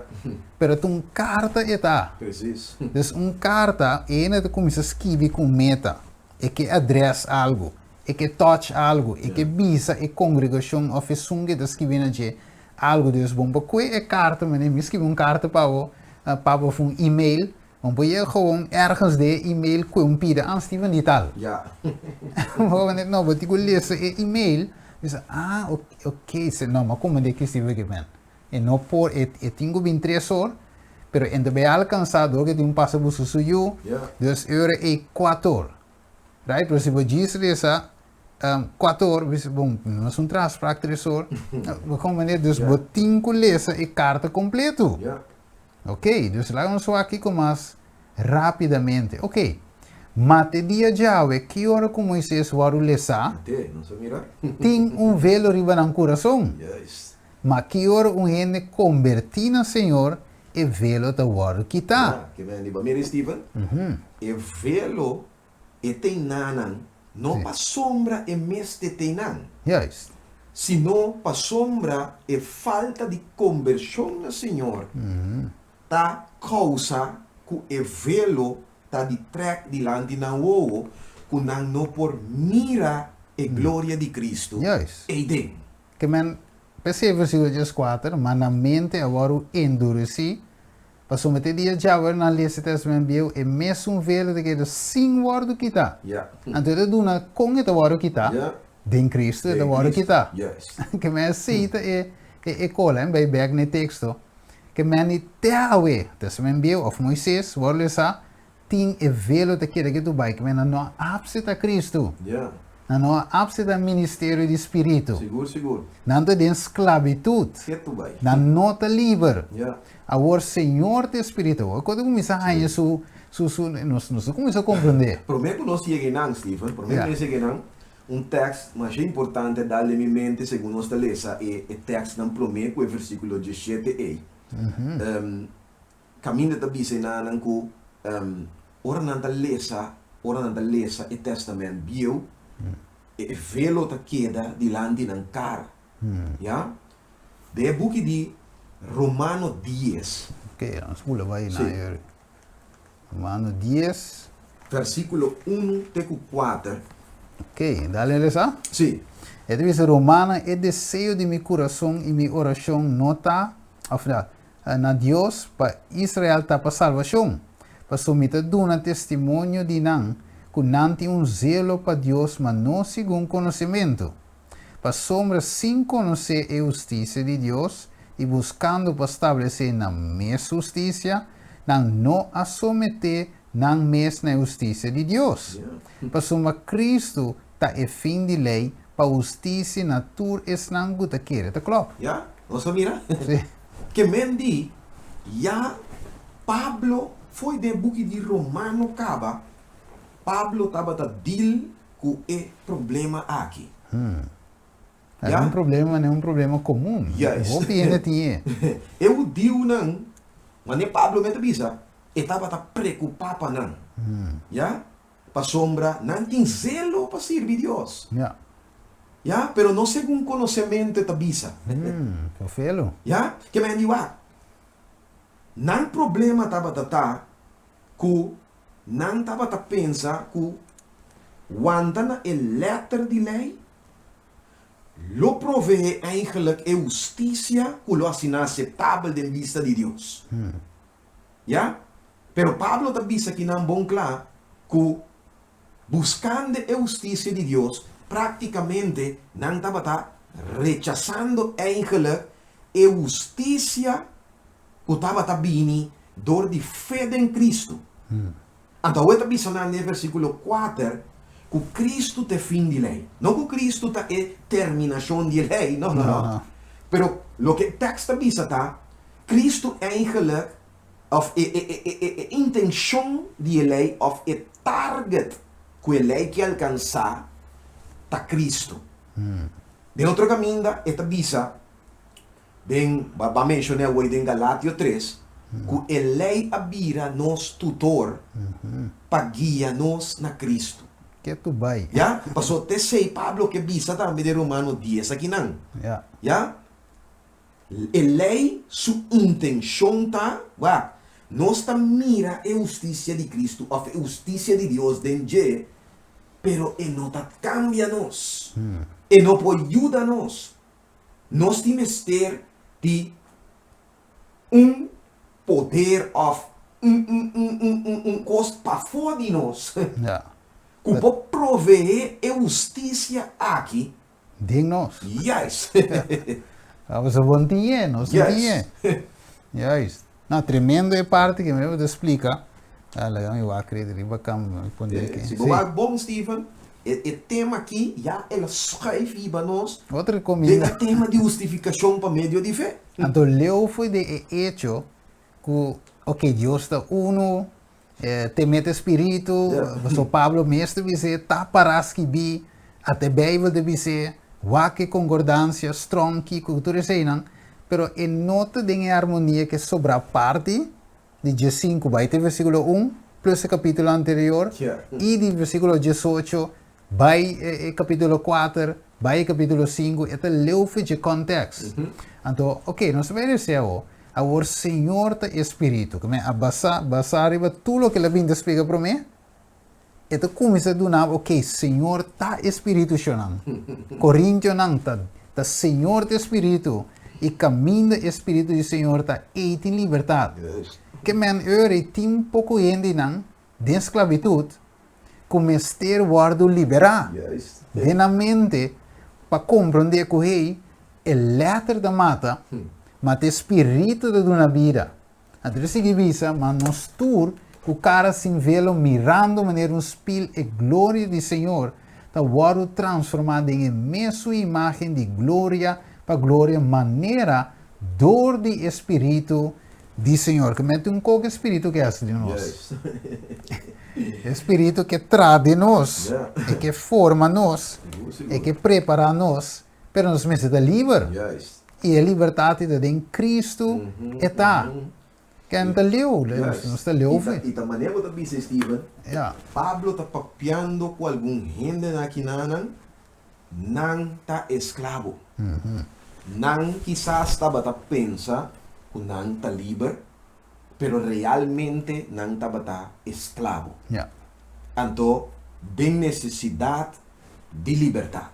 Pero ta un karta e ta. Precies. Dus un karta, e hende ta kuminsá skibi ku un meta. E ke adrès algu, e ke touch algu, e ke bisa e kongregashon òf esun ke ta skibi na dje algu. Dus bon pa kue e karta, manera mi skibi un karta pa bo, pa bo òf un email, bon por yega gewoon ergens den e email kue un pida, ah Steven di tal. Ja. Bo no, bo tin ku lesa e email, bisa, ah, ok, se no, ma como de ki Steven ki men. E no por, e, e tin ku bin tres or, Pero e no ta bay alcansa door cu e tin un pasa buska su yu. Dus e ora ey cuator. Right? Pero si bo djis resa cuator, bo bisa, bon, nos un traha afspraak tres or. Bo comprende? Dus bo tin cu lesa e carta completo. Ok, dus laga nos wak kico mas rapidamente. Ok, ma te dia djawe, ki ora cu Moises wòrdu lesá, tin un velo riba nan curason. Ma ki ora un hende combertí na Señor, e velo ta wòrdu kitá. Ya, ke men di bo. Mira, Steven, e velo e teinánan no pasobra e mester teinan. Juist. Sino pasobra e falta di kombershon na Señor ta kousa ku e velo ta di trèk dilanti nan wowo ku nan no por mira e gloria di Kristu eiden. Ke men, p'esei versíkulo dieskuater, Ma nan mente a wòrdu enduresí, Pasobra te dia djawe nan lesa e Testament Bieu, e mesun velo ta keda sin wòrdu kitá. Anto e ta duna kon e ta wòrdu kitá, den Cristo e ta wòrdu kitá. Ke men esei ta e e kola. En bai bèk na e teksto. Ke men di te awe, Testament Bieu òf Moises wòrdu lesá, tin e velo ta keda ketu bai. Ke men nan no a apseta Cristo. Nan no a apseta ministerio di Spiritu. Nan ta den sklabitut. Nan no ta liber. Awor Señor ta e Spiritu. Awor kote kuminsá haña su, su, su, nos, nos ta kuminsá komprendé. Promé ku nos yega einan, Steven, promé ku nos yega einan, un tèks masha importante a dal den mi mente segun nos ta lesa e e tèksnan promé ku e versíkulo diesshete ei. Kaminda ta bisa einanan ku ora nan ta lesa, ora nan ta lesa e Tèstamènt Bieu, e velo ta keda dilanti nan kara. Ya? Den e buki di Romano dies. Ok, nos bula bai na e Romano dies. Versíkulo unu te ku kuater. Ok, dale lesa? Sí. E ta bisa, Romano, e deseo di mi kurason i mi orashon no ta, òf na, na Dios pa Israel ta pa salbashon, pasobra mi ta duna testimonio di nan ku nan tin un zelo pa Dios ma no segun konosementu. Pasobra sin konosé e hustisia di Dios i buskando pa stablesé nan mes hustisia, nan no a someté nan mes na e hustisia di Dios. Pasobra Kristu ta e fin di lei pa hustisia na tur esnan ku ta kere. Ta klòp? Ya, nos a mira ke men di ya Pablo fo'i den e buki di Romano kaba, Pablo tabata deal ku e problema aki. Ya? Un problema manera un problema komun. Juist. Hopi hende tin e. E hudiunan, manera Pablo mes ta bisa, e tabata preokupá pa nan. Ya? Pasobra nan tin zelo pa sirbi Dios. Ya. Ya? Pero no segun konosementu e ta bisa. Fofelo. Ya? Ke men di wak, nan problema tabata ta ku nan tabata pensa ku wanta na e lèter di lei lo proveé eigenlik e hustisia ku lo asina aseptabel den bista di Dios. Ya? Pero Pablo ta bisa kinan bon kla ku buskando e hustisia di Dios, práktikamente nan tabata rechasando eigenlik e hustisia ku tabata bini dor di fe den Kristu. Anto awe ta bisa nan den versíkulo kuater ku Kristu ta e fin di lei. No ku Kristu ta e terminashon di e lei, no, no, no. Pero loke e tèkst ta bisa ta, Kristu eigenlik, òf e, e, e, e, e intenshon di e lei òf e target ku e lei ke alkansá ta Kristu. Den otro kaminda e ta bisa Den, ba ba menshoné awor den Galatio tres, ku e lei a bira nos tutor pa guia nos na Kristu. Ke tu bai. Ya? Paso t'esei Pablo ke bisa tambe den Romano dies akinan. Ya. Ya? E lei su intenshon ta, wak, nos ta mira e hustisia di Kristu òf e hustisia di Dios den dje, pero e no ta kambia nos. E no por yuda nos. Nos tin mester di un poder of un un un un un un kos pafó di nos ku por proveé e hustisia aki. Den nos. Juist. Pasobra bo no tin e, nos no tin e. Juist. No, tremendo e parti ku mi a splika. Ah, laga mi wak riba kam mi pone aki. Si bo wak bon, Steven, e tema aki ya el a schuif hiba nos Otro den kaminda. e tema di hustifikashon pa medio di fe. Anto leu foi di e echo ku, ok, Dios ta uno, te mete spiritu, pasobra Pablo mes ta bis'é, ta pará skibí, ata e Beibel ta bis'é, wak e konkordansia, strong, kiko, ku tur eseinan, pero e no ta den e armonia ku e sobrá parti di diesinku bai te versíkulo un, plus e kapítulo anterior, i di versíkulo diesocho bai e kapítulo kuater, bai e kapítulo sinku, e ta leu for dje kòntèks. Anto, oke, nos ta bai rese awor. Awor Señor ta e Spiritu, ke men a basá, basá riba tur loke el a bin ta splika promé, e ta kuminsá duna bo, oke, Señor ta e Spiritu, shonnan. Korintionan, ta, ta Señor ta e Spiritu, i kaminda e Spiritu di Señor ta, ei tin libertat. Ke men ora ei tin poko hendenan den sklabitut ku mester wòrdu liberá den nan mente pa komprondé ku hey, e lèter ta mata, ma ta e spiritu ta duna bida. Anto ta sigui bisa, Ma nos tur, ku kara sin velo, mirando manera un spil e gloria di Señor, ta wòrdu transformá den e mesun imágen di gloria pa gloria, manera dor di e Spiritu di Señor. Ke mete un koko e Spiritu ke hasi den nos. E Spiritu ke traha den nos, e ke forma nos, e ke prepará nos, pero nos mester ta liber. I e libertat ta den Kristu e ta. Ken ta leu, nos ta leu fe. I ta manera bo ta bisa, Steven, Pablo ta papiando ku algun hendenan akinanan, nan ta esklabo. Nan kisas tabata pensa ku nan ta liber, pero realmente nan tabata esklabo. Anto, den nesesidat di libertat.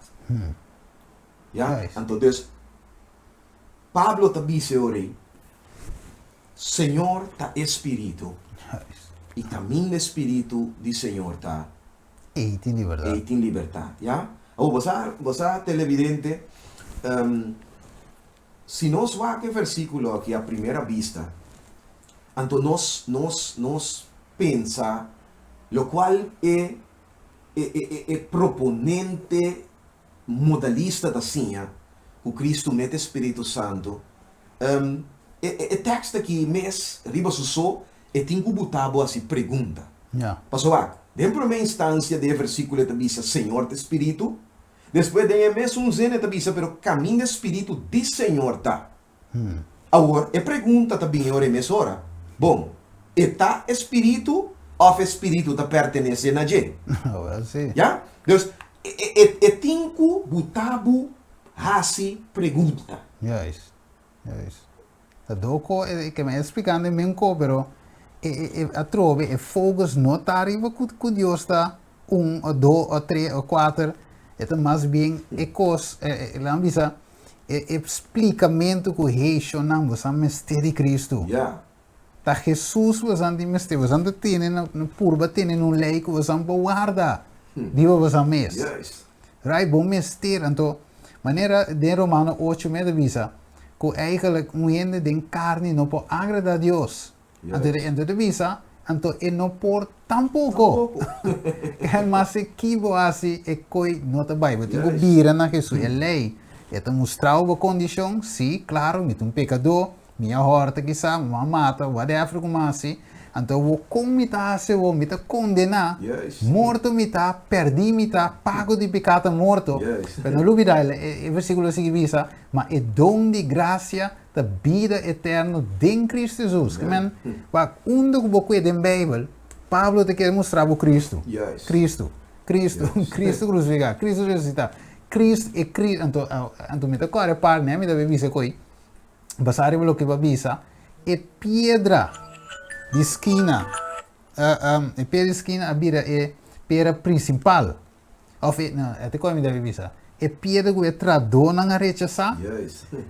Ya? Anto dus, Pablo ta bisa e ora ei, Señor ta e Spiritu, i kaminda e Spiritu di Señor ta, Ei tin libertat. Ei tin libertat, ya. Awor, bo sa, bo sa, televidente, si nos wak e versíkulo aki a primera bista, anto nos, nos, nos pensa lokual e, e, e, e proponente modalista ta siña ku Kristu mete Spiritu Santu, e, e tekst aki mes riba su so E tin ku buta bo hasi pregunta. Pasobra wak, den promé instansia den e versíkulo e ta bisa Señor ta e Spiritu, despues den e mesun zin e ta bisa pero kaminda e Spiritu di Señor ta. Awor, e pregunta ta bini ora e mes ora, Bon, e ta e Spiritu òf e Spiritu ta pertenesé na dje? Ya? Dus, e tin ku buta bo hasi pregunta. Juist. Ta doko e ke mi a explicando e men ko pero e e atrobe e focus no ta riba ku ku Dios ta un o do o tres o kuater e ta mas bien e kos e laga bisa e e splikamentu ku hey shonnan boso a mester di Cristo. Ta Jesus boso tin mester boso ta tene na purba tene na un lei ku boso por warda riba boso mes. Right bo mester anto manera den Romano ocho mi a ta bisa ku eigenlijk un hende den karni no por agrada Dios. Anto e ta bisa anto e no por tampoko. Kèn mas e ki bo hasi e koi no ta bai. Bo tin ku bira na Jesus. E lei e ta mustra bo kondishon, si klaro mi ta un pekadó, Mi a hòrta kisá, mi a mata, whatever ku mi a hasi, anto awor kon mi ta hasi awor? Mi ta kondená, morto mi ta, pèrdí mi ta, pago di piká ta morto. Pero no lubidá, e versíkulo a sigui bisa, Ma e don di grasia ta bida eterno den Kristu Hesus. Ke men, wak, unda ku bo kue den Beibel, Pablo ta kere mustra bo Kristu. Kristu, Kristu, Kristu krusifiká, Kristu resusitá, Kristu, e Kristu, anto, anto mi ta kòrda e parti, mi ta bisa ku ei, Basá riba loke bo a bisa, e piedra di skina, e piedra di skina a bira e piedra prinsipal. Òf e, no, e ta kon mi debe bisa. E piedra ku e tradónan a rechasá,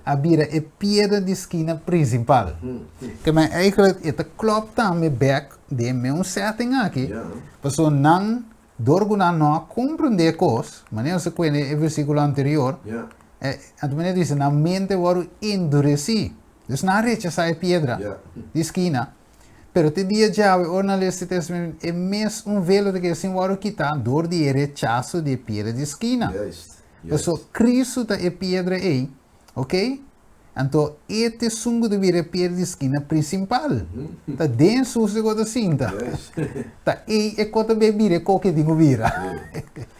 a bira e piedra di skina prinsipal. Ke men eigentlik e ta klòp tambe bèk den e meun setting aki, pasobra nan Dor ku nan no a komprendé e kos, manera nos a kuenta e versíkulo anterior, anto manera dice, nan mente wòrdu enduresí. Dus nan a rechasá e piedra di skina. Pero te dia djawe, ora nan lesa e Testament, e mes un velo ta keda sin wòrdu kitá dor di e rechaso di e piedra di skina. Paso Kristu ta e piedra ei, ok? Anto e ta esun ku ta bira e piedra di skina prinsipal. Ta den Hesus e ku ta sinta. Ta ei e ku ta bai bira e koke tin ku bira.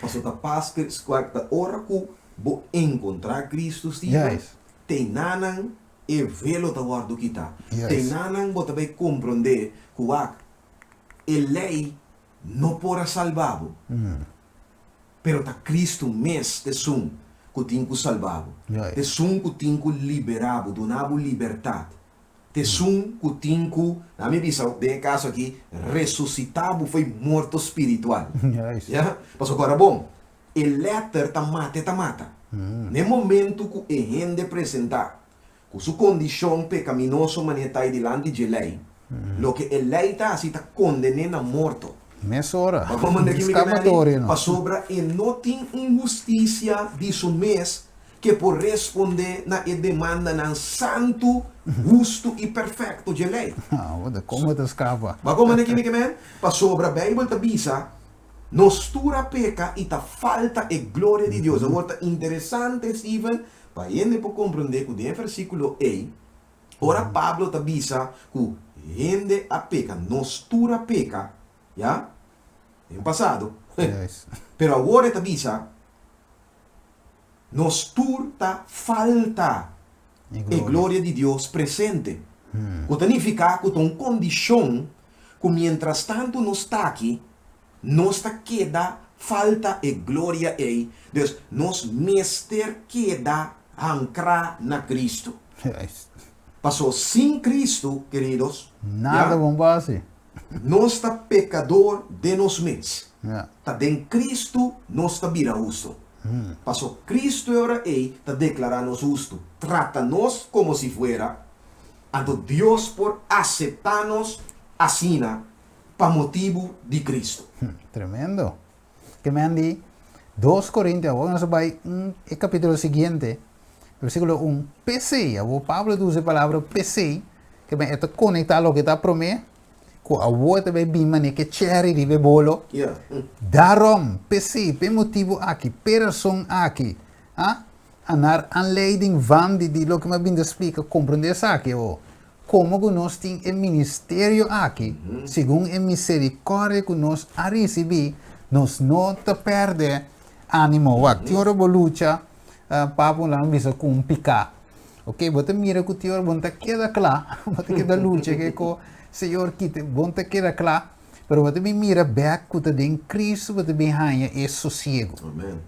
Paso ta pas ta ora ku bo enkontrá Kristu, Steven, Teinanan e velo ta wòrdu kitá. Teinanan bo ta bai komprondé ku wak, e lei no por a salba bo, pero ta Kristu mes ta esun ku tin ku salba bo, ta esun ku tin ku liberá bo, duna bo libertat, ta esun ku tin ku, na mi bisa den e kaso aki, resusitá bo fo'i morto spiritual. Ya? Pasobra kòrda bon, E lèter ta mata e ta mata. Na e momentu ku e hende presentá ku su kondishon pekaminoso manera ta ei dilanti dje lei, loke e lei ta hasi ta konden'é na morto. Mesora. Bo manda ki mi ke meni? Pasobra e no tin un hustisia di su mes ke por respondé na e demandanan santu, hustu i perfekto dje lei. Komo ta skapa? Bo manda ki mi ke meni? Pasobra Beibel ta bisa. Nos tur a peka i ta falta e gloria di Dios. Awor ta interesante, Steven, pa hende por komprondé ku den e versíkulo ei, ora Pablo ta bisa ku hende a peka, nos tur a peka, ya, den pasado, pero awor e ta bisa, nos tur ta falta e gloria di Dios presente, ku ta nifiká ku ta un kondishon ku mientrastantu nos ta aki, nos ta keda falta e gloria ei. Dus, nos mester keda hankrá na Kristu. Pasó sin Kristu, keridos, Nada bon por hasi. Nos ta pekador den nos mes. Ta den Kristu nos ta bira hustu. Paso Kristu e ora ei ta deklará nos hustu, trata nos komo si fuera, anto Dios por aseptá nos asina pa motibu di Kristu. Tremendo. Ke men di Dos Korintio, awor nos a bai un e kapítulo siguiente, versíkulo un, P'esei, awor Pablo ta usa e palabra p'esei, ke men e ta konektá loke ta promé ku awor ta bai bin manera ke chèri riba e bolo. Daarom, p'esei, p'e motibu aki, p'e rason aki, a, a naar aanleiding van di di loke mi a bin ta splika, komprondé esaki awor. Komo ku nos tin e ministerio aki, segun e miserikòrdia ku nos a risibí, nos no ta pèrdè ánimo. Wak, tin ora bo lucha pa bo nan bisa ku un piká. Oke, bo ta mira ku tin ora bo no ta keda kla, bo ta keda lucha ke ko Señor kita, bo no ta keda kla, pero bo ta bin mira bèk ku ta den Kristu bo ta bin haña e sosiegu,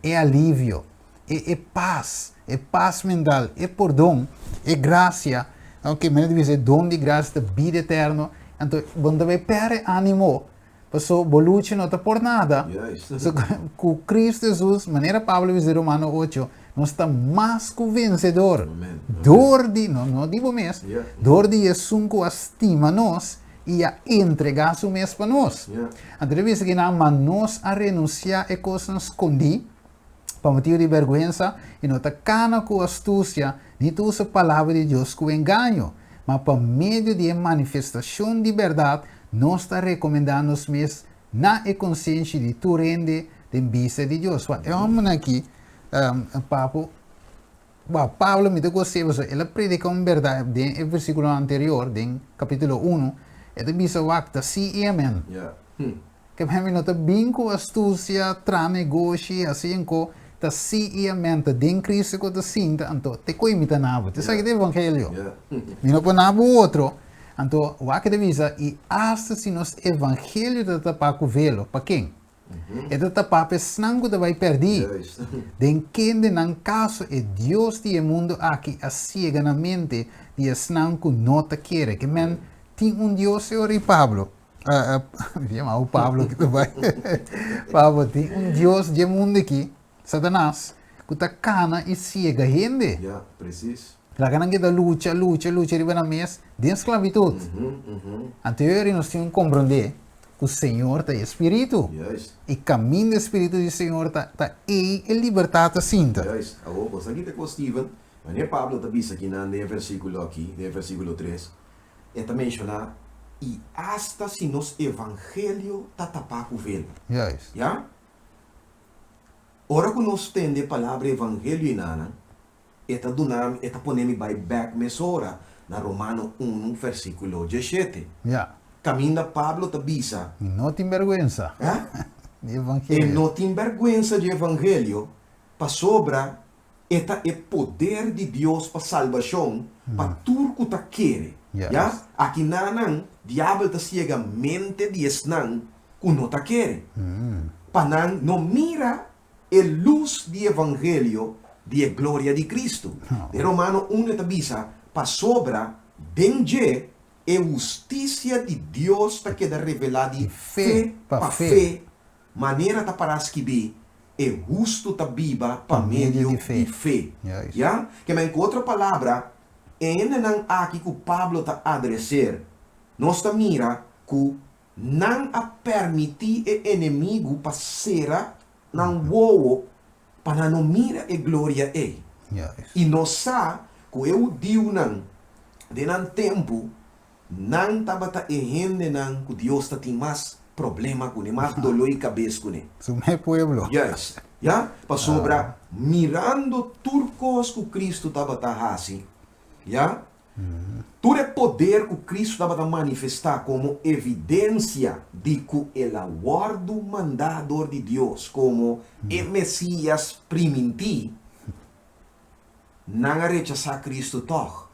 e alivio. E e pas, e pas mental, e pordon, e gracia, ok, mene ta bisa e don di gracia ta bida eterno, anto bo no ta bay perde animo, paso bo lucha no ta por nada, so cu Cristo Jesus, manera Pablo bisa den Romano ocho, nos ta mas cu vencedor, door di, no, no di bo mes, door di esun cu a stima nos y a entrega su mes pa nos. Anto ta bisa kinan, ma nos a renuncia e cosnan scondi, Pa motibu di bèrgwensa, i no ta kana ku astusia, ni ta usa palabra di Dios ku engaño, ma pa medio di e manifestashon di bèrdat, nos ta rekomendá nos mes na e konsenshi di tur hende den bista di Dios. Wak, e hòmbernan akí, Papu, wak, Pablo, mi ta gost'é pasobra el a prediká un bèrdat den e versíkulonan anterior, den kapítulo unu, e ta bisa, wak, ta sí i amèn. Ke hende no ta bin ku astusia, tra negoshi, hasi en ko, ta si i amen, ta den Cristo ku ta sinta, anto te koe mi ta na bo. Te esaki ta evangelio. Mi no por na bo otro. Anto wak e ta bisa, i asta si nos evangelio ta tapá ku velo, pa ken? E ta tapá pa esnan ku ta bai pèrdí, den kende nan kaso e dios di e mundu aki a siega nan mente di esnan ku no ta kere. Ke men tin un dios e ora i Pablo. Yama o Pablo ki ta bai. Pablo tin un dios dje mundu aki, Satanas, ku ta kana i siega hende. Ja, precies. Laga nan keda lucha, lucha, lucha riba nan mes den sklabitut. Anto yori nos tin un komprondé ku Señor ta e Spiritu. Juist. I kaminda e Spiritu di Señor ta, ta ei e libertat ta sinta. Juist. Awor, bo sa ki ta kos, Steven? Wanneer Pablo ta bisa akinan den e versíkulo aki, den e versíkulo tres, e ta menshoná, I asta si nos evangelio ta tapá ku velo. Juist. Ya? Ora ku nos tende e palabra evangelio enanan, e ta duna mi, e ta pone mi bai bèk mesora na Romano unu versíkulo diesshete. Ya. Kaminda Pablo ta bisa. Mi no tin bèrgwensa di E evangelio. no tin bèrgwensa di evangelio, pasobra E ta e poder di Dios pa salbashon pa tur ku ta kere. Ya, akinanan diabel ta siega mente di esnan ku no ta kere, pa nan no mira e lus di evangelio di e gloria di Kristu. Den Romano un e ta bisa, Pasobra den dje e hustisia di Dios ta keda revelá di fe pa fe. Manera ta pará skibí, E hustu ta biba pa medio di fe. Ya? Ke men ku otro palabra, e hendenan aki ku Pablo ta adreser, nos ta mira ku nan a permití e enemigu pa sera nan wowo pa nan no mira e gloria ei. I nos sa ku e hudiunan den nan tempu Nan tabata e hendenan ku Dios ta tin mas problema kuné, mas doló i kabes kuné. Su mes pueblo. Juist. Ya? Pasobra mirando tur kos ku Kristu tabata hasi, ya, tur e poder ku Kristu tabata manifestá komo evidensia di ku el a wòrdu mandá dor di Dios komo e Mesias primintí, Nan a rechasá Cristo tòg.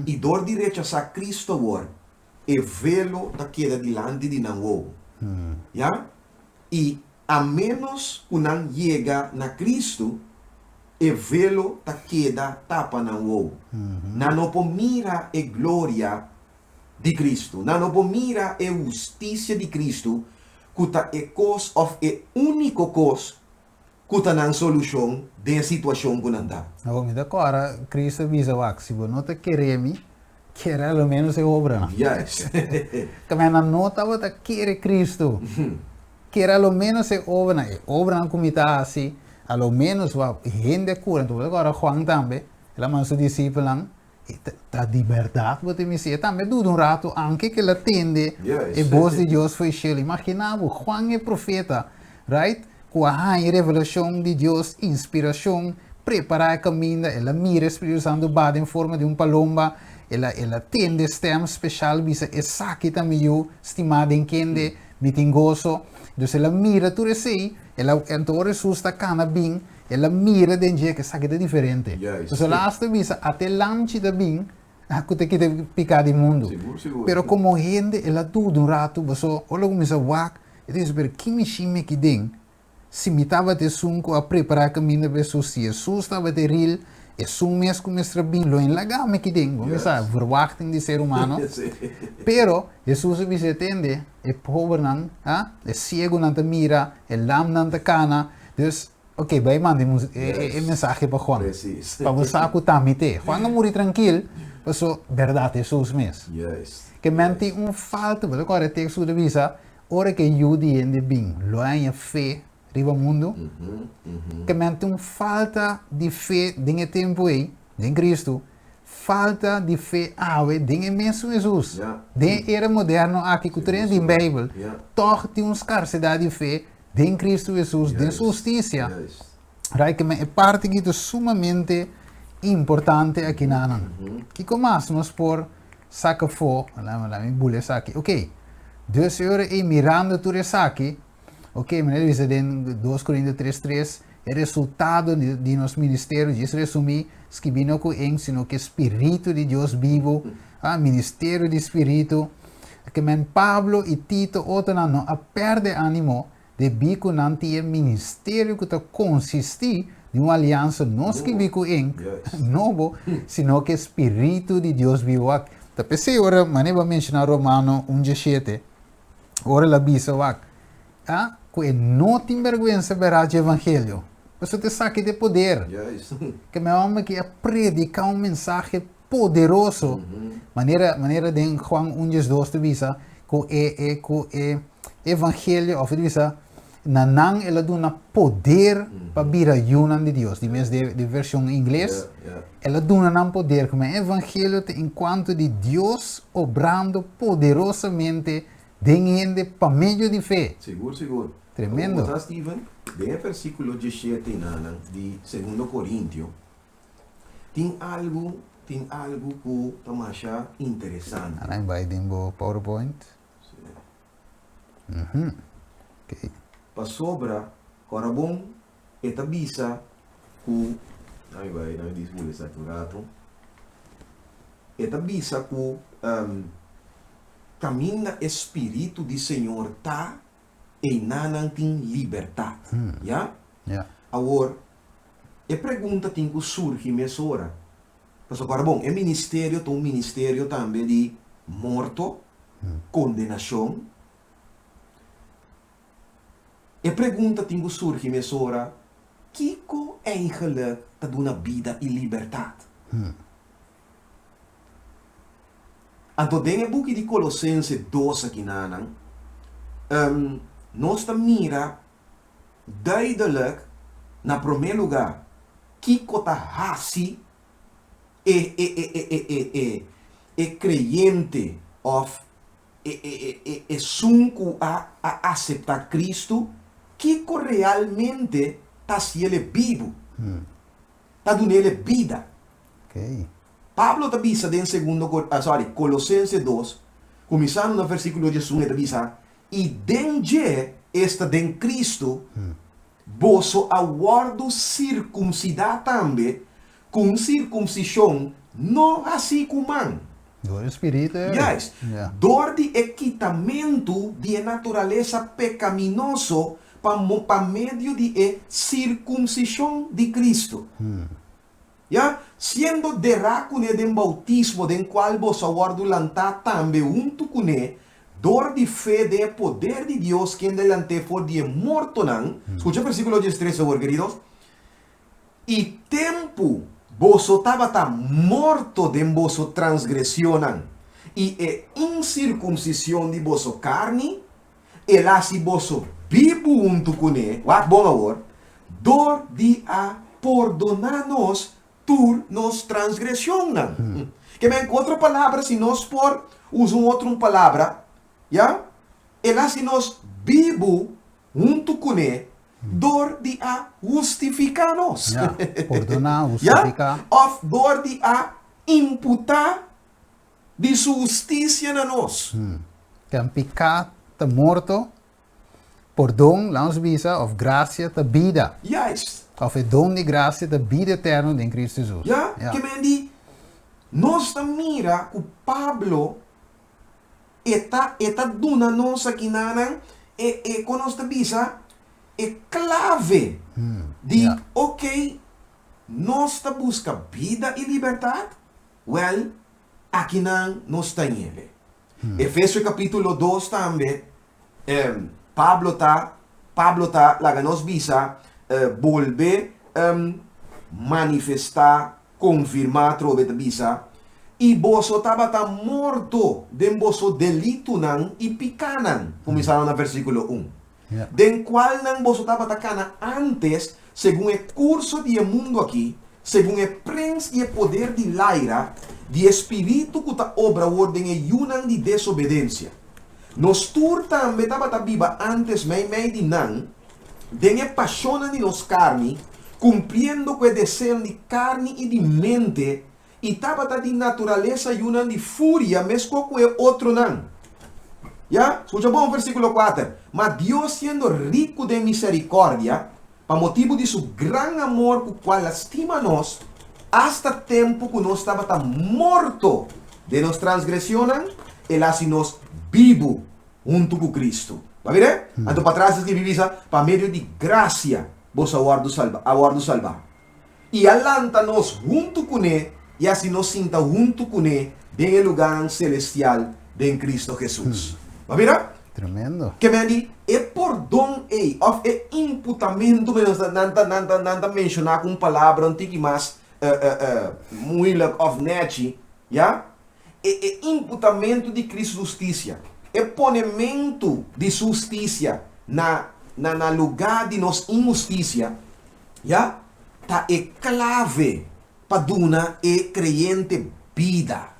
I dor di rechasá Cristo awor, e velo ta keda dilanti di nan wowo. Ya? I a ménos ku nan yega na Cristo, e velo ta keda tapa nan wowo. Nan no por mira e gloria di Cristo. Nan no por mira e hustisia di Cristo, ku ta e kos òf e úniko kos Ku ta nan solushon den e situashon ku nan ta? Awor mi ta kòrda Cristo a bisa, Wak, si bo no ta kere mi, kere a lo ménos e obranan. Juist. Kamba nan no tabata kere Cristo. Kere a lo ménos e obranan. E obranan ku mi ta hasi, a lo ménos wak, hende a kura. Anto bo ta kòrda Juan tambe, el a manda su disipelnan, E ta di bèrdat bo ta mester. E tambe a duda un ratu anke ku el a tende e bos di Dios for e shelu. Imaginá bo, Juan e profeta, right, ku a haña e revelashon di Dios, inspirashon, prepará e kaminda, el a mira e Spiritu Santu baha den forma di un palomba, el a el a tende e stèm speshal bisa, Esaki ta mi Yu stimá den kende mi tin goso. Dus el a mira tur esei, el a, anto ora Hesus ta kana bin, El a mira den dje ku esaki ta diferente. Entonces el a hasta bisa, ata e lamchi ta bin ku ta kita piká di mundu. Pero komo hende el a duda un ratu, paso ora el a kuminsá wak, e ta bisa, pero ki mishin mi aki den? Si mi tabata esun ku a prepará e kaminda pa Hesus, si Hesus tabata e ril, esun mes ku mester a bin, lo e laga mi aki den. Bo mester sa, verwachting di ser humano. Pero Hesus a bisa, tende, e pobernan, e siegunan ta mira, e lamnan ta kana. Dus, Ok, bai manda e mensahe pa Juan. Pa bo sa ku ta mi te. Juan a muri trankil, paso bèrdat Hesus mes. Ke men tin un falta, bo ta kòrda e teksto ku ta bisa, ora ku e Yu di hende bin, lo a haña fe riba mundu? Ke men tin un falta di fe den e tempu ei, den Kristu, falta di fe awe den e mesun Hesus. Den e era moderno aki ku tur hende tin Beibel, tòg tin un skarsedat di fe Den Cristo Jesus, den su husticia. Right, ke men e parti aki ta sumamente importante aki nanan. Kiko mas nos por saka afó? Laat mi bula esaki. Ok, dus e ora ei mirando tur esaki, ok, manera bisa den 2 Korinto 3:3, e resultado di nos ministerio, djis resumí, skibí no ku ink, sino ku e Spiritu di Dios bibu, ah, ministerio di Spiritu. Ke men Pablo i Tito otronan no a pèrdè ánimo debí ku nan tin e ministerio ku ta konsistí di un aliansa no skibí ku ink nobo, sino ku e spiritu di Dios bibu. Wak, ta p'esei ora manera bo a menshoná Romano un diesshete, ora el a bisa, wak, a ku e no tin bèrgwensa berá dje evangelio, pasobra ta esaki ta e poder. Ke men hòmber ki a prediká un mensahe poderoso, manera manera den Juan un dies dos ta bisa ku e e ku e evangelio òf ta bisa Na nan el a duna poder pa bira yunan di Dios. Di mes de version ingles, el a duna nan poder. Como e evangelio ta en cuanto di Dios obrando poderosamente den hende pa medio di fe. Sigur, sigur. Tremendo. Bo sa, Steven, den e versículo 17 nanan di Segundo Corintio, tin algu, tin algu ku ta masha interesante. Anan bai den bo PowerPoint. Sí. Pasobra ora bon e ta bisa ku, Dame bai, dame disbul esaki un ratu. E ta bisa ku kaminda e spiritu di Señor ta, einan nan tin libertat. Ya? Awor, e pregunta tin ku surgi mesora. Pasobra ora bon, e ministerio ta un ministerio tambe di morto, kondenashon. E pregunta tin ku surgi mesora, kiko eigenlik ta duna bida i libertat? Anto den e buki di Kolosense dos akinanan, nos ta mira duidelijk na promé lugá kiko ta hasi e e e e e e e e kreyente òf e e e e esun ku a a aseptá Kristu, kiko realmente ta hasiel e bibu, ta dun'el e bida. Pablo ta bisa den segundo Kor sorry Kolosense dos, kuminsando na versíkulo diesun e ta bisa, I den dje, esta den Kristu, boso a wòrdu sirkumsidá tambe ku un sirkumsishon no hasí ku man. Dor e spiritu ei. Juist. Dor di e kitamentu di e naturalesa pekaminoso pa pa medio di e sirkumsishon di Kristu. Ya, siendo derá kuné den boutismo den kual boso a wòrdu lantá tambe huntu kuné dor di fe den e poder di Dios kende a lant'é for di e mortonan, skucha versíkulo diestres awor, keridos, I tempu boso tabata morto den boso transgresionnan i e insirkumsishon di boso karni, El a hasi boso bibu huntu kuné, wak bon awor, dor di a pordoná nos tur nos transgresionnan. Ke men, ku otro palabra, si nos por usa un otro un palabra, ya, El a hasi nos bibu huntu kuné dor di a hustifiká nos. Ya, pordoná, hustifiká. Ya, òf dor di a imputá di su hustisia na nos. Ten piká ta morto, pordon, laat nos bisa, òf grasia ta bida. Juist. Òf e don di grasia ta bida eterno den Kristu Hesus. Ya, ke men di, nos ta mira ku Pablo e ta e ta duna nos akinanan e e kon nos ta bisa e klave di oke nos ta buska bida i libertat, wèl Akinan nos ta ñele. Efesio capítulo dos tambe, Pablo ta, Pablo ta laga nos bisa, bolbe manifestá, konfirmá atrobe ta bisa, I boso tabata morto den boso delitunan i pikánan, kuminsando na versíkulo un, den kualnan boso tabata kana ántes segun e kurso di e mundu akí, Segun e prens di e poder di laira, di e spiritu ku ta obra awor den e yunan di desobedensia. Nos tur tambe tabata biba ántes meimei di nan, den e pashonnan di nos karni, kumpliendo ku e deseonan di karni i di mente, i tabata di naturalesa yunan di furia meskos ku e otronan. Ya, skucha bon versíkulo kuater, Ma Dios siendo riku den miserikòrdia, Pa motibu di su gran amor ku kual a stima nos, asta tempu ku nos tabata morto den nos transgresionnan, el a hasi nos bibu huntu ku Kristu. Bo a mir'é? Anto patras e skirbi bisa, Pa medio di grasia boso a wòrdu salba, a wòrdu salbá. I a lanta nos huntu kuné i a hasi nos sinta huntu kuné den e lugánan selestial den Kristu Hesus. Bo a mira? Tremendo. Ke men di e pordon ei òf e imputamentu ku nan ta nan ta nan ta nan ta menshoná ku un palabra un tiki mas moeilijk òf nèchi, ya, e e imputamentu di Kristu hustisia, e ponementu di su hustisia na na na lugá di nos inhustisia, ya, ta e klave pa duna e kreyente bida.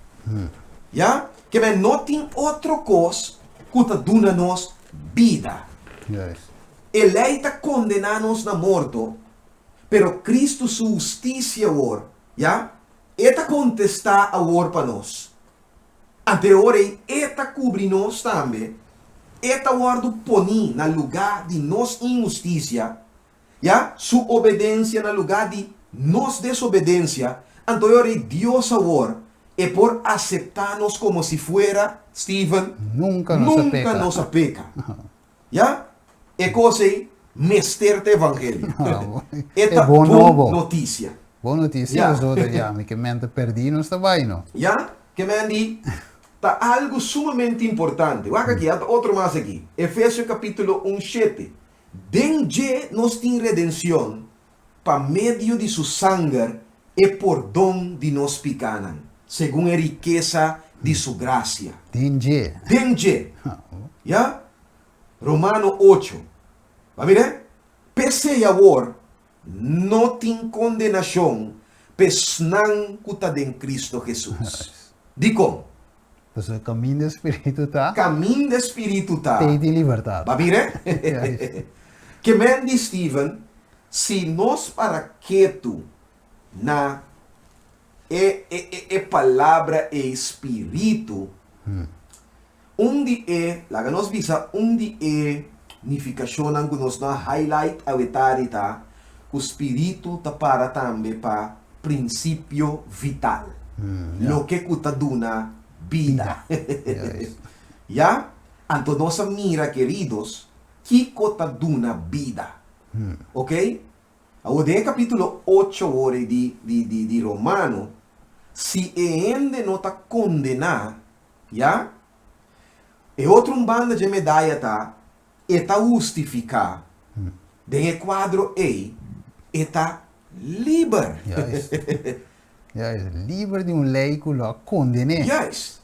Ya, ke men no tin otro kos ku ta duna nos bida. E lei ta kondená nos na morto, pero Kristu su hustisia awor, ya, e ta kontestá awor pa nos. Anto e ora ei e ta kubri nos tambe, e ta wòrdu poní na lugá di nos inhustisia, ya, su obedensia na lugá di nos desobedensia, anto e ora ei Dios awor e por aseptá nos komo si fuera, Steven, Nunka nos a nunka peka. nos a peka. Ya, e kos ei mester ta evangelio. E E ta bon bon nobo. notisia. Bon notisia Ya. nosotros ya, mi ke men ta perdí nos ta bai no. Ya, ke men di ta algu sumamente importante. Wak aki, ata otro mas aki. Efesio kapítulo un shete. Den dje nos tin redenshon pa medio di su sanger, e pordon di nos pikánan, segun e rikesa di su grasia. Den dje. Den dje. Ya? Romano ocho. Ba mira? P'esei awor no tin kondenashon p'esnan ku ta den Kristo Hesus. Dikon? Pasobra kaminda e spiritu ta. Kaminda e spiritu ta. Tei tin libertat. Ba mira? Ke men di Steven, si nos para ketu na e e e palabra ei spiritu, un di e, laga nos bisa un di e nifikashonnan ku nos no a highlight awe tardi ta ku spiritu ta para tambe pa prinsipio vital, loke ku ta duna bida. Ya? Anto nos a mira, keridos, kiko ta duna bida. Ok? Awor den e kapítulo ocho awor ei di di di di Romano, si e hende no ta kondená, ya, e otro un banda dje medaya ta e ta hustifiká, den e kuadro ei e ta liber. Juist. Juist. Liber di un lei ku lo a konden'é. Juist.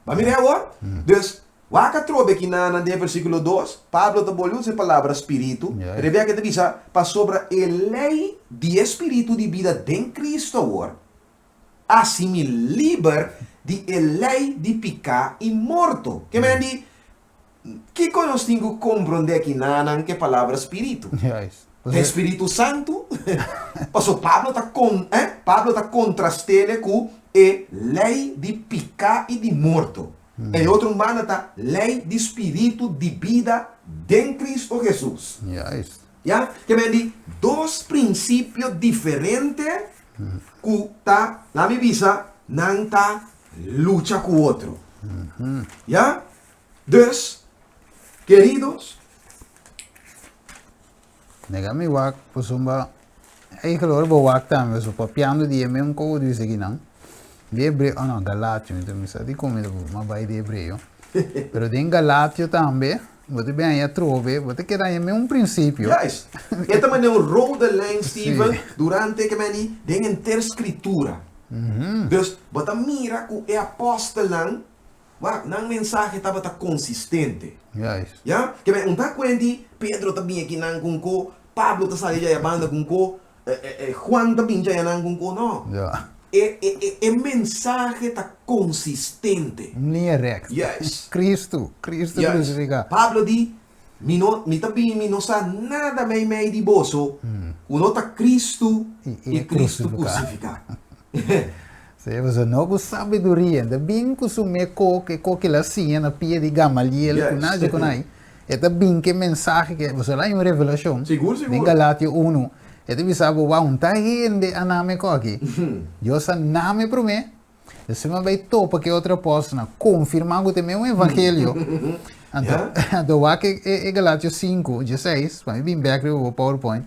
Ba mira awor? Dus, wak atrobe kinanan den versíkulo dos, Pablo ta bolbe usa e palabra spiritu, Juist. pero e bia ke ta bisa, pasobra e lei di e spiritu di bida den Kristu awor a hasi mi liber di e lei di piká i morto. Ke men di, Kiko nos tin ku komprondé kinanan ku e palabra spiritu? Juist. Ta e spiritu santu? Pasobra Pablo ta kon, eh, Pablo ta kontrast'é ku e lei di piká i di morto. E otro un banda ta lei di spiritu di bida den Kristu Hesus. Juist. Ya? Ke men di dos prinsipio diferente ku ta, laat mi bisa, nan ta lucha ku otro. Ya? Dus, keridos. Nega mi wak pasobra eigenlijk ora bo wak tambe so papiando di e mesun kos di esaki nan di hebreo oh no galatio mi ta misa dikon mi ta mas bai di hebreo pero den galatio tambe bo ta bin haña atrobe bo ta keda haña mesun prinsipio. Juist. E ta manera un rode lijn Steven durante ke meni den henter skritura. Dus bo ta mira ku e apostelnan Wak, nan mensahe tabata konsistente. Juist. Ya? Ke men un ta kuenti, Pedro ta bin akinan ku un ko, Pablo ta sali djaya banda ku un ko, Juan ta bin djaya nan ku un ko. No. Ja. E, e, e, e mensahe ta konsistente. Un liña rèkt. Juist. Kristu, Kristu Juist. krusifiká. Pablo di, Mi no, mi ta bin, mi no sa nada meimei di boso, ku no ta Kristu I, i i e Kristu krusifiká. krusifiká. Sí, pasobra no ku sabiduria, ta bin ku su me kok, e kok el a siña na pia di Gamaliel, ku Yes. nazi ku nai. E ta bin ku e mensahe ke, pasobra el a haña un revelashon Sigur, den sigur. Galatio unu. E ta bisa bo, wou, un ta hende a name koki. Dios a name promé, Despues mi a bai topa ku e otro apòstelnan, konfirmá ku ta e mesun evangelio. Anto, anto wak e, e, e Galatio sinku, dieseis, pa mi bin bèk riba bo PowerPoint,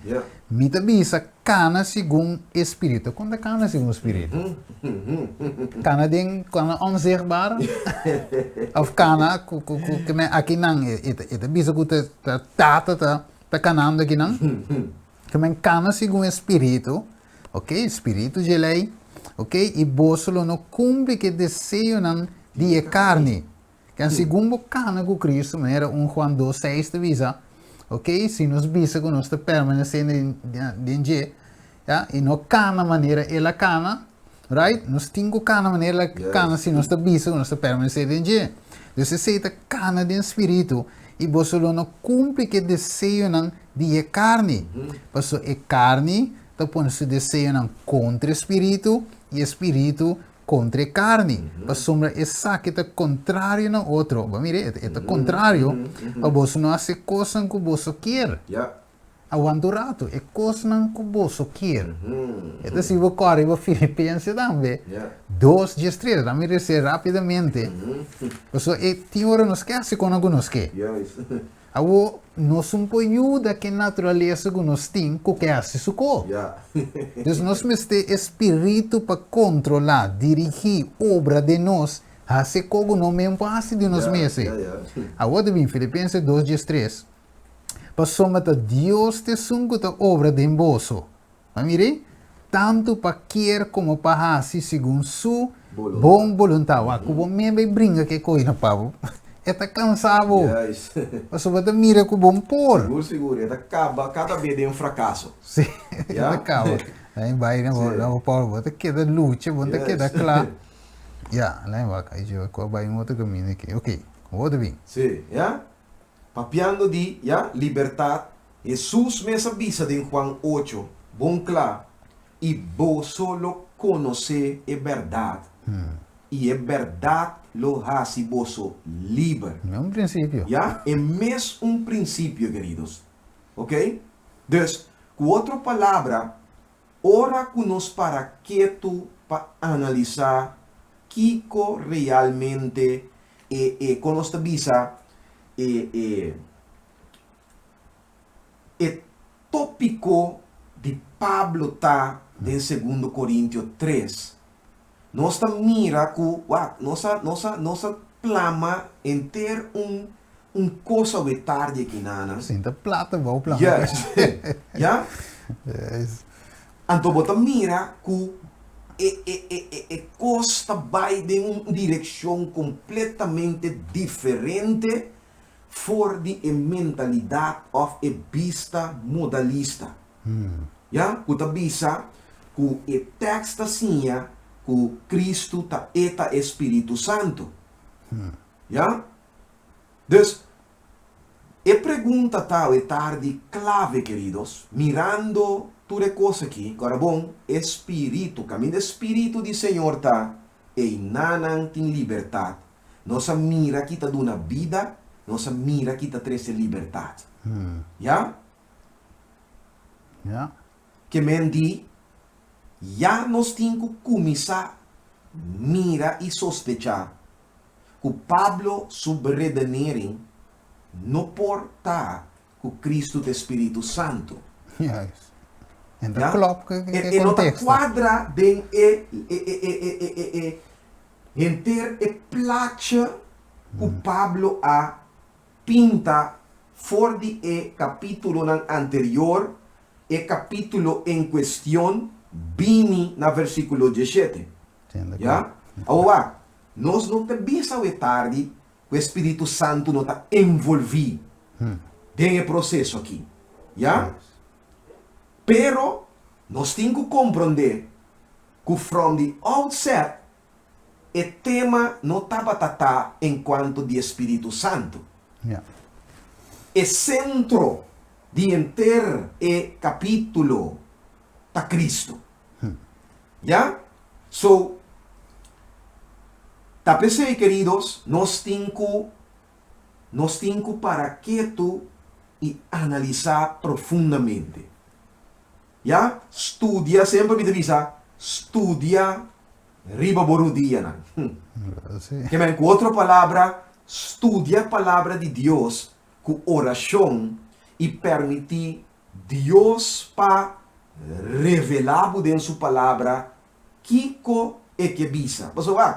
mi ta bisa kana segun e spiritu. Kon ta kana segun spiritu? Kana den, kana onzichtbaar? Of kana ku, ku, ku, ku men akinan, e, e, e ta bisa ku ta, ta tata ta, ta kanando akinan? Ku men kana segun e spiritu, Ok, spiritu dje lei, ok, i boso lo no kumpli ku e deseonan di e karni. Ken segun bo kana ku Kristu, manera un Juan dos seis ta bisa, Ok, si nos bisa ku nos ta permanesé den dje, ya, i no kana manera el a kana, right? Nos tin ku kana manera el a kana si nos ta bisa ku nos ta permanesé den dje. Dus esei ta kana den spiritu i boso lo no kumpli ku e deseonan di e karni. Pasobra e karni ta pone su deseonan kontra e spiritu i e spiritu kontra e karni, pasobra esaki ta kontrario na otro. Bo mira, e ta kontrario pa boso no hasi e kosnan ku boso kier. Awanta un ratu, e kosnan ku boso kier. E ta si bo kòrda riba Filipense tambe, dos diestres. Laat mi resé rápidamente, pasobra e tin ora nos ke hasi kosnan ku nos ke. Awor, nos un por yuda ku e naturalesa ku nos tin ku ke hasi su kos. Dus nos mester e spiritu pa kontrolá, dirigí, obra den nos, hasi e kos ku no men por hasi di nos mes. Awor ta bin Filipenses dos diestres, Pasobra ta Dios ta esun ku ta obra den boso. Ma mira, tantu pa kier komo pa hasi segun su bon boluntat. Wak, ku bo mes bai bringa ku e koi na pa bo, e ta kansa bo. Pasobra bo ta mira ku bo por. Sigur, sigur. E ta kaba kada be den frakaso. Sí, e ta kaba. Ai bai na bo, na bo power, bo ta keda lucha, bo ta keda kla. Ya, lain wak, ai dje, ku a bai un otro kaminda aki. Oké, bo ta bin. Sí, ya. Papiando di, ya, libertat, Hesus mes a bisa den Juan ocho, bon kla, I boso lo konosé e bèrdat, i e bèrdat lo hasi boso liber. E un prinsipio. Ya, e mes un prinsipio, keridos. Oké? Dus, ku otro palabra, ora ku nos para ketu pa analisá kiko realmente e, e, kon nos ta bisa, e, e, E tópiko di Pablo ta den Segundo Korintio tres. Nos ta mira ku, wak, nos a, nos a, nos a plama henter un, un kos awe tardi aki, nana. Sinta plata bou plama. Yes. Ya? Yes. Anto bo ta mira ku e, e, e, e, e kos ta bai den un direkshon kompletamente diferente for di e mentalidat òf e bista modalista, ya, ku ta bisa ku e tèkst ta siña ku Kristu ta e ta e Spiritu Santu. Ya. Dus, e pregunta ta awe tardi klave, keridos, mirando tur e kos aki, ku ora bon, e Spiritu, kaminda e Spiritu di Señor ta, einanan tin libertat. Nos a mira ki ta duna bida, nos a mira ki ta trese libertat. Ya? Ya. Ke men di, ya nos tin ku kuminsá mira i sospechá ku Pablo su beredenering no por ta ku Kristu ta e Spiritu Santu. Juist. En ta klòp ku e E no ta konteksto. kuadra den e e e e e e e Henter e plaatje ku Pablo a pinta for di e kapítulonan anterior, e kapítulo en kuestion bini na versíkulo dieshete. Ya? Awor wak, nos no ta bisa awe tardi ku e spiritu santu no ta envolví den e proseso akí. Ya? Pero nos tin ku komprondé ku from the outset e tema no tabata ta en cuanto di e Spiritu Santo. E centro di henter e capitulo ta Cristo. Ya? So, ta p'esey, queridos, nos tin cu nos tin cu para ketu y analisa profundamente. Ya, studia, semper mi ta bisa, studia riba bo rudianan. Ke men, ku otro palabra, studia Palabra di Dios ku orashon i permití Dios pa revelá bo den su Palabra kiko e ke bisa. Pasobra wak,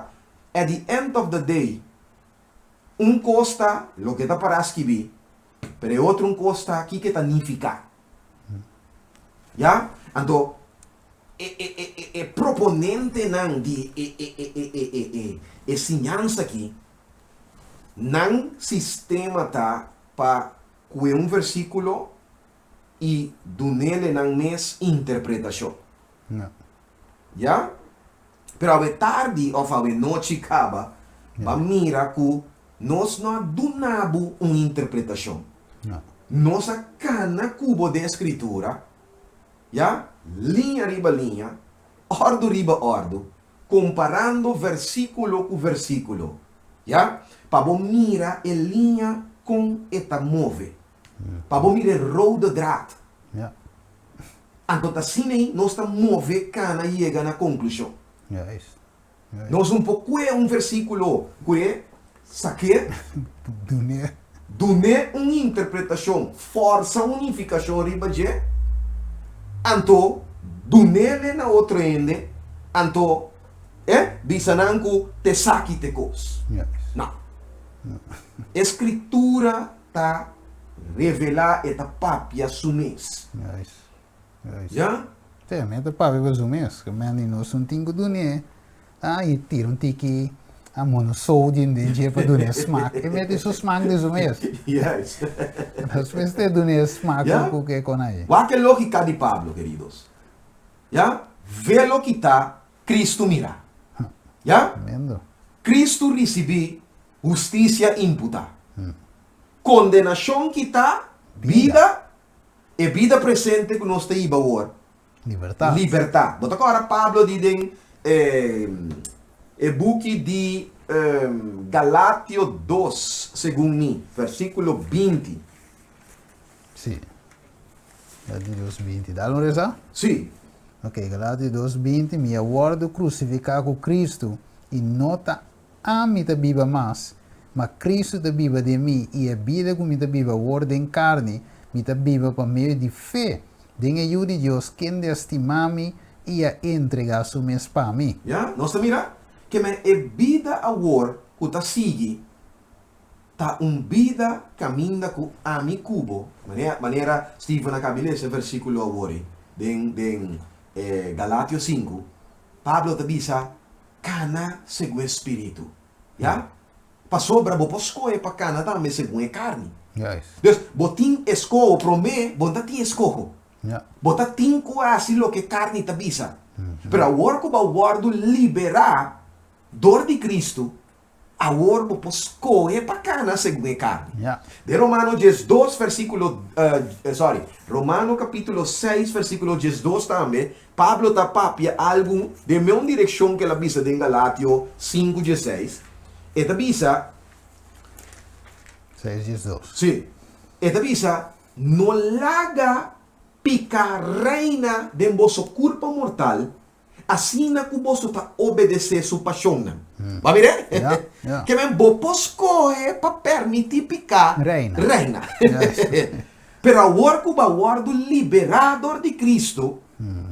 at the end of the day, un kos ta loke ta pará skibí, pero e otro un kos ta kiko e ta nifiká. Ya? Anto, e, e, e, e, e proponentenan di e, e, e, e, e, e, e, e siñansa aki, nan sistema ta pa. Kue un versíkulo i dunele nan mes interpretashon. Ya? Pero awe tardi òf awe nochi kaba, bo a mira ku nos no a duna bo un interpretashon. Nos a kana ku bo den Skritura, ya, liña riba liña, òrdu riba òrdu, komparando versíkulo ku versíkulo, ya, pa bo mira e liña kon e ta move, pa bo mira e rode draad. Anto ta asina ei nos ta move kana yega na konklushon. Nos un por kue un versíkulo kue sak'é, dun'é un interpretashon, fòrsa un nifikashon riba dje, anto dun'é na otro hende, anto e bisa nan ku ta esaki ta e kos. No. E Skritura ta revelá, e ta papia su mes. Ya? Sí, mi ta papia pa su mes. Ke men di nos un tin ku dun'é, ah, i tira un tiki monosodium den dje pa dun'é smak. E mete su smak den su mes. Yes. Nos mester dun'é smak Ya? ku ke kon ai. Wak e lógika di Pablo, keridos. Ya? Velo kitá, Kristu mirá. Ya? Tremendo. Kristu risibí hustisia imputá. Kondenashon kitá, bida. E bida presente ku nos ta hiba awor. Libertat. Libertat. Bo ta kòrda Pablo di den e buki di Galatio dos, segun mi, versíkulo 20. Sí. Galatio dos 20. Dal un resa? Sí. Ok, Galatio dos 20. Mi a wòrdu krusifiká ku Kristu, i no ta Ami ta biba mas, ma Cristo ta biba den mi, i e bida cu mi ta biba awor den carni, mi ta biba pa medio di fe den e Yu di Dios, kende a stima mi i a entrega su mes pa mi. Ya, nos ta mira ke men e bida awor ku ta sigui ta un bida kaminda ku ami ku bo, manera manera Steven a kabi lesa e versíkulo awor ei den den Galatio sinku, Pablo ta bisa, Kana segun e spiritu, ya? Pasobra bo por skohe pa kana tambe segun e karni. Dus, bo tin eskoho, promé bo no ta tin eskoho. Bo ta tin ku hasi loke e karni ta bisa. Pero awor ku bo a wòrdu liberá dor di Kristu, Awor bo por skohe pa kana segun e karni. Den Romano 12 versíkulo, sorry, Romano kapítulo 6 versíkulo 12 tambe, Pablo ta papia algu den meun direkshon ku el a bisa den Galatio 5 16. E ta bisa. 6 12. Sí. E ta bisa, No laga piká reina den boso kurpa mortal, Asina ku boso ta obedesé su pashonnan. Bo a mir'é? Ja, ja. Ke men bo por skohe pa permití piká Reina. reina. Pero awor ku bo a wòrdu liberá dor di Kristu,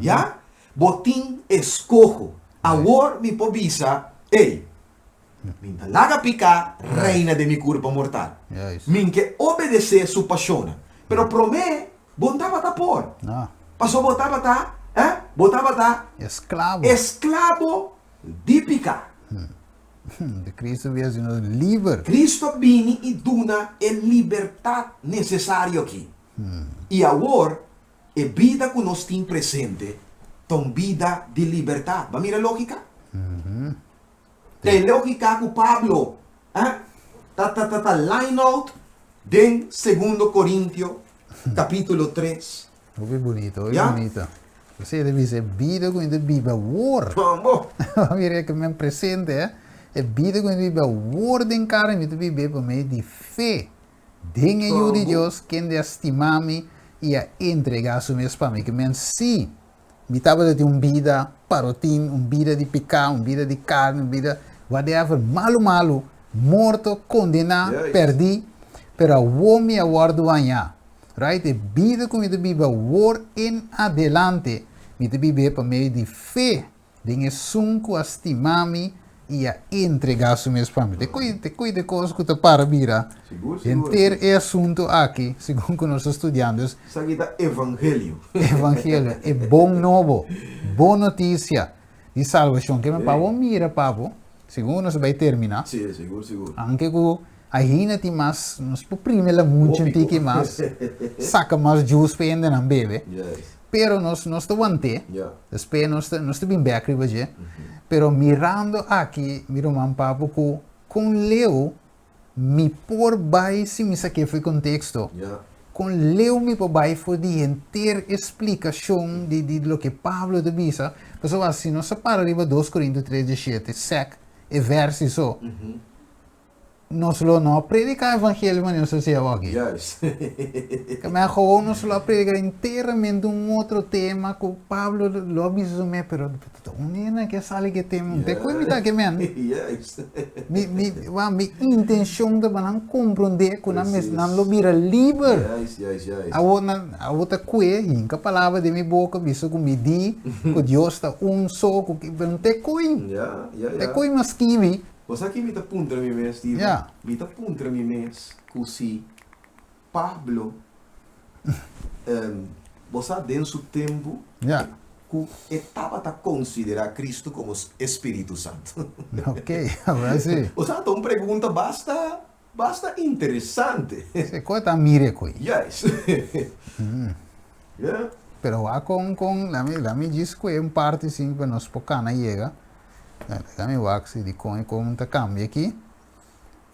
ya, bo tin eskoho. Awor mi por bisa, Ey, mi ta laga piká reina den mi kurpa mortal. Mi ke obedesé su pashonnan. Pero promé Bo no tabata por. No. Pasobra bo tabata, eh? Bo tabata. Esklabo. Esklabo di piká. De Cristo bia hasi nos liber. Cristo a bini i duna e libertat nesesario aki. I awor e bida ku nos tin presente ta un bida di libertat. Bo a mira e lógika? Ta e lógika ku Pablo eh ta ta ta ta line out den Segundo Corintio capítulo tres. Hopi bunito, hopi Ya? bunito. Esei ta bisa e bida ku mi ta biba awor. Mambo! Mira ke men presente eh. E bida ku mi ta biba awor den karni mi ta bib'é pa medio di fe den e Yu di Mambo! Dios kende a stima mi i a entregá su mes pa mi. Ke men sí Mi tabata tin un bida parotin, un bida di piká, un bida di karni, un bida whatever, malu malu, morto, kondená, pèrdí, pero awor mi a wòrdu hañá. Right? E bida ku mi ta biba awor en adelante, mi ta bib'é pa medio di fe Den esun ku a stima mi i a entregá su mes pa mi. Te koi, te koi de kos ku ta para bira Sigur, sigur. henter e asuntu aki, segun ku nos ta studiando. Dus, Esaki ta evangelio. Evangelio, e bon nobo, bon notisia di salbashon. Ke men Sí. pa bo mira, papo, segun ku nos a bai terminá, Sí, sigur, sigur. anke ku. Ainda tin mas, nos por primi lamunchi un tiki mas, saka mas juice pa hendenan bebe. Pero nos nos ta want'é, despues nos ta nos ta bin bek riba dje. Pero mirando aki, mi ruman Papo, ku kon leu mi por bai si mi sak'é for di konteksto, kon leu mi por bai for di henter e splikashon di di loke Pablo ta bisa, pasobra si nos a para riba dos Korinto tres diesshete, sèk e vèrsi so, Nos lo no a predica evangelio manera nos ta haci awoki. Juist. Ke men gewoon nos lo a predica enteramente un otro tema cu Pablo lo a bisa su mes, pero ta un hende ke sali ke tema, un te koe mi ta ke men. Juist. Mi, mi, wa, mi intencion ta pa nan comprende cu nan mes, nan lo bira liber. Juist, juist, juist. Awo nan, awo ta koe, hinca palabra den mi boca, bisa cu mi di, cu Dios ta un so, cu ki, pero te koe. Ja, ja, Te ja. koe mi a skibi. Bo sa ki mi ta puntra mi mes, Steven? Ja. Mi ta puntra mi mes ku si Pablo, bo sa den su tempu Ja. ku e tabata konsiderá Kristu komo e Spiritu Santu. Ok, awor si. Bo sa, ta un pregunta basta, basta interesante. Si, kon e ta mira e koe? Juist. Ja. Pero wak kon, kon, lami, lami djis koe un parti sin pa nos por kana yega. Laga mi wak si dikon e kon ta kambia aki,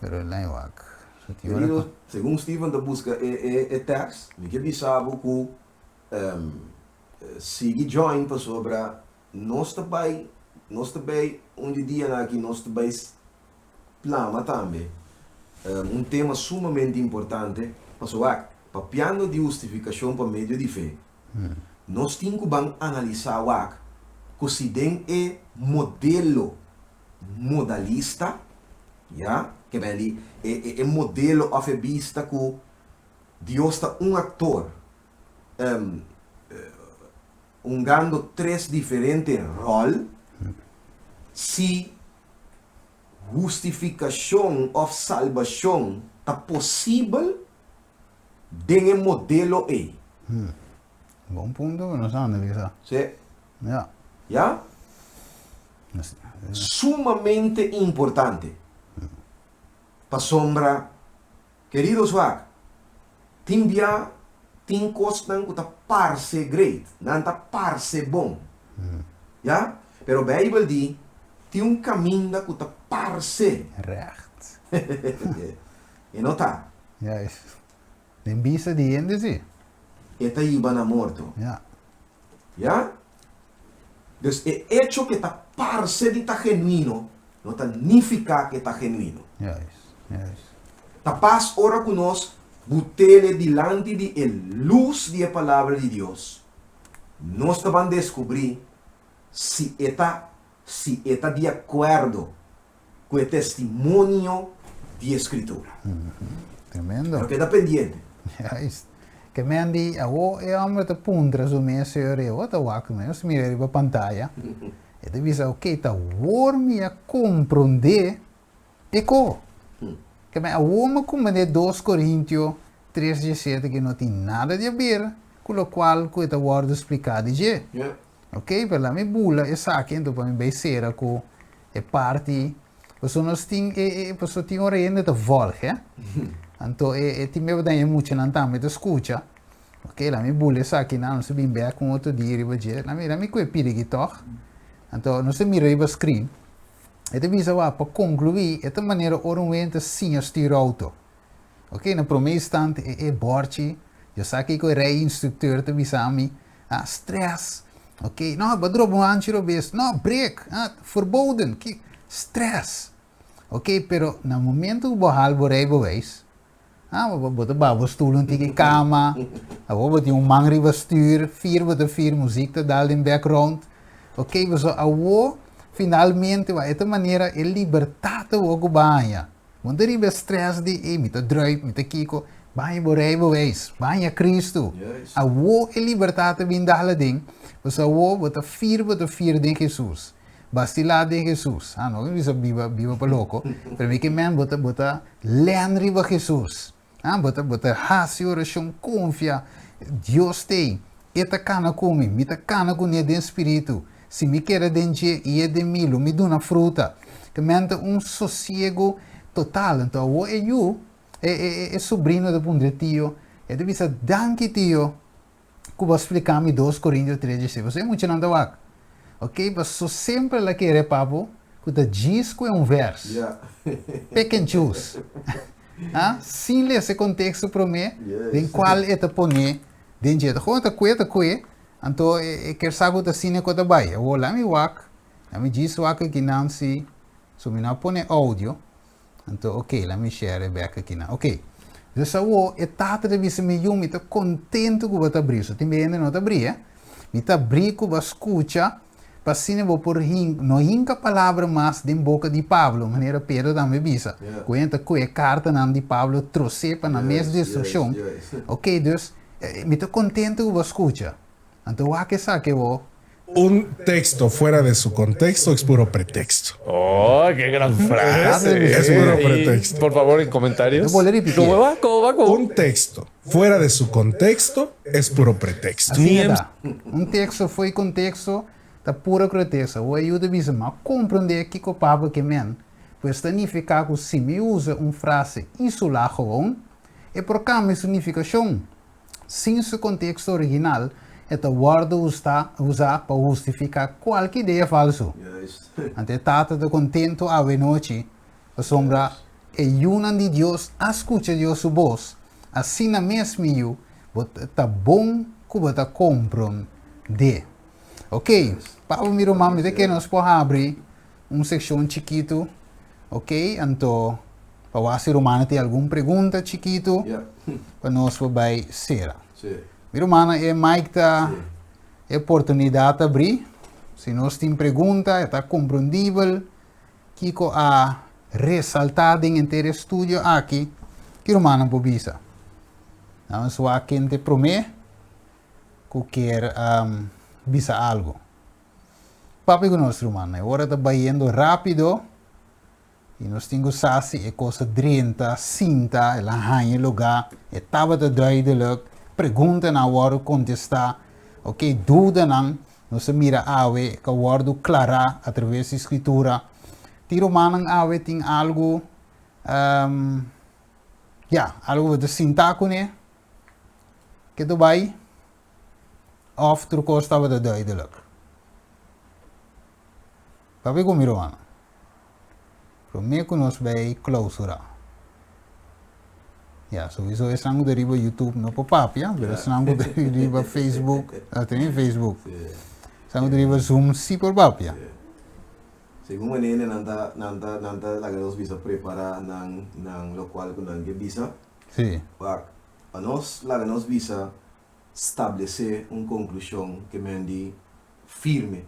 pero laga mi wak. So tin ora Querido, segun Steven ta buska e e e tekst, mi ke bisa bo ku sigui join pasobra nos ta bai nos ta bai un di dianan aki nos ta bai plama tambe un tema sumamente importante pasobra wak papiando di hustifikashon pa medio di fe Nos tin ku ban analisá wak ku si den e modelo modalista, ya, ke ben di e e e modelo òf e bista ku Dios ta un aktor hungando tres diferente ròl, si hustifikashon òf salbashon ta posibel den e modelo ei. Bon punto ku nos a analisá. Sí. Ja. Ya? Sumamente importante. Pasobra, kerido zwak, tin bia tin kosnan ku ta parse great, nan ta parse bon. Ya? Pero Beibel di, tin un kaminda ku ta parse. Recht. E no ta. Juist. Den bista di hende si. E ta hiba na morto. Ja. Ja? Dus e echo ku e ta parse di ta genuino no ta nifiká ku e ta genuino. Juist, juist. Ta pas ora ku nos but'ele dilanti di e lus di e Palabra di Dios, nos ta ban deskubrí si e ta si e ta di akuerdo ku e testimonio di e Skritura. Tremendo. Pero keda pendiente. Juist. Ke men di, awo e homber ta puntra su mes, Señor, e awo ta wak mi, nos mira riba pantaya. E ta bisa, ok, ta awor mi a komprondé e ko. Ke men awor mi a komprondé dos Korintio tres diesete ke no tin nada di aber ku lokual ku e ta wòrdu spliká di dje. Ok, pero laat mi bula esaki anto pa mi bay cera cu e parti, pasobra nos tin e e pasobra tin ora hende ta volg he, anto e e tin beba daña e muchanan tambe ta scucha, ok laat mi bula esaki nan nos ta bin bek un otro dia riba dje, laat mi laat mi cu e pidi aki tog, anto nos ta mira riba screen, e ta bisa wak pa conclui e ta manera ora un hende ta siña stuur auto. Ok, na prome instante e e borchi, yo sa kiko e rei instructeur ta bisa mi, ah, stress, ok, no, bo a drop un hanchi robes, no, brek, ah, verboden, ki, stress, ok, pero na momento ku bo hal bo rijbewijs, ah, bo bo ta baha bo stoel un tiki kama, awor bo tin un man riba stuur, fier bo ta fier, muziek ta dal den background, ok, pasobra awor finalmente wak e ta manera e libertad awor ku bo a haña. Bo ta riba e stress di, ey, mi ta druip, mi ta kiko. Baña bo rijbewijs, baña Cristo. Awo e libertad ta bin dal aden, pasobra awo bo ta fir, bo ta fir den Jesus. Bastilá den Jesus. Ah, no bisa biba, biba pa loko, pero mi ke men bo ta, bo ta len riba Jesus. Ah, bo ta, bo ta hasi orashon, konfia, Dios t'ei, E ta kana ku mi, mi ta kana kuné den spiritu. Si mi keda den dje i e den mi, lo mi duna fruta. Ke men ta un sosiego Total, anto awor e yu, e e e sobrino ta puntra e tio, e ta bisa, Danki tio ku bo a splika mi dos Korintio tres dieseis. Pasobra e muchanan ta wak. Ok, paso semper el a kere papu ku ta djis ku e un vers. Pick and choose. Ah, sin lesa e konteksto promé den kual e ta pone den dje. Ta gewoon ta kue ta kue, anto e ker sa ku ta asina ku ta bai. Awor laat mi wak, laat mi djis wak aki nan si So mi no a pone audio, anto ok, laat mi share e bek aki nan. Ok, dus awor e tata ta bisa mi, yu, mi ta kontentu ku bo ta abri. So tin bia hende no ta abri, eh. Mi ta abri ku bo a skucha, pa asina bo por hin, no hinka palabra mas den boka di Pablo, manera Pedro tambe bisa, ku hende ta kohe e kartanan di Pablo trosé pa nan mes destrukshon. Ok, dus mi ta kontentu ku bo a skucha. Anto wak esaki awor. Un texto fuera de su contexto es puro pretexto. Oh, qué gran frase. Es puro pretexto. Por favor, en comentarios. Bolbe ripití. ¿Cómo va? ¿Cómo va? ¿Cómo? Un texto fuera de su contexto es puro pretexto. Asina ta. Un teksto fo'i konteksto ta puro pretexto. Awor e yuda bisa, Mi a komprondé kiko Pablo ke men. Pues ta nifiká ku si mi usa un frase isolá gewoon, e por kambia su nifikashon. Sin su konteksto original, e ta wòrdu usá pa hustifiká kualke idea falsu. Anto e Tata ta kontentu awenochi pasobra e yunan di Dios a skucha Dios su bos. Asina mes, mi yu, bo ta bon ku bo ta komprondé. Oké, Pablo mi ruman, mi ta kere nos por habri un sekshon chikitu. Oké, anto pa wak si rumannan tin algun pregunta chikitu pa nos por bai sera. Mi rumannan, e mic ta e oportunidat ta abrí. Si nos tin pregunta, e ta komprondibel kiko a resaltá den henter e studio aki, ki rumannan por bisa? Nos wak ken ta e promé ku kier bisa algu. Papia ku nos rumannan, e ora ta bayendo rápido i nos tin ku sa si e kos a drenta, sinta, el a haña e lugá, e tabata duidelijk, preguntanan a wòrdu kontestá, oke, dudanan nos a mira awe ku a wòrdu klará atraves di Skritura. Tin rumannan awe tin algu, ya, algu ku bo ta sinta kuné, ke ta bai? Of tur kos tabata duidelijk? Papia ku mi rumannan. Promé ku nos bai klausurá. Ya, souiso esnan ku ta riba YouTube no por papia, pero esnan ku ta riba Facebook, no ta ni Facebook. Esnan ku ta riba Zoom sí por papia. Segun manera nan ta nan ta nan ta laga nos bisa prepará nan nan lokual ku nan ke bisa. Sí. Wak, pa nos laga nos bisa stablesé un konklushon ke men di firme.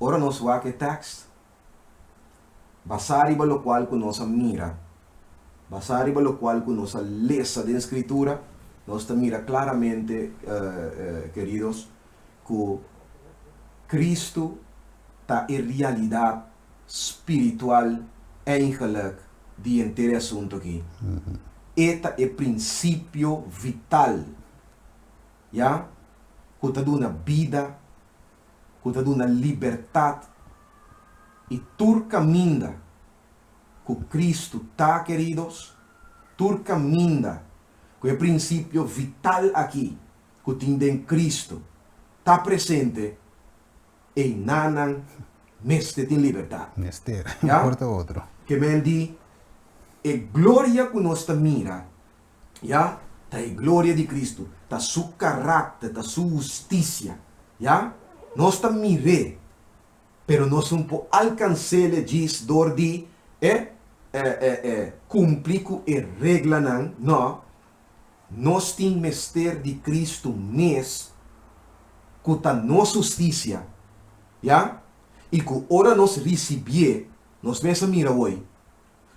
Ora nos wak e tèkst, basá riba lokual ku nos a mira, basá riba lokual ku nos a lesa den Skritura, nos ta mira klaramente, keridos, ku Kristu ta e realidat spiritual eigenlijk di henter e asuntu aki. E ta e prinsipio vital, ya, ku ta duna bida, ku ta duna libertat i tur kaminda ku Kristu ta, keridos, tur kaminda ku e prinsipio vital aki ku tin den Kristu ta presente, Einanan mester tin libertat. Mester, un por ta otro. Ke men di, e gloria ku nos ta mira, ya, ta e gloria di Kristu, ta su karakter, ta su hustisia, ya. Nos ta mir'é, pero nos no por alkans'é djis dor di e e kumpli ku e reglanan, no. Nos tin mester di Kristu mes ku ta nos hustisia, ya, i ku ora nos risibié, nos mes a mira woi,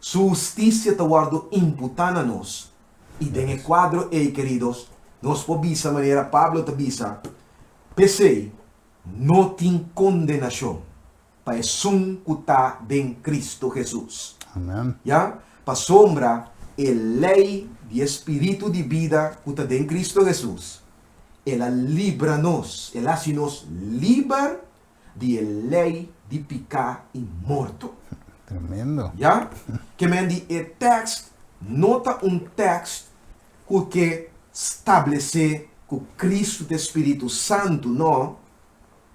Su hustisia ta wòrdu imputá na nos. I den e kuadro ei, keridos, nos por bisa manera Pablo ta bisa, P'esei no tin kondenashon pa esun ku ta den Kristu Hesus. Amen. Ya, pasobra e lei di e spiritu di bida ku ta den Kristu Hesus, el a libra nos, el a hasi nos liber di e lei di piká i morto. Tremendo. Ya? Ke men di e tekst no ta un tekst ku ke stablesé ku Kristu ta e Spiritu Santu, no,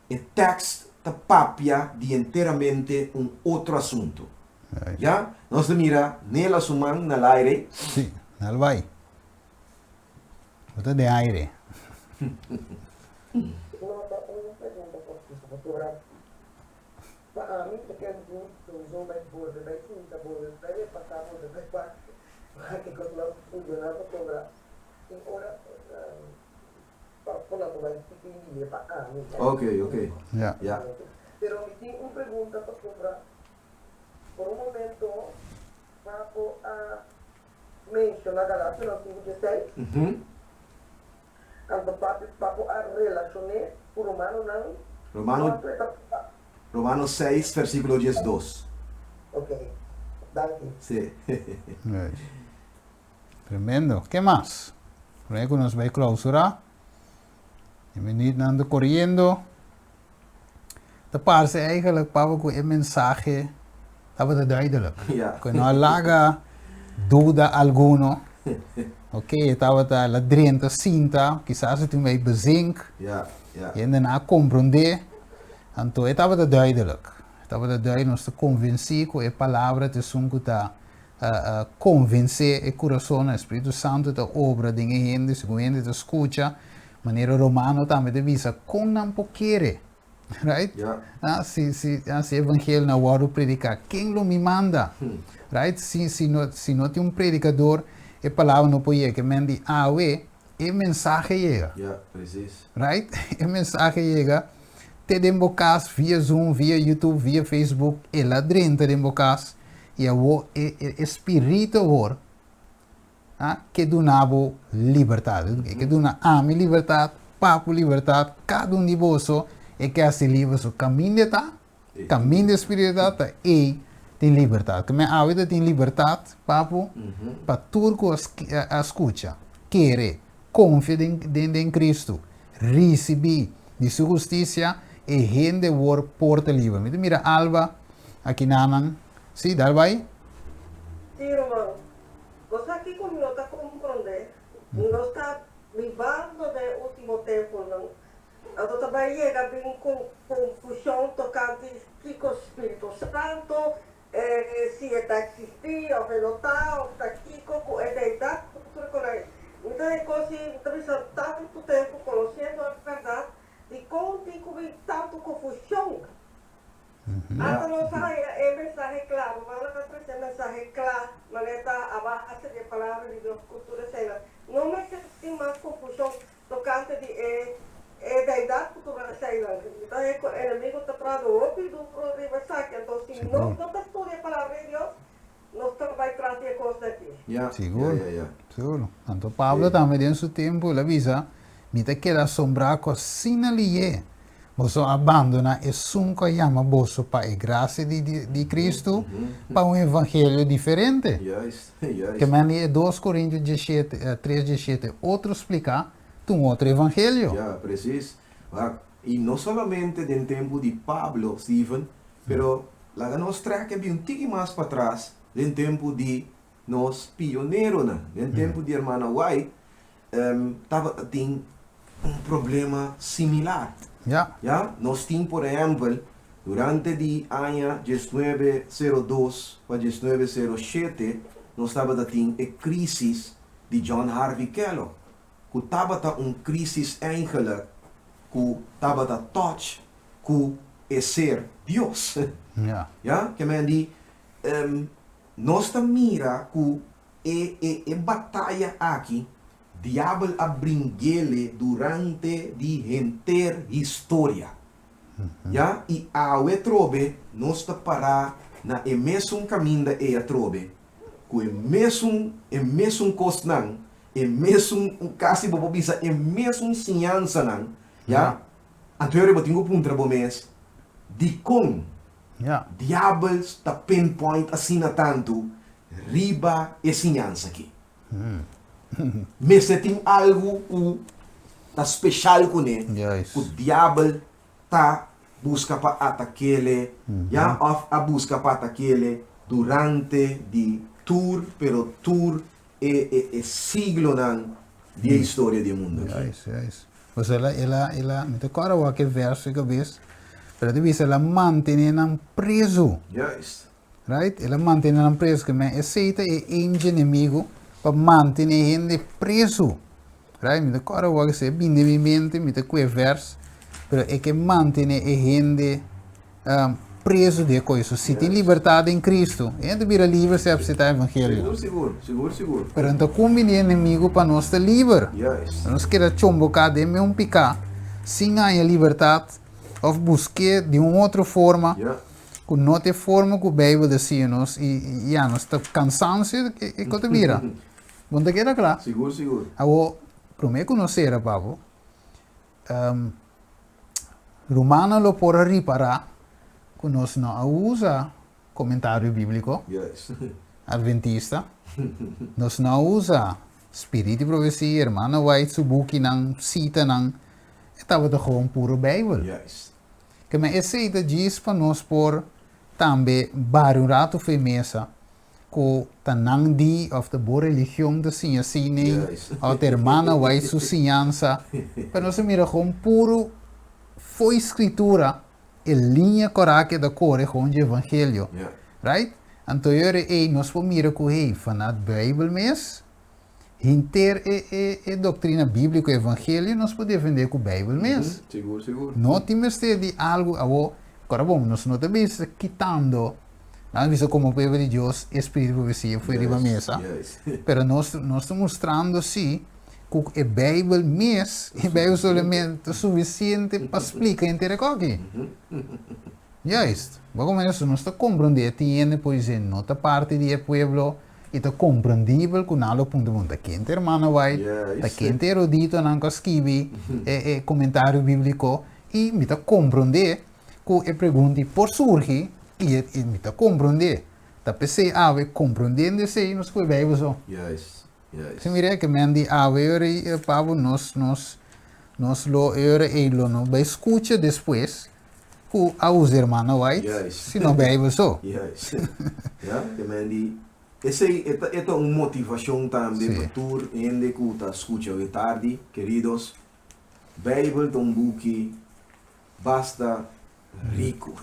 e tekst ta papia di enteramente un otro asuntu. Ya? Nos ta mira Nela su man na laire. Sí, nal bai. Bo ta den aire. No ta un pregunta cortico, pasobra pa ami ta kende tin sowieso bai bolbe bai sinta, bolbe bai repasa, bolbe bai wak wak e cosnan funciona pasobra tin ora pa por nan por bai tiki lihe pa ami. Ok, ok. Ja. Ja. Pero mi tin un pregunta pasobra por un momento Papo a Menciona Galationan 5 dieseis, anto papi papo a relacion'é ku Romanonan Romano, kuantu e ta pa. Romano 6 versikulo 12. Ok, danki. Sí. Juist. Tremendo. Ke mas? Promé ku nos bai klausurá, e minuutnan ta koriendo. Ta parse eigenlijk pabo ku e mensahe tabata duidelijk. Ja. Ku no a laga duda alguno. Ok, e tabata la drenta sinta, kisas e tin bai bezink. Ja, ja. Hende nan a komprondé. Anto e tabata duidelijk. E tabata duidelijk, nos ta konvensí ku e palabra ta esun ku ta konvensé e kurasonnan. E Spiritu Santu ta obra den e hende, segun hende ta skucha. Manera Romano tambe ta bisa, kon nan por kere? Right? Ja. Ah, si, si, ah, si evangelio no a wòrdu prediká, ken lo mi manda? Right? Si, si no, si no tin un predikador, e palabra no por yega. Ke men di awe, e mensahe yega. Ja, precies. Right? E mensahe yega te den bo kas via Zoom, via YouTube, via Facebook. El a drenta den bo kas i awor e, e, e spiritu awor A ke duna bo libertat. E ke duna ami libertat, papu libertat, kada un di boso e ke hasi liber. So kaminda e ta, kaminda e spiritu ta, ta ei tin libertat. Ke men awe ta tin libertat, papu, pa tur ku a skucha, kere, konfia den den den Kristu, risibí di su hustisia, e hende wor por ta liber. Mi ta mira Alba aki nanan. Si, dal bai. Sí, ruman. Bo sa kiko mi no ta komprondé? Nos ta bibando den e último tempunan. Anto ta bai yega bin konfushon tokante kiko spiritu santu, si e ta eksistí òf e no ta, òf ta kiko ku e deidat ku tur kon ei. Mi ta den kos i mi ta bisa tantu tempu konosiendo e bèrdat, dikon tin ku bin tantu konfushon? Ata nos a haña e mensahe kla. Rumannan a trese e mensahe kla manera ta a base di e Palabra di Dios ku tur eseinan. No mester tin mas konfushon tokante di e e deidat ku tur eseinan. Mi ta haña ku e enemigu ta trahando hopi duru riba esaki. Anto si nos no ta studia e Palabra di Dios, nos ta bai tras di e kosnan aki. Ya, Sigur, ya, ya, ya. sigur. Anto Pablo tambe den su tempu el a bisa, Mi ta keda asombrá ku asina lihé boso a bandoná esun ku a yama boso pa e grasia di di Kristu pa un evangelio diferente. Juist, juist. Ke men di e dos Korintio diesshete, tres diesshete otro spliká ta un otro evangelio. Ya, presis. Wak, i no solamente den tempu di Pablo, Steven, pero laga nos trèk e bin un tiki mas patras den tempu di nos pioneronan. Den tempu di Hermana White, tabata tin un problema similar. Ya. Ya, nos tin por ehèmpel, durante di aña diesnuebe sero dos pa diesnuebe sero shete, nos tabata tin e krísis di John Harvey Kellogg, ku tabata un krísis eigenlijk ku tabata touch ku e ser Dios. Ya. Ya, ke men di, nos ta mira ku e e e bataya aki diabel a bringele durante di henter historia. Ya, i awe trobe nos ta pará na e mesun kaminda ei atrobe, ku e mesun e mesun kosnan, e mesun kasi bo por bisa e mesun siñansanan, ya. Anto yori bo tin ku puntra bo mes, dikon diabel ta pinpoint asina tantu riba e siñansa aki? Mester tin algu ku ta speshal kuné ku diabel ta. buska pa atak'ele, ya, òf a buska pa atak'ele durante di tur, pero tur e e e siglonan di e historia di e mundu aki. Juist, juist. Pues el a, el a, el a, mi ta kòrda wak e verso e kabes, pero ta bisa el a mantené nan prezu. Juist. Right? El a mantené nan prezu. Ke men esei ta e aim dje enemigu pa mantené hende prezu. Right? Mi ta kòrda wak esei a bini den mi mente, mi ta kue vers, pero e ke mantené e hende prezu di e kos. So si tin libertat den Cristo, e hende bira liber si apseptá evangelio. Sigur, sigur, sigur, sigur. Pero no ta kumbiní e enemigu pa nos ta liber. Juist. Nos keda chomboká den meun piká sin haña libertat òf busk'é di un otro forma ku no ta e forma ku Beibel ta siña nos i ya nos ta kansansio e kos ta bira. Bo no ta keda kla? Sigur, sigur. Awor, promé ku nos sera, Pablo, Rumannan lo por a ripará ku nos no a usa komentario bíbliko adventista, nos no a usa Spirit di Profesia, Hermana White su bukinan, sitanan, e tabata gewoon puro Beibel. Keme esei ta djis pa nos por tambe bari un ratu for e mesa ku ta nan di òf ta bo religion ta siña asina òf ta hermana White su siñansa, pero nos a mira gewoon puru fo'i Scritura e liña kòrá ke ta kore gewoon dje evangelio, right? Anto e ora ei nos por mira ku hey, fanat Bijbel mes, henter e e e doktrina bíbliko evangelio nos por defendé ku Bijbel mes. Sigur, sigur. No tin mester di algu awor, kòrda bon, nos no ta bisa kitando, nan bisa komo pueblo di Dios e spiritu di profesia foi riba mesa, pero nos nos ta mustrando si ku e Bijbel mes, e Bijbel solamente ta sufisiente pa splika henter e koki. Juist, bo komo eso nos ta komprondé tin hende por dise no ta parti di e pueblo, I ta komprendibel ku nan lo puntra bon, ta ken ta hermana White? Ta ken ta eruditonan ku a skibi e e komentario bíbliko? I mi ta komprendé ku e pregunta ei por surgi i e i mi ta komprendé. Ta p'esei awe komprendiendo esei nos kohe Beibel so. Si mira ke men di awe ora ei Pablo nos nos nos lo e ora ei lo no bai skucha despues ku a usa hermana White, sino Beibel so. Juist. Ja, ke men di esei e ta e ta un motivashon tambe pa tur hende ku ta skucha awe tardi, keridos, Beibel ta un buki basta riku.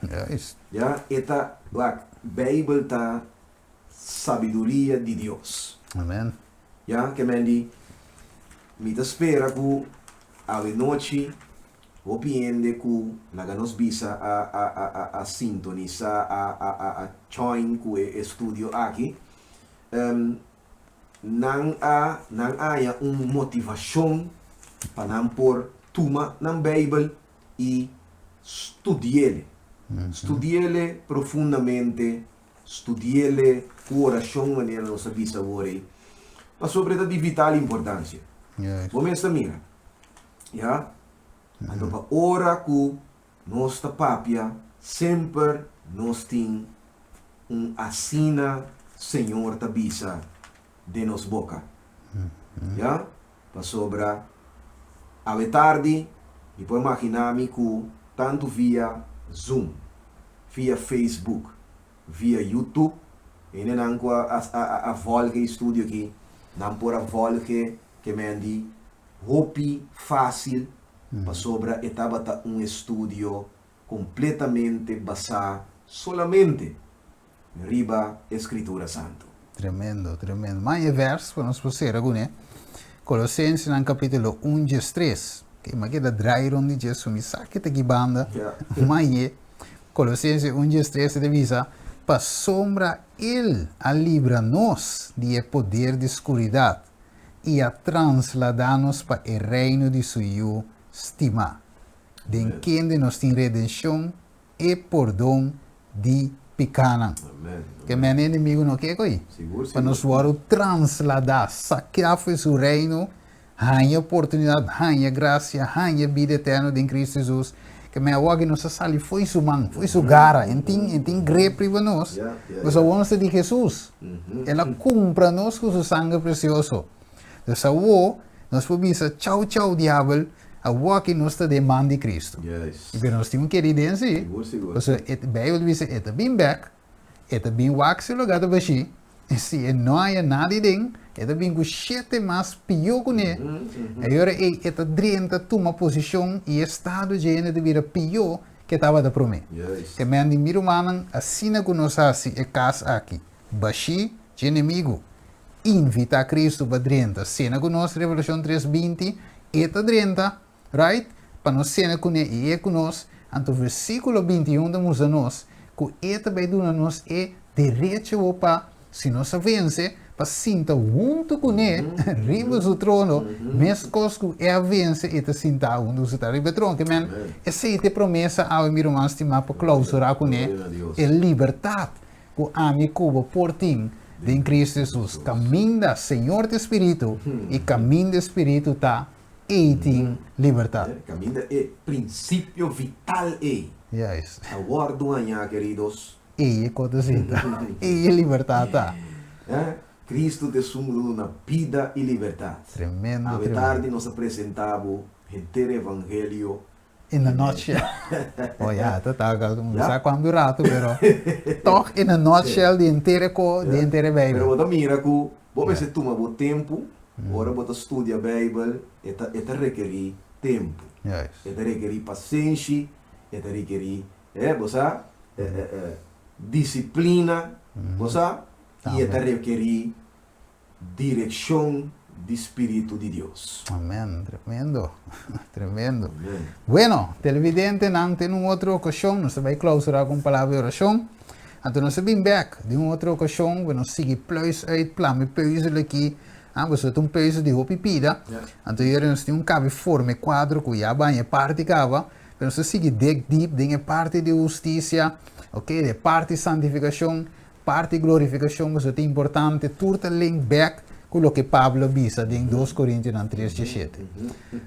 Juist. Ja, e ta, wak, Beibel ta sabiduria di Dios. Amen. Ja, ke men di mi ta spera ku awe nochi Hopi hende ku, laga nos bisa, a a a a a sintonisá, a a a a join ku e estudio aki, nan a nan a haña un motivashon pa nan por tuma nan Beibel i studi'el. Studi'el profundamente, studi'el ku orashon manera nos a bisa awor ei, pasobra e ta di vital importansia. Bo mes ta mira. Ya? Anto pa ora ku nos ta papia semper nos tin un asina Señor ta bisa den nos boka. Ya? Pasobra awe tardi mi por magina mi ku tantu via Zoom, via Facebook, via YouTube, hendenan ku a a a volge e studio aki, nan por a volge ke men di Hopi fásil pasobra e tabata un estudio kompletamente basá solamente riba e Skritura Santu. Tremendo, tremendo. Mas e vers ku nos por sera kuné, Kolosensenan kapítulo un djes tres. Ke mi a keda drai rond di dje, so mi sa ke ta ki banda. Ma ye, Kolosense un djes tres e ta bisa, Pasobra El a libra nos di e poder di skuridat i a transladá nos pa e reino di su Yu stimá, den kende nos tin redenshon, e pordon di pikánan. Ke mene enemigu no ke ko'i? Pa nos wòrdu transladá, sakeá for su reino, haña oportunidat, haña grasia, haña bida eterno den Kristu Hesus. Ke mene awor aki nos a sali fo'i su man, fo'i su gara. En tin, en tin grep riba nos, pasobra awor nos ta di Hesus. El a kumpra nos ku su sanger presioso. Dus awor nos por bisa, Chau, chau, diabel. Awor aki nos ta den man di Kristu. Pero nos tin un keridensia ei. Sigur, sigur. Pasobra e Beibel ta bisa e ta bin bèk, e ta bin wak su lugá ta bashí, i si e no haña nada ei den, e ta bin ku shete mas pió kuné. E ora ei e ta drenta tuma posishon i e estado dje hende ta bira pió ke tabata promé. Te men di mi rumannan, asina ku nos hasi e kas aki bashí dje enemigu, invitá Kristu pa drenta sena ku nos, Revelashon tres 20, e ta drenta, right, pa nos sena kuné i e ku nos. Anto versíkulo 21 ta mustra nos ku e ta bai duna nos e derecho pa, si nos a vense, pa sinta huntu kuné riba su trono, meskos ku e a vense i ta sintá huntu ku su Tata riba e trono. Ke men, esei ta e promesa awe, mi ruman stimá, pa klousurá kuné e libertat ku ami ku bo por tin den Kristu Hesus. Kaminda Señor ta e Spiritu, i kaminda e Spiritu ta, ei tin libertat. Kaminda e prinsipio vital ei ta wòrdu hañá, keridos. Ei e kos ta sinta. Ei e libertat ta. Kristu ta esun ku ta duna bida i libertat. Tremendo, Awe tremendo. tardi nos a presentá bo henter evangelio. In a nutshell. Oh ya, ta ta no sa kuantu ratu, pero tòg in a nutshell di henter e ko, di henter e Beibel. Pero bo ta mira ku bo mester tuma bo tempu ora bo ta studia Beibel, e ta e ta rekerí tempu. E ta rekerí pasenshi, e ta rekerí bo sa, disiplina, bo sa, i e ta rekerí direkshon di spiritu di Dios. Amen, tremendo, tremendo. Bueno, televidentenan, te un otro okashon, nos ta bai klausurá ku un palabra di orashon. Anto nos ta bin bèk den un otro okashon, ku nos sigui pluis uit, plama e pùzel aki. Ah, pasobra ta un pùzel di hopi pida. Anto yere nos tin un kabe forma e kuadro ku ya baña e parti kaba. Pero nos ta sigui dig deep den e parti di hustisia, ok, den e parti santifikashon, parti glorifikashon, pasobra ta importante, tur ta link bek ku loke Pablo a bisa den 2 Korintionan 3 17.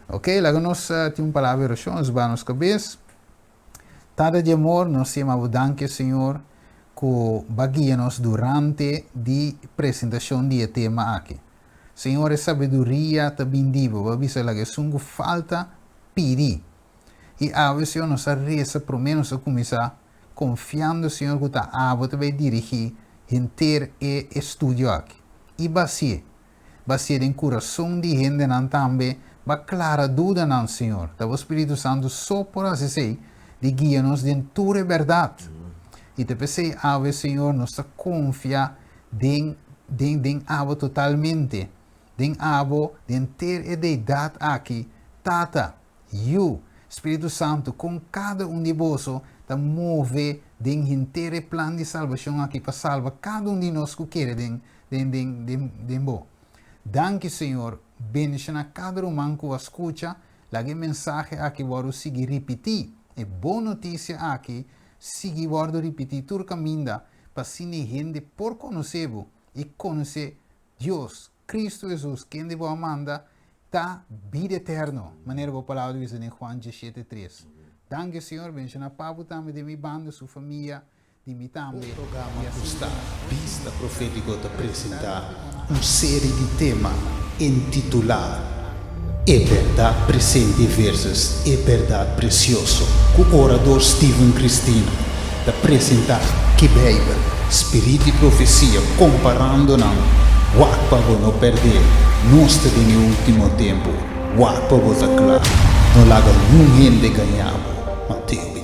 Ok, laga nos tin un palabra di orashon, nos baha nos kabes. Tata di amor, nos ta yama bo danki, Señor, ku bo a guia nos durante di presentashon di e tema aki. Señor, e sabiduria ta bin di bo. Bo a bisa laga esun ku falta pidi. I awe, Señor, nos a resa promé nos a kuminsá, konfiando, Señor, ku ta abo ta bai dirigí henter e estudio aki. I basié. Basié den kurason di hendenan tambe, ba klara dudanan, Señor. Ta bo Spiritu Santu so por hasi esei, di guia nos den tur e bèrdat. I ta p'esei awe, Señor, nos ta konfia den den den abo totalmente, den abo, den ter e deidat aki, Tata, Yu, Spiritu Santu, kon kada un di boso ta move den henter e plan di salbashon aki pa salba kada un di nos ku kere den den den den den bo. Danki, Señor, bendishoná kada ruman ku a skucha, laga e mensahe aki wòrdu sigui ripití, e bon notisia aki sigui wòrdu ripití tur kaminda, pa asina e hende por konosé bo i konosé Dios, Kristu Hesus, kende bo a manda, ta bida eterno, manera bo palabra ta bisa den Juan 17, 3. Danki, Señor, benshoná Papu tambe den mi banda, su famia, di mi tambe. E programa ku sta Bista Profétiko ta presentá un seri di tema intitulá E Bèrdat Presente versus E Bèrdat Presioso ku orador Steven Cristina ta presentá ki Beibel, Spirit di Profesia komparando nan. Wak pa bo no pèrdè, nos ta den e último tempu, wak pa bo ta kla, no laga niun hende gaña bo. Mateo.